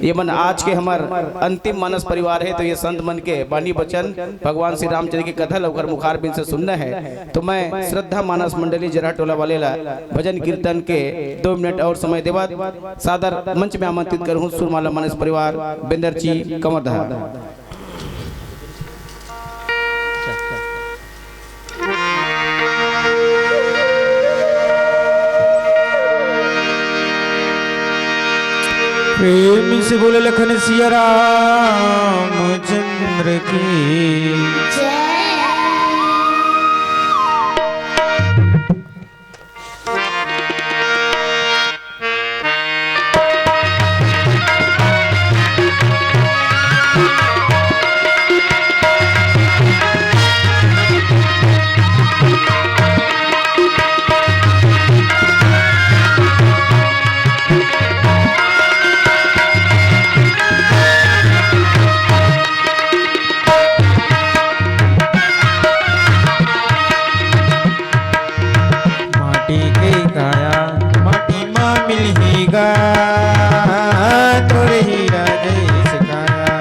ये मन आज के हमर अंतिम मानस परिवार है। तो ये संत मन के बानी बचन, भगवान श्री रामचंद्र की कथा ल ओकर मुखारबिंद से सुनना है। तो मैं श्रद्धा मानस मंडली जरहा टोला वाले ला भजन कीर्तन के दो मिनट और समय देवत सादर मंच में आमंत्रित करहूं सुरमाला मानस परिवार बेंदरची कंवरधा। प्रेम से बोले लखन सिया रामचंद्र की। माटी के काया माटी मा मिलही गा, तोरे हीरा जैसे काया।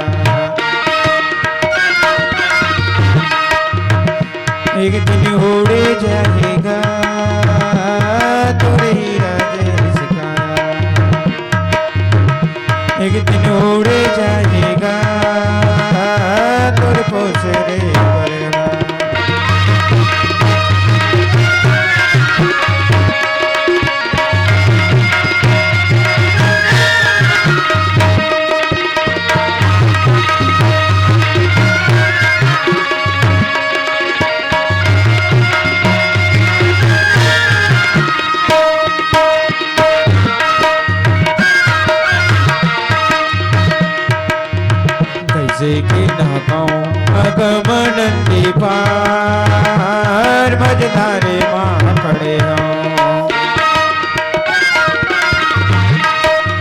एक दिन उड़े जाएगा, तोरे हीरा जैसे काया। एक दिन उड़े जाएगा, तोरे पोसरे परेगा। कैसे के नहकाऊं अगमन दीपार, मझधारे माँ खड़े हों।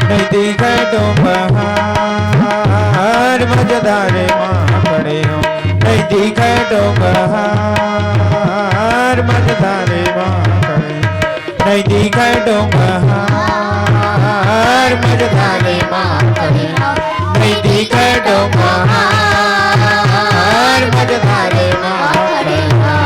नहीं दिखे डोंगहार, मझधारे माँ खड़े हों। नहीं दिखे डोंगहार, मझधारे माँ खड़े हों। नहीं दिखे डोंगहार, मझधारे माँ खड़े हों। नहीं दिखे डोंगहार, मझधारे माँ खड़े हों।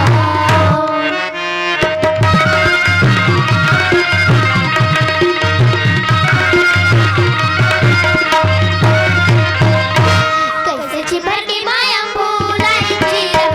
कैसे छिपर के माया फूलाई चिरब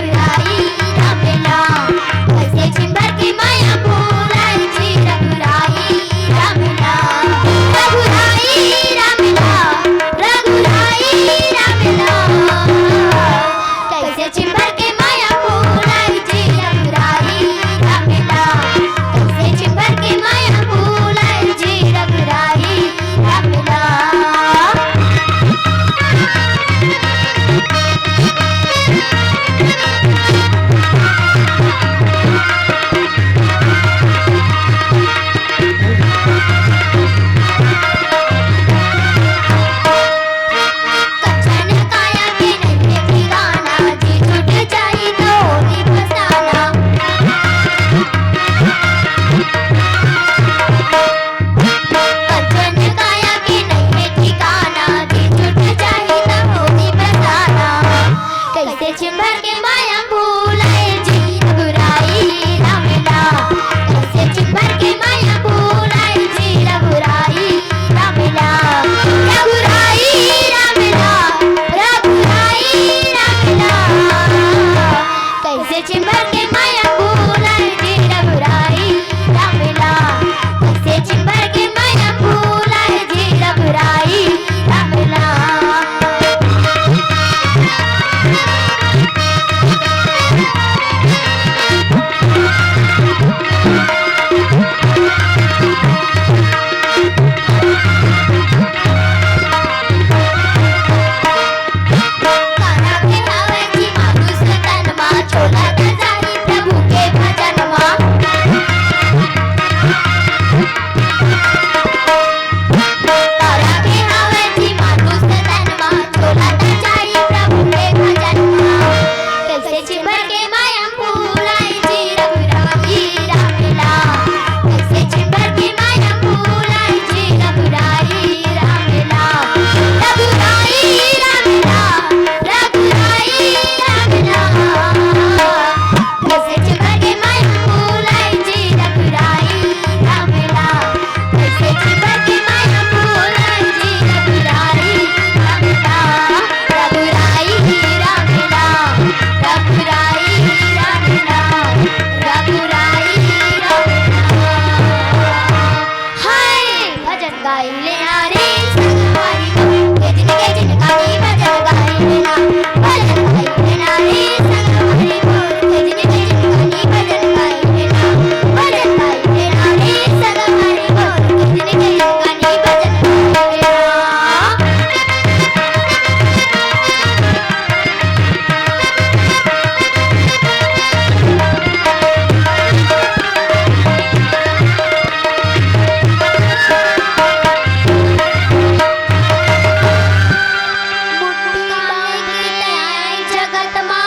जगत मा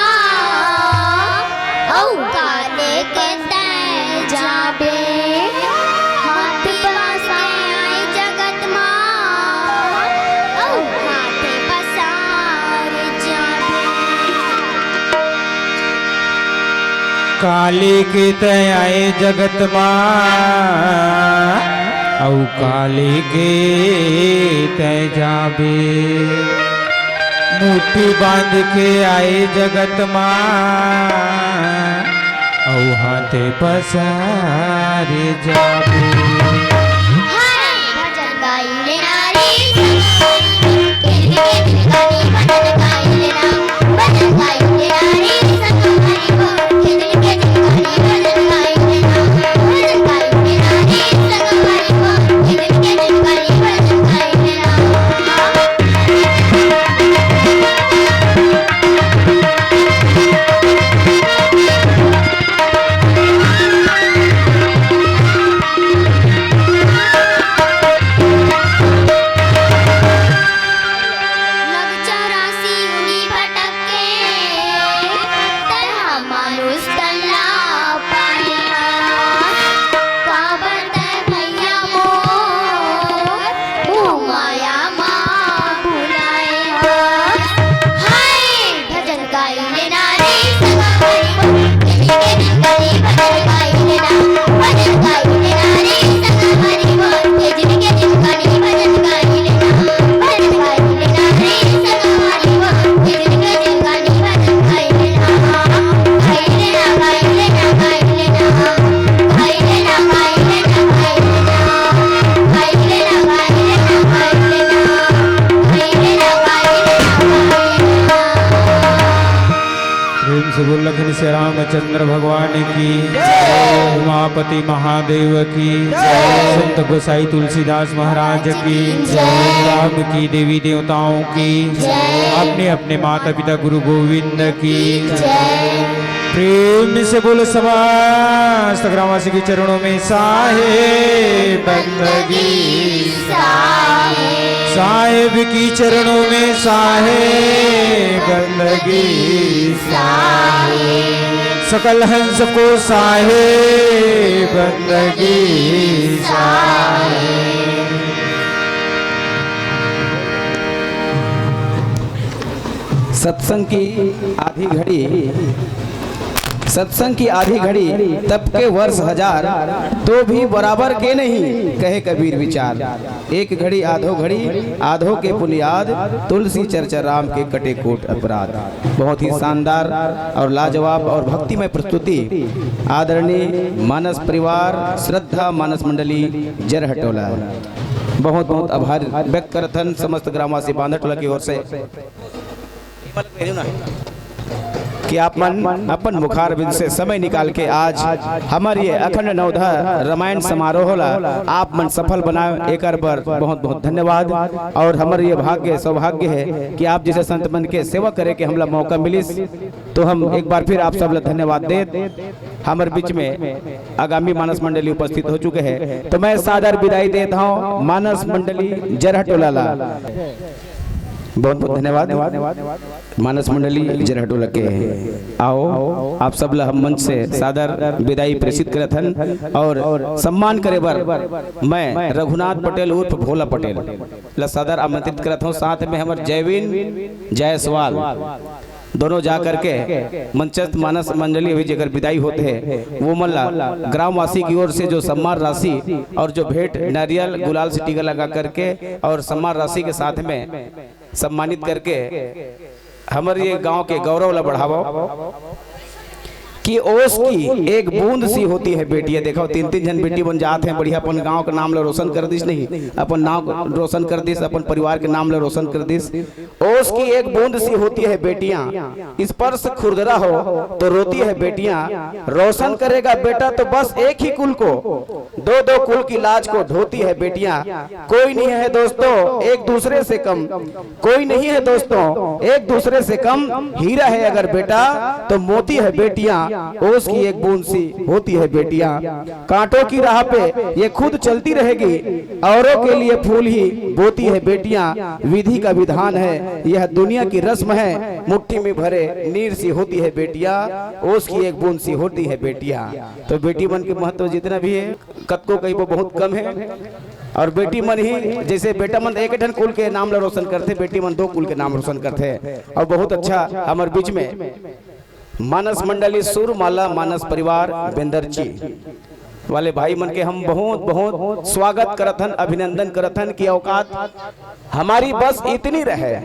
अउ काले के तैं जाबे। हाथी पास के आए जगत मा, अउ हाथे पसार जाबे। काले के तैं आए जगत मा, अउ काले के तैं जाबे। मुट्ठी बांध के आए जगत मा, अउ हाथे पसारे जाबे। हाय भजन गाई ले नारी संग, के दिल के दिल गानी भजन गाई ले ना, भजन गाई ले नारी संग हमारी को, के दिल के दिल गानी भजन गाई ले ना, भजन गाई ले नारी संग हमारी को, के दिल के दिल गानी भजन गाई ले ना। प्रेम से बोल लखन से रामचंद्र भगवान की, उमापति महादेव की, संत गोसाई तुलसीदास महाराज की, राम की, देवी देवताओं की, अपने अपने माता पिता गुरु गोविंद की। प्रेम से बोलो समस्त ग्रामवासी के चरणों में साहेब बंदगी। साहेब की चरणों में साहेब बंदगी। सकल हंस को साहेब बंदगी। सत्संग की आधी घड़ी, सत्संग की आधी घड़ी तप के वर्ष हजार, तो भी बराबर के नहीं, कहे कबीर विचार। एक घड़ी आधो घड़ी, आधो के पुलियाद, तुलसी चर्चा राम के कटे कोट अपराध। बहुत ही शानदार और लाजवाब और भक्तिमय प्रस्तुति आदरणीय मानस परिवार, श्रद्धा मानस मंडली जरहटोला। बहुत बहुत आभार व्यक्त करथन समस्त ग्रामवासी बांधटोला की ओर से। कि आप मन अपन मुखारबिंद से समय निकाल के आज हमर ये अखंड नवधा रामायण समारोह ला आप मन सफल बनाए, एकर बर बहुत बहुत धन्यवाद। और हमर ये भाग्य सौभाग्य है कि आप जैसे संत मन के सेवा करे के हमला मौका मिलिस, तो हम एक बार फिर आप सब ला धन्यवाद देत हमर बीच में आगामी मानस मंडली उपस्थित हो चुके हैं, तो मैं सादर विदाई देत हूँ मानस मंडली जरहटोला ला। बहुत बहुत धन्यवाद मानस मंडली जरहटोला के। आओ, आप सब ला हम मंच से सादर विदाई प्रेषित करत हन और सम्मान करे बर मैं रघुनाथ पटेल उर्फ भोला पटेल ला सादर आमंत्रित करत हूँ। साथ में हमर जयवीन जायसवाल दोनों जा करके मंचस्थ मानस मंडली अभी जेकर विदाई होत हे, वो मन ला ग्रामवासी की ओर से जो सम्मान राशि और जो भेंट नारियल गुलाल से टीका लगा करके और सम्मान राशि के साथ में सम्मानित करके हमर ये गांव के गौरव ला बढ़ावव। कि ओस की एक बूंद सी होती है बेटियां। देखो, तीन तीन झन बेटी मन जात हैं, बढ़िया अपन गांव के नाम ला रोशन कर दिस, नहीं, अपन नाम रोशन कर दिस, अपन परिवार के नाम ला रोशन कर दिस। ओस की एक बूंद सी होती है बेटियां, स्पर्श खुरदरा हो तो रोती है बेटियां। रोशन करेगा बेटा तो बस एक ही कुल को, दो दो कुल की लाज को ढोती है बेटियां। कोई नहीं है दोस्तों एक दूसरे से कम, कोई नहीं है दोस्तों एक दूसरे से कम। हीरा है अगर बेटा तो मोती है बेटियां, ओस की एक बूंद सी होती है बेटियां। कांटों की राह पे ये खुद चलती रहेगी, औरों के लिए फूल ही बोती है बेटियां। विधि का विधान है, यह दुनिया की रस्म है, मुट्ठी में भरे नीर सी होती है बेटियां, ओस की एक बूंद सी होती है बेटियां। तो बेटी मन के महत्व जितना भी है, कतको कहीं वो बहुत कम है। और बेटी मन ही, जैसे बेटा मन एक ठन कुल के नाम ला रोशन करथे, बेटी मन दो कुल के नाम रोशन करथे। और बहुत अच्छा हमर बीच में मानस मंडली सुरमाला मानस परिवार बेंदरची वाले भाई मन के हम बहुत बहुत स्वागत करत हन, अभिनंदन करत हन कि औकात हमारी बस इतनी रहे,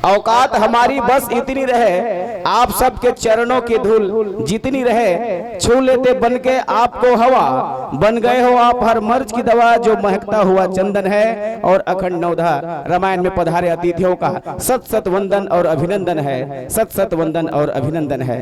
औकात हमारी बस इतनी रहे, आप सबके चरणों की धूल जितनी रहे, छू लेते बन के आपको हवा, बन गए हो आप हर मर्ज की दवा, जो महकता हुआ चंदन है। और अखंड नवधा रामायण में पधारे अतिथियों का सत सत वंदन और अभिनंदन है, सत सत वंदन और अभिनंदन है।